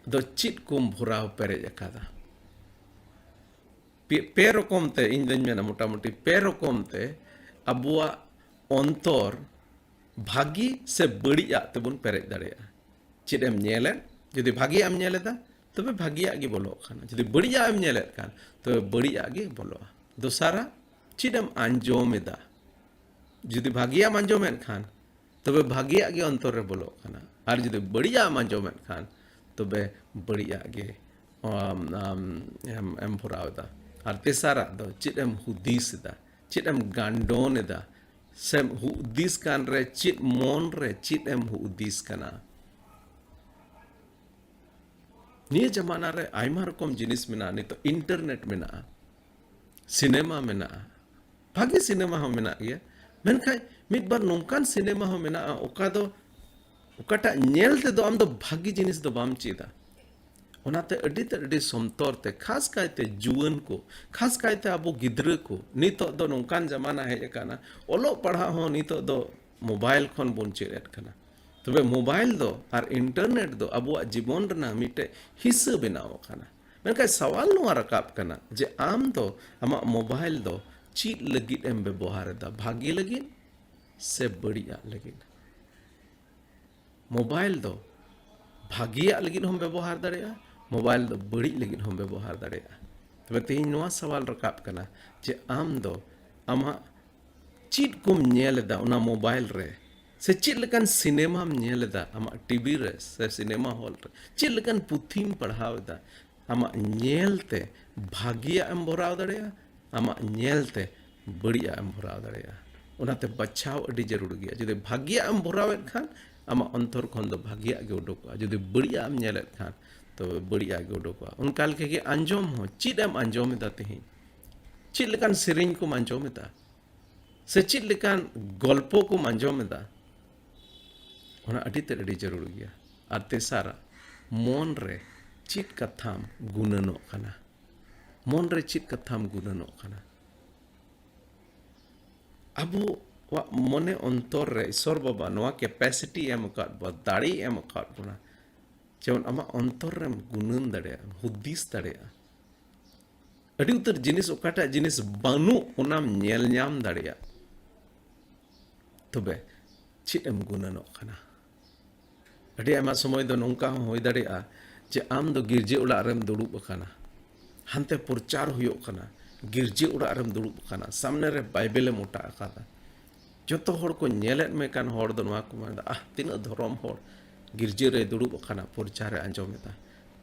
ᱫᱚ ᱪᱮᱫ ᱠᱚᱢ ᱵᱷᱚᱨᱟᱣ ᱯᱮᱨᱮᱡ ᱟᱠᱟᱫᱟ? ᱯᱮ, ᱯᱮ ᱨᱚᱠᱚᱢ ᱛᱮ, ᱤᱧ ᱫᱚᱧ ᱢᱮᱱᱟ ᱢᱚᱴᱟᱢᱩᱴᱤ ᱯᱮ ᱨᱚᱠᱚᱢ ᱛᱮ ᱟᱵᱚᱣᱟᱜ ᱚᱱᱛᱚᱨ ᱵᱷᱟᱹᱜᱤ ᱥᱮ ᱵᱟᱹᱲᱤᱡ ᱟᱜ ᱛᱮᱵᱚᱱ ᱯᱮᱨᱮᱡ ᱫᱟᱲᱮᱭᱟᱜᱼᱟ᱾ ᱪᱮᱫ ᱮᱢ ᱧᱮᱞᱮᱫ, ᱡᱩᱫᱤ ᱵᱷᱟᱹᱜᱤᱭᱟᱜ ᱮᱢ ᱧᱮᱞ ᱮᱫᱟ, ᱛᱚᱵᱮ ᱵᱷᱟᱹᱜᱤᱭᱟᱜ ᱜᱮ ᱵᱚᱞᱚᱜ ᱠᱟᱱᱟ᱾ ᱡᱩᱫᱤ ᱵᱟᱹᱲᱤᱡᱟᱜ ᱮᱢ ᱧᱮᱞᱮᱫ ᱠᱟᱱ, ᱛᱚᱵᱮ ᱵᱟᱹᱲᱤᱡᱟᱜ ᱜᱮ ᱵᱚᱞᱚᱜᱼᱟ᱾ ᱫᱚᱥᱟᱨᱟ, ᱪᱮᱫ ᱮᱢ ᱟᱸᱡᱚᱢ ᱮᱫᱟ, ᱡᱩᱫᱤ ᱵᱷᱟᱹᱜᱤᱭᱟᱜ ᱮᱢ ᱟᱸᱡᱚᱢᱮᱫ ᱠᱷᱟᱱ, ᱛᱚᱵᱮ ᱵᱷᱟᱹᱜᱤᱭᱟᱜ ᱜᱮ ᱚᱱᱛᱚᱨ ᱨᱮ ᱵᱚᱞᱚᱜ ᱠᱟᱱᱟ᱾ ᱟᱨ ᱡᱩᱫᱤ ᱵᱟᱹᱲᱤᱡᱟᱜ ᱮᱢ ᱟᱸᱡᱚᱢᱮᱫ ᱠᱷᱟᱱ, ᱛᱚᱵᱮ ᱵᱟᱹᱲᱤᱡᱟᱜ ᱜᱮ, ᱟᱢ, ᱟᱢ, ᱮᱢ, ᱮᱢ ᱵᱷᱚᱨᱟᱣ ᱮᱫᱟ᱾ ᱟᱨ ᱛᱮᱥᱟᱨᱟᱜ ᱫᱚ ᱪᱮᱫ ᱮᱢ ᱦᱩᱫᱤᱥ ᱮᱫᱟ, ᱪᱮᱫ ᱮᱢ ᱜᱟᱱᱰᱚᱱ ᱮᱫᱟ, ᱥᱮᱢ ᱦᱩᱫᱤᱥ ᱠᱟᱱ ᱨᱮ ᱪᱮᱫ ᱢᱚᱱ ᱨᱮ ᱪᱮᱫ ᱮᱢ ᱦᱩᱫᱤᱥ ᱠᱟᱱᱟ? ᱱᱤᱭᱟᱹ ᱡᱟᱢᱟᱱᱟ ᱨᱮ ᱟᱭᱢᱟ ᱨᱚᱠᱚᱢ ᱡᱤᱱᱤᱥ ᱢᱮᱱᱟᱜᱼᱟ᱾ ᱱᱤᱛᱚᱜ internet ᱢᱮᱱᱟᱜᱼᱟ, ᱥᱤᱱᱮᱢᱟ ᱢᱮᱱᱟᱜᱼᱟ, ᱵᱷᱟᱜᱮ ᱥᱤᱱᱮᱢᱟ ᱦᱚᱸ ᱢᱮᱱᱟᱜ ᱜᱮᱭᱟ, ᱢᱮᱱᱠᱷᱟᱱ ᱢᱤᱫ ᱵᱟᱨ ᱱᱚᱝᱠᱟᱱ ᱥᱤᱱᱮᱢᱟ ᱦᱚᱸ ᱢᱮᱱᱟᱜᱼᱟ, ᱚᱠᱟ ᱫᱚ, ᱚᱠᱟᱴᱟᱜ ᱧᱮᱞ ᱛᱮᱫᱚ ᱟᱢ ᱫᱚ ᱵᱷᱟᱜᱮ ᱡᱤᱱᱤᱥ ᱫᱚ ᱵᱟᱢ ᱪᱮᱫᱟ᱾ ᱚᱱᱟᱛᱮ ᱟᱹᱰᱤ ᱛᱮᱫ ᱟᱹᱰᱤ ᱥᱚᱱᱛᱚᱨ ᱛᱮ, ᱠᱷᱟᱥ ᱠᱟᱭᱛᱮ ᱡᱩᱣᱟᱹᱱ ᱠᱚ, ᱠᱷᱟᱥ ᱠᱟᱭᱛᱮ ᱟᱵᱚ ᱜᱤᱫᱽᱨᱟᱹ ᱠᱚ, ᱱᱤᱛᱚᱜ ᱫᱚ ᱱᱚᱝᱠᱟᱱ ᱡᱟᱢᱟᱱᱟ ᱦᱮᱡ ᱟᱠᱟᱱᱟ, ᱚᱞᱚᱜ ᱯᱟᱲᱦᱟᱜ ᱦᱚᱸ ᱱᱤᱛᱚᱜ ᱫᱚ mobile ᱠᱷᱚᱱ ᱵᱚᱱ ᱪᱮᱫ ᱮᱫ ᱠᱟᱱᱟ᱾ ᱛᱚ ᱛᱚᱵᱮ ᱢᱳᱵᱟᱭᱤᱞ ᱫᱚ ᱟᱨ ᱤᱱᱴᱟᱨᱱᱮᱴ ᱫᱚ ᱟᱵᱚᱣᱟᱜ ᱡᱤᱵᱚᱱ ᱨᱮᱱᱟᱜ ᱢᱤᱫᱴᱮᱡ ᱦᱤᱥᱥᱟᱹ ᱵᱮᱱᱟᱣ ᱟᱠᱟᱱᱟ᱾ ᱢᱮᱱᱠᱷᱟᱱ ᱥᱟᱣᱟᱞ ᱱᱚᱣᱟ ᱨᱟᱠᱟᱵ ᱠᱟᱱᱟ ᱡᱮ ᱟᱢ ᱫᱚ ᱟᱢᱟᱜ ᱢᱳᱵᱟᱭᱤᱞ ᱫᱚ ᱪᱮᱫ ᱞᱟᱹᱜᱤᱫ ᱮᱢ ᱵᱮᱵᱚᱦᱟᱨ ᱮᱫᱟ, ᱵᱷᱟᱜᱮ ᱞᱟᱹᱜᱤᱫ ᱥᱮ ᱵᱟᱹᱲᱤᱡᱟᱜ ᱞᱟᱹᱜᱤᱫ? ᱢᱳᱵᱟᱭᱤᱞ ᱫᱚ ᱵᱷᱟᱜᱮᱭᱟᱜ ᱞᱟᱹᱜᱤᱫ ᱦᱚᱸᱢ ᱵᱮᱵᱚᱦᱟᱨ ᱫᱟᱲᱮᱭᱟᱜᱼᱟ, ᱢᱳᱵᱟᱭᱤᱞ ᱫᱚ ᱵᱟᱹᱲᱤᱡ ᱞᱟᱹᱜᱤᱫ ᱦᱚᱸᱢ ᱵᱮᱵᱚᱦᱟᱨ ᱫᱟᱲᱮᱭᱟᱜᱼᱟ᱾ ᱛᱚᱵᱮ ᱛᱮᱦᱮᱧ ᱱᱚᱣᱟ ᱥᱟᱣᱟᱞ ᱨᱟᱠᱟᱵ ᱠᱟᱱᱟ ᱡᱮ ᱟᱢ ᱫᱚ ᱟᱢᱟᱜ ᱪᱮᱫ ᱠᱚᱢ ᱧᱮᱞ ᱮᱫᱟ ᱚᱱᱟ ᱢᱳᱵᱟᱭᱤᱞ ᱨᱮ, ᱥᱮ ᱪᱮᱫ ᱞᱮᱠᱟᱱ ᱥᱤᱱᱮᱢᱟᱢ ᱧᱮᱞ ᱮᱫᱟ ᱟᱢᱟᱜ ᱴᱤᱵᱷᱤ ᱨᱮ ᱥᱮ ᱥᱤᱱᱮᱢᱟ ᱦᱚᱞ ᱨᱮ, ᱪᱮᱫ ᱞᱮᱠᱟᱱ ᱯᱩᱛᱷᱤᱢ ᱯᱟᱲᱦᱟᱣ ᱮᱫᱟ, ᱟᱢᱟᱜ ᱧᱮᱞ ᱛᱮ ᱵᱷᱟᱹᱜᱤᱭᱟᱜ ᱮᱢ ᱵᱷᱚᱨᱟᱣ ᱫᱟᱲᱮᱭᱟᱜᱼᱟ, ᱟᱢᱟᱜ ᱧᱮᱞ ᱛᱮ ᱵᱟᱹᱲᱤᱡᱟᱜ ᱮᱢ ᱵᱷᱚᱨᱟᱣ ᱫᱟᱲᱮᱭᱟᱜᱼᱟ᱾ ᱚᱱᱟᱛᱮ ᱵᱟᱪᱷᱟᱣ ᱟᱹᱰᱤ ᱡᱟᱹᱨᱩᱲ ᱜᱮᱭᱟ᱾ ᱡᱩᱫᱤ ᱵᱷᱟᱹᱜᱤᱭᱟᱜ ᱮᱢ ᱵᱷᱚᱨᱟᱣᱮᱫ ᱠᱷᱟᱱ, ᱟᱢᱟᱜ ᱚᱱᱛᱚᱨ ᱠᱷᱚᱱ ᱫᱚ ᱵᱷᱟᱹᱜᱤᱭᱟᱜ ᱜᱮ ᱩᱰᱩᱠᱚᱜᱼᱟ᱾ ᱡᱩᱫᱤ ᱵᱟᱹᱲᱤᱡᱟᱜ ᱮᱢ ᱧᱮᱞᱮᱫ ᱠᱷᱟᱱ, ᱛᱚᱵᱮ ᱵᱟᱹᱲᱤᱡᱟᱜ ᱜᱮ ᱩᱰᱩᱠᱚᱜᱼᱟ᱾ ᱚᱱᱠᱟ ᱞᱮᱠᱟ ᱜᱮ ᱟᱸᱡᱚᱢ ᱦᱚᱸ, ᱪᱮᱫ ᱮᱢ ᱟᱸᱡᱚᱢ ᱮᱫᱟ ᱛᱮᱦᱮᱧ? ᱪᱮᱫ ᱞᱮᱠᱟᱱ ᱥᱮᱨᱮᱧ ᱠᱚᱢ ᱟᱸᱡᱚᱢ ᱮᱫᱟ? ᱥᱮ ᱪᱮᱫ ᱞᱮᱠᱟᱱ ᱜᱚᱞᱯᱚ ᱠᱚᱢ ᱟᱸᱡᱚᱢ ᱮᱫᱟ? ᱚᱱᱟ ᱟᱹᱰᱤ ᱛᱮᱫ ᱟᱹᱰᱤ ᱡᱟᱹᱨᱩᱲ ᱜᱮᱭᱟ᱾ ᱟᱨ ᱛᱮᱥᱟᱨᱟᱜ, ᱢᱚᱱ ᱨᱮ ᱪᱮᱫ ᱠᱟᱛᱷᱟᱢ ᱜᱩᱱᱟᱹᱱᱚᱜ ᱠᱟᱱᱟ? ᱢᱚᱱ ᱨᱮ ᱪᱮᱫ ᱠᱟᱛᱷᱟᱢ ᱜᱩᱱᱟᱹᱱᱚᱜ ᱠᱟᱱᱟ? ᱟᱵᱚᱣᱟᱜ ᱢᱚᱱᱮ ᱚᱱᱛᱚᱨ ᱨᱮ ᱤᱥᱚᱨ ᱵᱟᱵᱟ ᱱᱚᱣᱟ capacity ᱮᱢ ᱟᱠᱟᱫ ᱵᱚᱱᱟ, ᱫᱟᱲᱮ ᱮᱢ ᱟᱠᱟᱫ ᱵᱚᱱᱟ, ᱡᱮᱢᱚᱱ ᱟᱢᱟᱜ ᱚᱱᱛᱚᱨ ᱨᱮᱢ ᱜᱩᱱᱟᱹᱱ ᱫᱟᱲᱮᱭᱟᱜᱼᱟ, ᱦᱩᱫᱤᱥ ᱫᱟᱲᱮᱭᱟᱜᱼᱟ᱾ ᱟᱹᱰᱤ ᱩᱛᱟᱹᱨ ᱡᱤᱱᱤᱥ, ᱚᱠᱟᱴᱟᱜ ᱡᱤᱱᱤᱥ ᱵᱟᱹᱱᱩᱜ, ᱚᱱᱟᱢ ᱧᱮᱞ ᱧᱟᱢ ᱫᱟᱲᱮᱭᱟᱜᱼᱟ᱾ ᱛᱚᱵᱮ ᱪᱮᱫ ᱮᱢ ᱜᱩᱱᱟᱹᱱᱚᱜ ᱠᱟᱱᱟ? ᱟᱹᱰᱤ ᱟᱭᱢᱟ ᱥᱚᱢᱚᱭ ᱫᱚ ᱱᱚᱝᱠᱟ ᱦᱚᱸ ᱦᱩᱭ ᱫᱟᱲᱮᱭᱟᱜᱼᱟ ᱡᱮ ᱟᱢ ᱫᱚ ᱜᱤᱨᱡᱟᱹ ᱚᱲᱟᱜ ᱨᱮᱢ ᱫᱩᱲᱩᱵ ᱟᱠᱟᱱᱟ, ᱦᱟᱱᱛᱮ ᱯᱨᱚᱪᱟᱨ ᱦᱩᱭᱩᱜ ᱠᱟᱱᱟ, ᱜᱤᱨᱡᱟᱹ ᱚᱲᱟᱜ ᱨᱮᱢ ᱫᱩᱲᱩᱵ ᱟᱠᱟᱱᱟ, ᱥᱟᱢᱱᱮ ᱨᱮ ᱵᱟᱭᱵᱮᱞ ᱮᱢ ᱚᱴᱟᱜ ᱟᱠᱟᱫᱟ, ᱡᱚᱛᱚ ᱦᱚᱲ ᱠᱚ ᱧᱮᱞᱮᱫ ᱢᱮ ᱠᱟᱱ ᱦᱚᱲ ᱫᱚ ᱱᱚᱣᱟ ᱠᱚ ᱢᱮᱱᱫᱟ, "ᱟᱦ, ᱛᱤᱱᱟᱹᱜ ᱫᱷᱚᱨᱚᱢ ᱦᱚᱲ ᱜᱤᱨᱡᱟᱹ ᱨᱮᱭ ᱫᱩᱲᱩᱵ ᱟᱠᱟᱱᱟ, ᱯᱨᱚᱪᱟᱨ ᱮ ᱟᱸᱡᱚᱢ ᱮᱫᱟ᱾"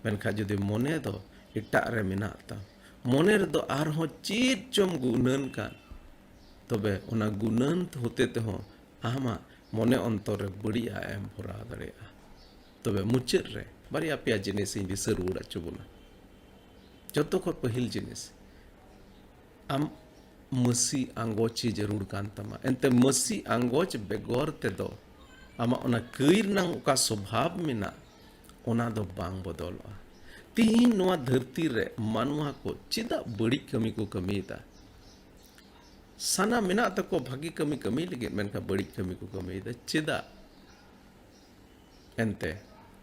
ᱢᱮᱱᱠᱷᱟᱱ ᱡᱩᱫᱤ ᱢᱚᱱᱮ ᱫᱚ ᱮᱴᱟᱜ ᱨᱮ ᱢᱮᱱᱟᱜ ᱛᱟᱢ, ᱢᱚᱱᱮ ᱨᱮᱫᱚ ᱟᱨᱦᱚᱸ ᱪᱮᱫ ᱪᱚᱢ ᱜᱩᱱᱟᱹᱱ ᱠᱟᱱ, ᱛᱚᱵᱮ ᱚᱱᱟ ᱜᱩᱱᱟᱹᱱ ᱦᱚᱛᱮ ᱛᱮᱦᱚᱸ ᱟᱢᱟᱜ ᱢᱚᱱᱮ ᱚᱱᱛᱚᱨ ᱨᱮ ᱵᱟᱹᱲᱤᱡᱟᱜ ᱮᱢ ᱵᱷᱚᱨᱟᱣ ᱫᱟᱲᱮᱭᱟᱜᱼᱟ᱾ ᱛᱚᱵᱮ ᱢᱩᱪᱟᱹᱫ ᱨᱮ ᱵᱟᱨᱭᱟ ᱯᱮᱭᱟ ᱡᱤᱱᱤᱥ ᱤᱧ ᱫᱤᱥᱟᱹ ᱨᱩᱣᱟᱹᱲ ᱦᱚᱪᱚ ᱵᱚᱱᱟ᱾ ᱡᱚᱛᱚ ᱠᱷᱚᱱ ᱯᱟᱹᱦᱤᱞ ᱡᱤᱱᱤᱥ, ᱟᱢ ᱢᱟᱹᱥᱤ ᱟᱸᱜᱚᱪ ᱡᱟᱹᱨᱩᱲ ᱠᱟᱱ ᱛᱟᱢᱟ᱾ ᱮᱱᱛᱮ ᱢᱟᱹᱥᱤ ᱟᱸᱜᱚᱪ ᱵᱮᱜᱚᱨ ᱛᱮᱫᱚ ᱟᱢᱟᱜ ᱚᱱᱟ ᱠᱟᱹᱭ ᱨᱮᱱᱟᱜ ᱚᱠᱟ ᱥᱚᱵᱷᱟᱵ ᱢᱮᱱᱟᱜ, ᱚᱱᱟ ᱫᱚ ᱵᱟᱝ ᱵᱚᱫᱚᱞᱚᱜᱼᱟ᱾ ᱛᱤᱦᱤᱧ ᱱᱚᱣᱟ ᱫᱷᱟᱹᱨᱛᱤ ᱨᱮ ᱢᱟᱱᱣᱟ ᱠᱚ ᱪᱮᱫᱟᱜ ᱵᱟᱹᱲᱤᱡ ᱠᱟᱹᱢᱤ ᱠᱚ ᱠᱟᱹᱢᱤᱭᱮᱫᱟ? ᱥᱟᱱᱟ ᱢᱮᱱᱟᱜ ᱛᱟᱠᱚ ᱵᱷᱟᱹᱜᱤ ᱠᱟᱹᱢᱤ ᱠᱟᱹᱢᱤ ᱞᱟᱹᱜᱤᱫ, ᱢᱮᱱᱠᱷᱟᱱ ᱵᱟᱹᱲᱤᱡ ᱠᱟᱹᱢᱤ ᱠᱚ ᱠᱟᱹᱢᱤᱭᱮᱫᱟ᱾ ᱪᱮᱫᱟᱜ? ᱮᱱᱛᱮ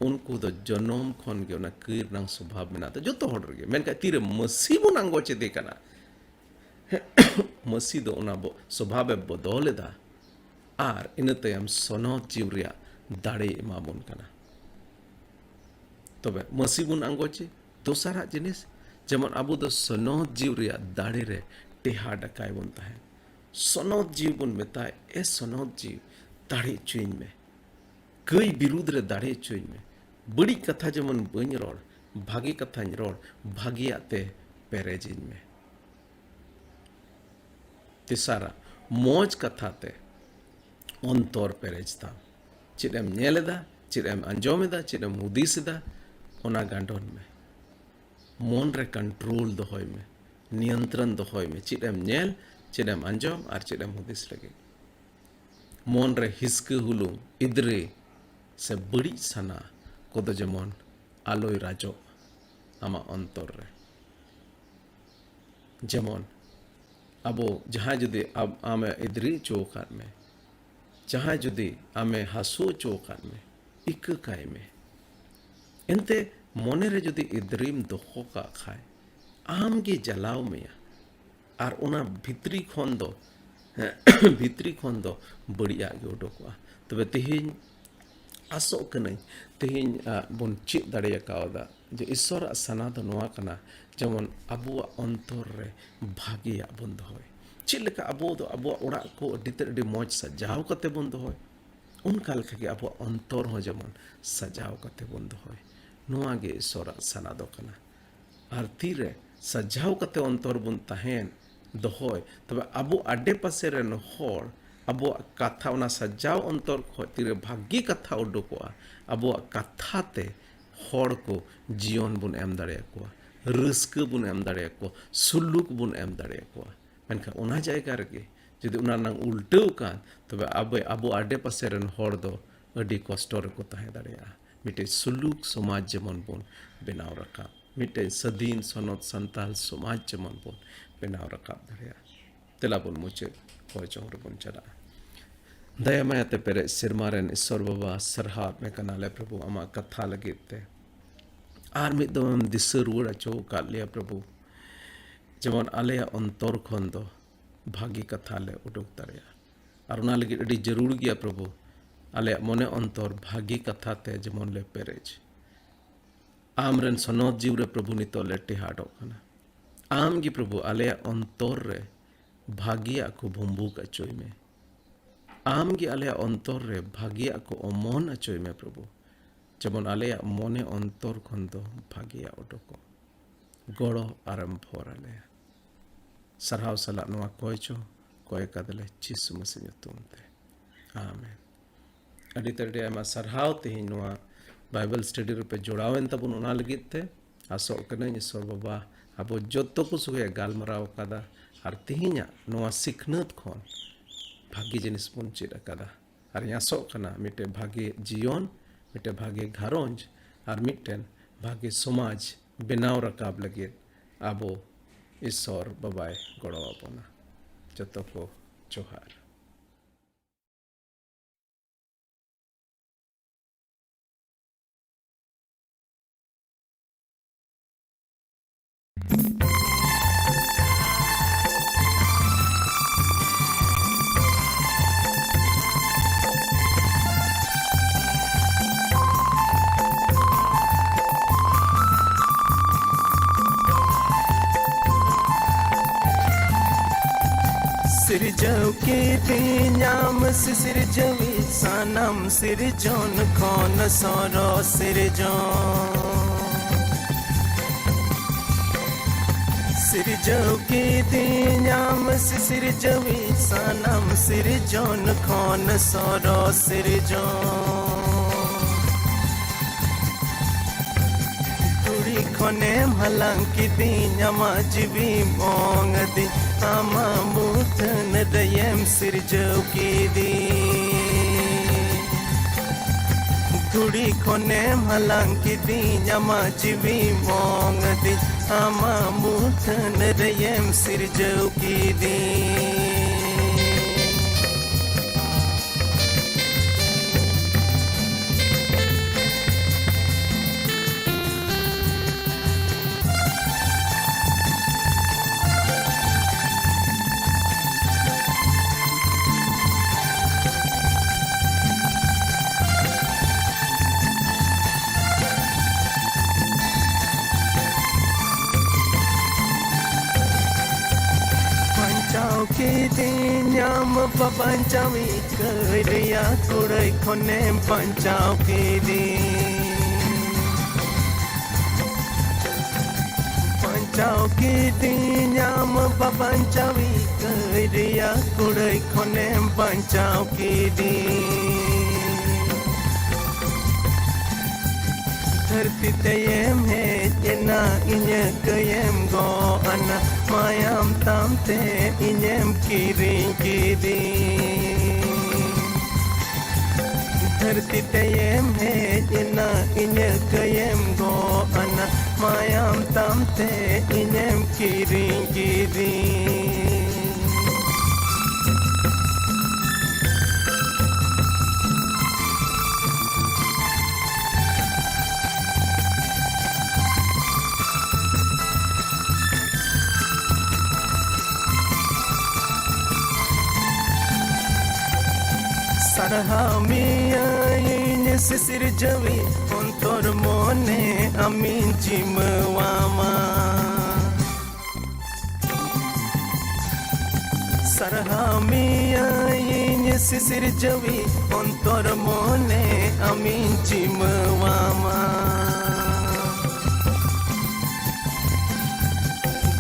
ᱩᱱᱠᱩ ᱫᱚ ᱡᱚᱱᱚᱢ ᱠᱷᱚᱱ ᱜᱮ ᱚᱱᱟ ᱠᱟᱹᱭ ᱨᱮᱱᱟᱜ ᱥᱚᱵᱷᱟᱵ ᱢᱮᱱᱟᱜ ᱛᱟᱠᱚᱣᱟ ᱡᱚᱛᱚ ᱦᱚᱲ ᱨᱮᱜᱮ᱾ ᱢᱮᱱᱠᱷᱟᱱ ᱛᱤᱨᱮ ᱢᱟᱹᱥᱤ ᱵᱚᱱ ᱟᱸᱜᱚᱪ ᱤᱫᱤ ᱠᱟᱱᱟ, ᱢᱟᱹᱥᱤ ᱫᱚ ᱚᱱᱟ ᱵᱚ-, ᱥᱚᱵᱷᱟᱵ ᱮ ᱵᱚᱫᱚᱞ ᱮᱫᱟ, ᱟᱨ ᱤᱱᱟᱹ ᱛᱟᱭᱚᱢ ᱥᱚᱱᱚᱛ ᱡᱤᱣᱤ ᱨᱮᱭᱟᱜ ᱫᱟᱲᱮᱭ ᱮᱢᱟ ᱵᱚᱱ ᱠᱟᱱᱟ᱾ ᱛᱚᱵᱮ ᱢᱟᱹᱥᱤ ᱵᱚᱱ ᱟᱸᱜᱚᱪᱮ, ᱫᱚᱥᱟᱨᱟᱜ ᱡᱤᱱᱤᱥ, ᱡᱮᱢᱚᱱ ᱟᱵᱚ ᱫᱚ ᱥᱚᱱᱚᱛ ᱡᱤᱣᱤ ᱨᱮᱭᱟᱜ ᱫᱟᱲᱮ ᱨᱮ ᱴᱮᱦᱟᱰ ᱟᱠᱟᱭ ᱵᱚᱱ ᱛᱟᱦᱮᱸᱫ᱾ ᱥᱚᱱᱚᱛ ᱡᱤᱣᱤ ᱵᱚᱱ ᱢᱮᱛᱟᱭ, "ᱮ ᱥᱚᱱᱚᱛ ᱡᱤᱣᱤ, ᱫᱟᱲᱮ ᱦᱚᱪᱚᱧ ᱢᱮ, ᱠᱟᱹᱭ ᱵᱤᱨᱩᱫᱽ ᱨᱮ ᱫᱟᱲᱮ ᱦᱚᱪᱚᱧ ᱢᱮ, ᱵᱟᱹᱲᱤᱡ ᱠᱟᱛᱷᱟ ᱡᱮᱢᱚᱱ ᱵᱟᱹᱧ ᱨᱚᱲ, ᱵᱷᱟᱜᱮ ᱠᱟᱛᱷᱟᱧ ᱨᱚᱲ, ᱵᱷᱟᱜᱮᱭᱟᱜ ᱛᱮ ᱯᱮᱨᱮᱡᱤᱧ ᱢᱮ᱾" ᱛᱮᱥᱟᱨᱟᱜ, ᱢᱚᱡᱽ ᱠᱟᱛᱷᱟ ᱛᱮ ᱚᱱᱛᱚᱨ ᱯᱮᱨᱮᱡ ᱛᱟᱢ᱾ ᱪᱮᱫ ᱮᱢ ᱧᱮᱞ ᱮᱫᱟ, ᱪᱮᱫ ᱮᱢ ᱟᱸᱡᱚᱢ ᱮᱫᱟ, ᱪᱮᱫ ᱮᱢ ᱦᱩᱫᱤᱥ ᱮᱫᱟ, ᱚᱱᱟ ᱜᱟᱸᱰᱚᱱ ᱢᱮ᱾ ᱢᱚᱱ ᱨᱮ ᱠᱚᱱᱴᱨᱳᱞ ᱫᱚᱦᱚᱭ ᱢᱮ, ᱱᱤᱭᱚᱱᱛᱨᱚᱱ ᱫᱚᱦᱚᱭ ᱢᱮ, ᱪᱮᱫ ᱮᱢ ᱧᱮᱞ, ᱪᱮᱫ ᱮᱢ ᱟᱸᱡᱚᱢ ᱟᱨ ᱪᱮᱫ ᱮᱢ ᱦᱩᱫᱤᱥ ᱞᱟᱹᱜᱤᱫ᱾ ᱢᱚᱱ ᱨᱮ ᱦᱤᱥᱠᱟᱹ ᱦᱩᱞᱩᱝ, ᱤᱫᱽᱨᱟᱹ ᱥᱮ ᱵᱟᱹᱲᱤᱡ ᱥᱟᱱᱟ ᱠᱚᱫᱚ ᱡᱮᱢᱚᱱ ᱟᱞᱚᱭ ᱨᱟᱡᱚᱜ ᱟᱢᱟᱜ ᱚᱱᱛᱚᱨ ᱨᱮ᱾ ᱡᱮᱢᱚᱱ ᱟᱵᱚ ᱡᱟᱦᱟᱸᱭ ᱡᱩᱫᱤ ᱟᱢ, ᱟᱢᱮ ᱤᱫᱽᱨᱤ ᱦᱚᱪᱚ ᱟᱠᱟᱫ ᱢᱮ, ᱡᱟᱦᱟᱸᱭ ᱡᱩᱫᱤ ᱟᱢᱮ ᱦᱟᱹᱥᱩ ᱦᱚᱪᱚ ᱟᱠᱟᱫ ᱢᱮ, ᱤᱠᱟᱹ ᱠᱟᱭ ᱢᱮ᱾ ᱮᱱᱛᱮ ᱢᱚᱱᱮ ᱨᱮ ᱡᱩᱫᱤ ᱤᱫᱽᱨᱤᱢ ᱫᱚᱦᱚ ᱠᱟᱜ ᱠᱷᱟᱡ, ᱟᱢ ᱜᱮ ᱡᱟᱞᱟᱣ ᱢᱮᱭᱟ᱾ ᱟᱨ ᱚᱱᱟ ᱵᱷᱤᱛᱨᱤ ᱠᱷᱚᱱ ᱫᱚ, ᱵᱷᱤᱛᱨᱤ ᱠᱷᱚᱱ ᱫᱚ ᱵᱟᱹᱲᱤᱡᱟᱜ ᱜᱮ ᱩᱰᱩᱠᱚᱜᱼᱟ᱾ ᱛᱚᱵᱮ ᱛᱮᱦᱮᱧ ᱟᱥᱚᱜ ᱠᱟᱹᱱᱟᱹᱧ, ᱛᱮᱦᱮᱧ, ᱟ, ᱵᱚᱱ ᱪᱮᱫ ᱫᱟᱲᱮ ᱟᱠᱟᱣᱫᱟ ᱡᱮ ᱤᱥᱥᱚᱨᱟᱜ ᱥᱟᱱᱟ ᱫᱚ ᱱᱚᱣᱟ ᱠᱟᱱᱟ, ᱡᱮᱢᱚᱱ ᱟᱵᱚᱣᱟᱜ ᱚᱱᱛᱚᱨ ᱨᱮ ᱵᱷᱟᱜᱮᱭᱟᱜ ᱵᱚᱱ ᱫᱚᱦᱚᱭ᱾ ᱪᱮᱫ ᱞᱮᱠᱟ ᱟᱵᱚ ᱫᱚ ᱟᱵᱚᱣᱟᱜ ᱚᱲᱟᱜ ᱠᱚ ᱟᱹᱰᱤ ᱛᱮᱫ ᱟᱹᱰᱤ ᱢᱚᱡᱽ ᱥᱟᱡᱟᱣ ᱠᱟᱛᱮ ᱵᱚᱱ ᱫᱚᱦᱚᱭ, ᱚᱱᱠᱟ ᱞᱮᱠᱟ ᱜᱮ ᱟᱵᱚᱣᱟᱜ ᱚᱱᱛᱚᱨ ᱦᱚᱸ ᱡᱮᱢᱚᱱ ᱥᱟᱡᱟᱣ ᱠᱟᱛᱮ ᱵᱚᱱ ᱫᱚᱦᱚᱭ᱾ ᱱᱚᱣᱟ ᱜᱮ ᱤᱥᱥᱚᱨᱟᱜ ᱥᱟᱱᱟ ᱫᱚ ᱠᱟᱱᱟ᱾ ᱟᱨ ᱛᱤᱨᱮ ᱥᱟᱡᱟᱣ ᱠᱟᱛᱮ ᱚᱱᱛᱚᱨ ᱵᱚᱱ ᱛᱟᱦᱮᱱ, ᱫᱚᱦᱚᱭ, ᱛᱚᱵᱮ ᱟᱵᱚ ᱟᱰᱮ ᱯᱟᱥᱮ ᱨᱮᱱ ᱦᱚᱲ ᱟᱵᱚᱣᱟᱜ ᱠᱟᱛᱷᱟ, ᱚᱱᱟ ᱥᱟᱡᱟᱣ ᱚᱱᱛᱚᱨ ᱠᱷᱚᱱ ᱛᱤᱨᱮ ᱵᱷᱟᱹᱜᱤ ᱠᱟᱛᱷᱟ ᱩᱰᱩᱠᱚᱜᱼᱟ, ᱟᱵᱚᱣᱟᱜ ᱠᱟᱛᱷᱟ ᱛᱮ ᱦᱚᱲ ᱠᱚ ᱡᱤᱭᱚᱱ ᱵᱚᱱ ᱮᱢ ᱫᱟᱲᱮᱭᱟᱠᱚᱣᱟ, ᱨᱟᱹᱥᱠᱟᱹ ᱵᱚᱱ ᱮᱢ ᱫᱟᱲᱮᱭᱟᱠᱚᱣᱟ, ᱥᱩᱞᱩᱠ ᱵᱚᱱ ᱮᱢ ᱫᱟᱲᱮᱭᱟᱠᱚᱣᱟ᱾ ᱢᱮᱱᱠᱷᱟᱱ ᱚᱱᱟ ᱡᱟᱭᱜᱟ ᱨᱮᱜᱮ ᱡᱩᱫᱤ ᱚᱱᱟ ᱨᱮᱱᱟᱜ ᱩᱞᱴᱟᱹᱣ ᱠᱟᱱ, ᱛᱚᱵᱮ ᱟᱵᱚ, ᱟᱵᱚ ᱟᱰᱮ ᱯᱟᱥᱮ ᱨᱮᱱ ᱦᱚᱲ ᱫᱚ ᱟᱹᱰᱤ ᱠᱚᱥᱴᱚ ᱨᱮᱠᱚ ᱛᱟᱦᱮᱸ ᱫᱟᱲᱮᱭᱟᱜᱼᱟ᱾ ᱢᱤᱫᱴᱮᱡ ᱥᱩᱞᱩᱠ ᱥᱚᱢᱟᱡᱽ ᱡᱮᱢᱚᱱ ᱵᱚᱱ ᱵᱮᱱᱟᱣ ᱨᱟᱠᱟᱵ, ᱢᱤᱫᱴᱮᱡ ᱥᱟᱹᱫᱷᱤᱱ ᱥᱚᱱᱚᱛ ᱥᱟᱱᱛᱟᱞ ᱥᱚᱢᱟᱡᱽ ᱡᱮᱢᱚᱱ ᱵᱚᱱ ᱵᱮᱱᱟᱣ ᱨᱟᱠᱟᱵ ᱫᱟᱲᱮᱭᱟᱜᱼᱟ᱾ ᱛᱮᱞᱟ ᱵᱚᱱ ᱢᱩᱪᱟᱹᱫ ᱦᱚᱭ ᱡᱚᱝ ᱨᱮᱵᱚᱱ ᱪᱟᱞᱟᱜᱼᱟ᱾ ᱫᱟᱭᱟ ᱢᱟᱭᱟᱛᱮ ᱯᱮᱨᱮᱡ ᱥᱮᱨᱢᱟ ᱨᱮᱱ ᱤᱥᱥᱚᱨ ᱵᱟᱵᱟ, ᱥᱟᱨᱦᱟᱣ ᱢᱮ ᱠᱟᱱᱟᱞᱮ ᱯᱨᱚᱵᱷᱩ ᱟᱢᱟᱜ ᱠᱟᱛᱷᱟ ᱞᱟᱹᱜᱤᱫ ᱛᱮ᱾ ᱟᱨ ᱢᱤᱫ ᱫᱚᱢᱮᱢ ᱫᱤᱥᱟᱹ ᱨᱩᱣᱟᱹᱲ ᱦᱚᱪᱚ ᱟᱠᱟᱫ ᱞᱮᱭᱟ ᱯᱨᱚᱵᱷᱩ, ᱡᱮᱢᱚᱱ ᱟᱞᱮᱭᱟᱜ ᱚᱱᱛᱚᱨ ᱠᱷᱚᱱ ᱫᱚ ᱵᱷᱟᱹᱜᱤ ᱠᱟᱛᱷᱟ ᱞᱮ ᱩᱰᱩᱠ ᱫᱟᱲᱮᱭᱟᱜᱼᱟ᱾ ᱟᱨ ᱚᱱᱟ ᱞᱟᱹᱜᱤᱫ ᱟᱹᱰᱤ ᱡᱟᱹᱨᱩᱲ ᱜᱮᱭᱟ ᱯᱨᱚᱵᱷᱩ, ᱟᱞᱮᱭᱟᱜ ᱢᱚᱱᱮ ᱚᱱᱛᱚᱨ ᱵᱷᱟᱹᱜᱤ ᱠᱟᱛᱷᱟ ᱛᱮ ᱡᱮᱢᱚᱱ ᱞᱮ ᱯᱮᱨᱮᱡ᱾ ᱟᱢ ᱨᱮᱱ ᱥᱚᱱᱚᱛ ᱡᱤᱣᱤ ᱨᱮ ᱯᱨᱚᱵᱷᱩ ᱱᱤᱛᱚᱜ ᱞᱮ ᱴᱮᱦᱟᱰᱚᱜ ᱠᱟᱱᱟ᱾ ᱟᱢ ᱜᱮ ᱯᱨᱚᱵᱷᱩ ᱟᱞᱮᱭᱟᱜ ᱚᱱᱛᱚᱨ ᱨᱮ ᱵᱷᱟᱹᱜᱤᱭᱟᱜ ᱠᱚ ᱵᱷᱩᱢᱵᱩᱠ ᱦᱚᱪᱚᱭ ᱢᱮ᱾ ᱟᱢ ᱜᱮ ᱟᱞᱮᱭᱟᱜ ᱚᱱᱛᱚᱨ ᱨᱮ ᱵᱷᱟᱹᱜᱤᱭᱟᱜ ᱠᱚ ᱚᱢᱚᱱ ᱦᱚᱪᱚᱭ ᱢᱮ ᱯᱨᱚᱵᱷᱩ, ᱡᱮᱢᱚᱱ ᱟᱞᱮᱭᱟᱜ ᱢᱚᱱᱮ ᱚᱱᱛᱚᱨ ᱠᱷᱚᱱ ᱫᱚ ᱵᱷᱟᱹᱜᱤᱭᱟᱜ ᱚᱰᱚᱠᱚᱜ᱾ ᱜᱚᱲᱚ ᱟᱨᱮᱢ ᱵᱷᱚᱨ ᱟᱞᱮᱭᱟ᱾ ᱥᱟᱨᱦᱟᱣ ᱥᱟᱞᱟᱜ ᱱᱚᱣᱟ ᱠᱚᱭ ᱪᱚ ᱠᱚᱭ ᱠᱟᱫᱟᱞᱮ ᱡᱤᱥᱩ ᱢᱟᱹᱥᱤ ᱧᱩᱛᱩᱢ ᱛᱮ, ᱟᱢᱮᱱ᱾ ᱟᱹᱰᱤ ᱛᱮ ᱟᱹᱰᱤ ᱟᱭᱢᱟ ᱥᱟᱨᱦᱟᱣ ᱛᱮᱦᱮᱧ ᱱᱚᱣᱟ ᱵᱟᱭᱵᱮᱞ ᱥᱴᱟᱰᱤ ᱨᱮᱯᱮ ᱡᱚᱲᱟᱣᱮᱱ ᱛᱟᱵᱚᱱ, ᱚᱱᱟ ᱞᱟᱹᱜᱤᱫ ᱛᱮ ᱟᱥᱚᱜ ᱠᱟᱹᱱᱟᱹᱧ ᱤᱥᱚᱨ ᱵᱟᱵᱟ ᱟᱵᱚ ᱡᱚᱛᱚ ᱠᱚ ᱥᱚᱸᱜᱮ ᱜᱟᱞᱢᱟᱨᱟᱣ ᱟᱠᱟᱫᱟ ᱟᱨ ᱛᱮᱦᱮᱧᱟᱜ ᱱᱚᱣᱟ ᱥᱤᱠᱷᱱᱟᱹᱛ ᱠᱷᱚᱱ ᱵᱷᱟᱹᱜᱤ ᱡᱤᱱᱤᱥ ᱵᱚᱱ ᱪᱮᱫ ᱟᱠᱟᱫᱟ᱾ ᱟᱨᱤᱧ ᱟᱥᱚᱜ ᱠᱟᱱᱟ ᱢᱤᱫᱴᱮᱱ ᱵᱷᱟᱹᱜᱤ ᱡᱤᱭᱚᱱ, ᱢᱤᱫᱴᱮᱱ ᱵᱷᱟᱹᱜᱤ ᱜᱷᱟᱨᱚᱸᱡᱽ ᱟᱨ ᱢᱤᱫᱴᱮᱱ ᱵᱷᱟᱹᱜᱤ ᱥᱚᱢᱟᱡᱽ ᱵᱮᱱᱟᱣ ᱨᱟᱠᱟᱵ ᱞᱟᱹᱜᱤᱫ ᱟᱵᱚ ᱤᱥᱚᱨ ᱵᱟᱵᱟᱭ ᱜᱚᱲᱚ ᱟᱵᱚᱱᱟ᱾ ᱡᱚᱛᱚ ᱠᱚ ᱡᱚᱦᱟᱨ᱾ ᱥᱤᱨᱡᱟᱹᱣ ᱠᱤᱫᱤᱧᱟᱢ ᱥᱤᱥᱤᱨᱡᱟᱹᱣᱤᱡ ᱥᱟᱱᱟᱢ ᱥᱤᱨᱡᱚᱱ ᱠᱷᱚᱱ ᱥᱚᱨᱚᱥ ᱥᱤᱨᱡᱚᱱ᱾ ᱥᱤᱨᱡᱟᱹᱣ ᱠᱤᱫᱤᱧᱟᱢ ᱥᱤᱥᱤᱨᱡᱟᱹᱣᱤᱡ ᱥᱟᱱᱟᱢ ᱥᱤᱨᱡᱚᱱ ᱠᱷᱚᱱ ᱥᱚᱨᱚᱥ ᱥᱤᱨᱡᱚᱱ᱾ ᱫᱷᱩᱲᱤ ᱠᱷᱚᱱᱮᱢ ᱦᱟᱞᱟᱝ ᱠᱤᱫᱤᱧ, ᱟᱢᱟᱜ ᱡᱤᱣᱤᱢ ᱚᱝ ᱟᱹᱫᱤᱧ, ᱟᱢᱟᱜ ᱢᱩᱴᱷᱟᱹᱱ ᱨᱮᱭᱮᱢ ᱥᱤᱨᱡᱟᱹᱣ ᱠᱤᱫᱤᱧ᱾ ᱫᱷᱩᱲᱤ ᱠᱷᱚᱱᱮᱢ ᱦᱟᱞᱟᱝ ᱠᱤᱫᱤᱧ, ᱟᱢᱟᱜ ᱡᱤᱣᱤᱢ ᱚᱝ ᱟᱹᱫᱤᱧ, ᱟᱢᱟᱜ ᱢᱩᱴᱷᱟᱹᱱ ᱨᱮᱭᱮᱢ ᱥᱤᱨᱡᱟᱹᱣ ᱠᱤᱫᱤᱧ᱾ ᱠᱤᱫᱤᱧᱟᱢ ᱵᱟᱵᱟᱧᱪᱟᱣᱤ ᱠᱟᱹᱭ ᱨᱮᱭᱟᱜ ᱠᱩᱲᱟᱹᱭ ᱠᱷᱚᱱᱮᱢ ᱵᱟᱧᱪᱟᱣ ᱠᱤᱫᱤᱧ᱾ ᱵᱟᱧᱪᱟᱣ ᱠᱤᱫᱤᱧᱟᱢ ᱵᱟᱵᱟᱧᱪᱟᱣᱤ ᱠᱟᱹᱭ ᱨᱮᱭᱟᱜ ᱠᱩᱲᱟᱹᱭ ᱠᱷᱚᱱᱮᱢ ᱵᱟᱧᱪᱟᱣ ᱠᱤᱫᱤᱧ᱾ ᱫᱷᱟᱹᱨᱛᱤ ᱛᱮᱭᱮᱢ ᱦᱮᱡ ᱮᱱᱟ, ᱤᱧᱟᱹᱜ ᱠᱟᱹᱭᱮᱢ ᱜᱚᱜ ᱟᱱᱟ, ᱢᱟᱭᱟᱢ ᱛᱟᱢ ᱛᱮ ᱤᱧᱮᱢ ᱠᱤᱨᱤᱧ ᱠᱤᱫᱤᱧ᱾ ᱫᱷᱟᱹᱨᱛᱤ ᱛᱮᱭᱮᱢ ᱦᱮᱡ ᱮᱱᱟ, ᱤᱧᱟᱹᱜ ᱠᱟᱹᱭᱮᱢ ᱜᱚᱜ ᱟᱱᱟ, ᱢᱟᱭᱟᱢ ᱛᱟᱢ ᱛᱮ ᱤᱧᱮᱢ ᱠᱤᱨᱤᱧ ᱠᱤᱫᱤᱧ᱾ ᱥᱟᱨᱦᱟᱣ ᱢᱮᱭᱟᱹᱧ ᱥᱤᱥᱤᱨᱡᱟᱹᱣᱤᱡ, ᱚᱱᱛᱚᱨ ᱢᱚᱱᱮ ᱟᱢᱤᱧ ᱡᱤᱢᱟᱹᱣᱟᱢᱟ᱾ ᱥᱟᱨᱦᱟᱣ ᱢᱮᱭᱟᱹᱧ ᱥᱤᱥᱤᱨᱡᱟᱹᱣᱤᱡ, ᱚᱱᱛᱚᱨ ᱢᱚᱱᱮ ᱟᱢᱤᱧ ᱡᱤᱢᱟᱹᱣᱟᱢᱟ᱾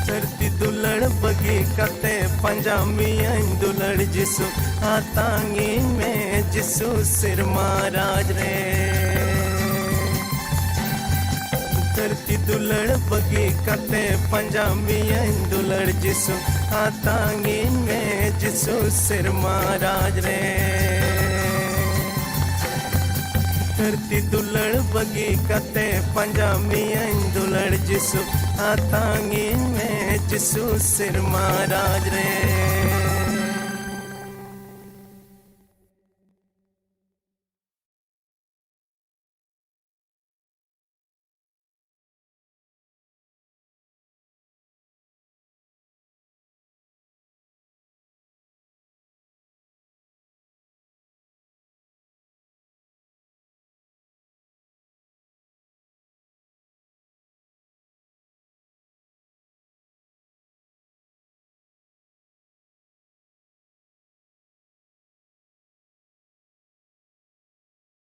ᱫᱷᱟᱹᱨᱛᱤ ᱫᱩᱞᱟᱹᱲ ᱵᱟᱹᱜᱤ ᱠᱟᱛᱮ ᱯᱟᱸᱡᱟ ᱢᱤᱭᱟᱹᱧ ᱫᱩᱞᱟᱹᱲ ᱡᱤᱥᱩ, ᱟᱛᱟᱝᱤᱧ ᱢᱮ ᱡᱤᱥᱩ ᱥᱮᱨᱢᱟ ᱨᱟᱡᱽ ᱨᱮ᱾ ᱫᱷᱟᱹᱨᱛᱤ ᱫᱩᱞᱟᱹᱲ ᱵᱟᱹᱜᱤ ᱠᱟᱛᱮ ᱯᱟᱸᱡᱟ ᱢᱤᱭᱟᱹᱧ ᱫᱩᱞᱟᱹᱲ ᱡᱤᱥᱩ, ᱟᱛᱟᱝᱤᱧ ᱢᱮ ᱡᱤᱥᱩ ᱥᱮᱨᱢᱟ ᱨᱟᱡᱽ ᱨᱮ᱾ ᱫᱷᱟᱹᱨᱛᱤ ᱫᱩᱞᱟᱹᱲ ᱵᱟᱹᱜᱤ ᱠᱟᱛᱮ ᱯᱟᱸᱡᱟ ᱢᱤᱭᱟᱹᱧ ᱫᱩᱞᱟᱹᱲ ᱡᱤᱥᱩ, ᱟᱛᱟᱝᱤᱧ ᱢᱮ ᱡᱤᱥᱩ ᱥᱮᱨᱢᱟ ᱨᱟᱡᱽ ᱨᱮ᱾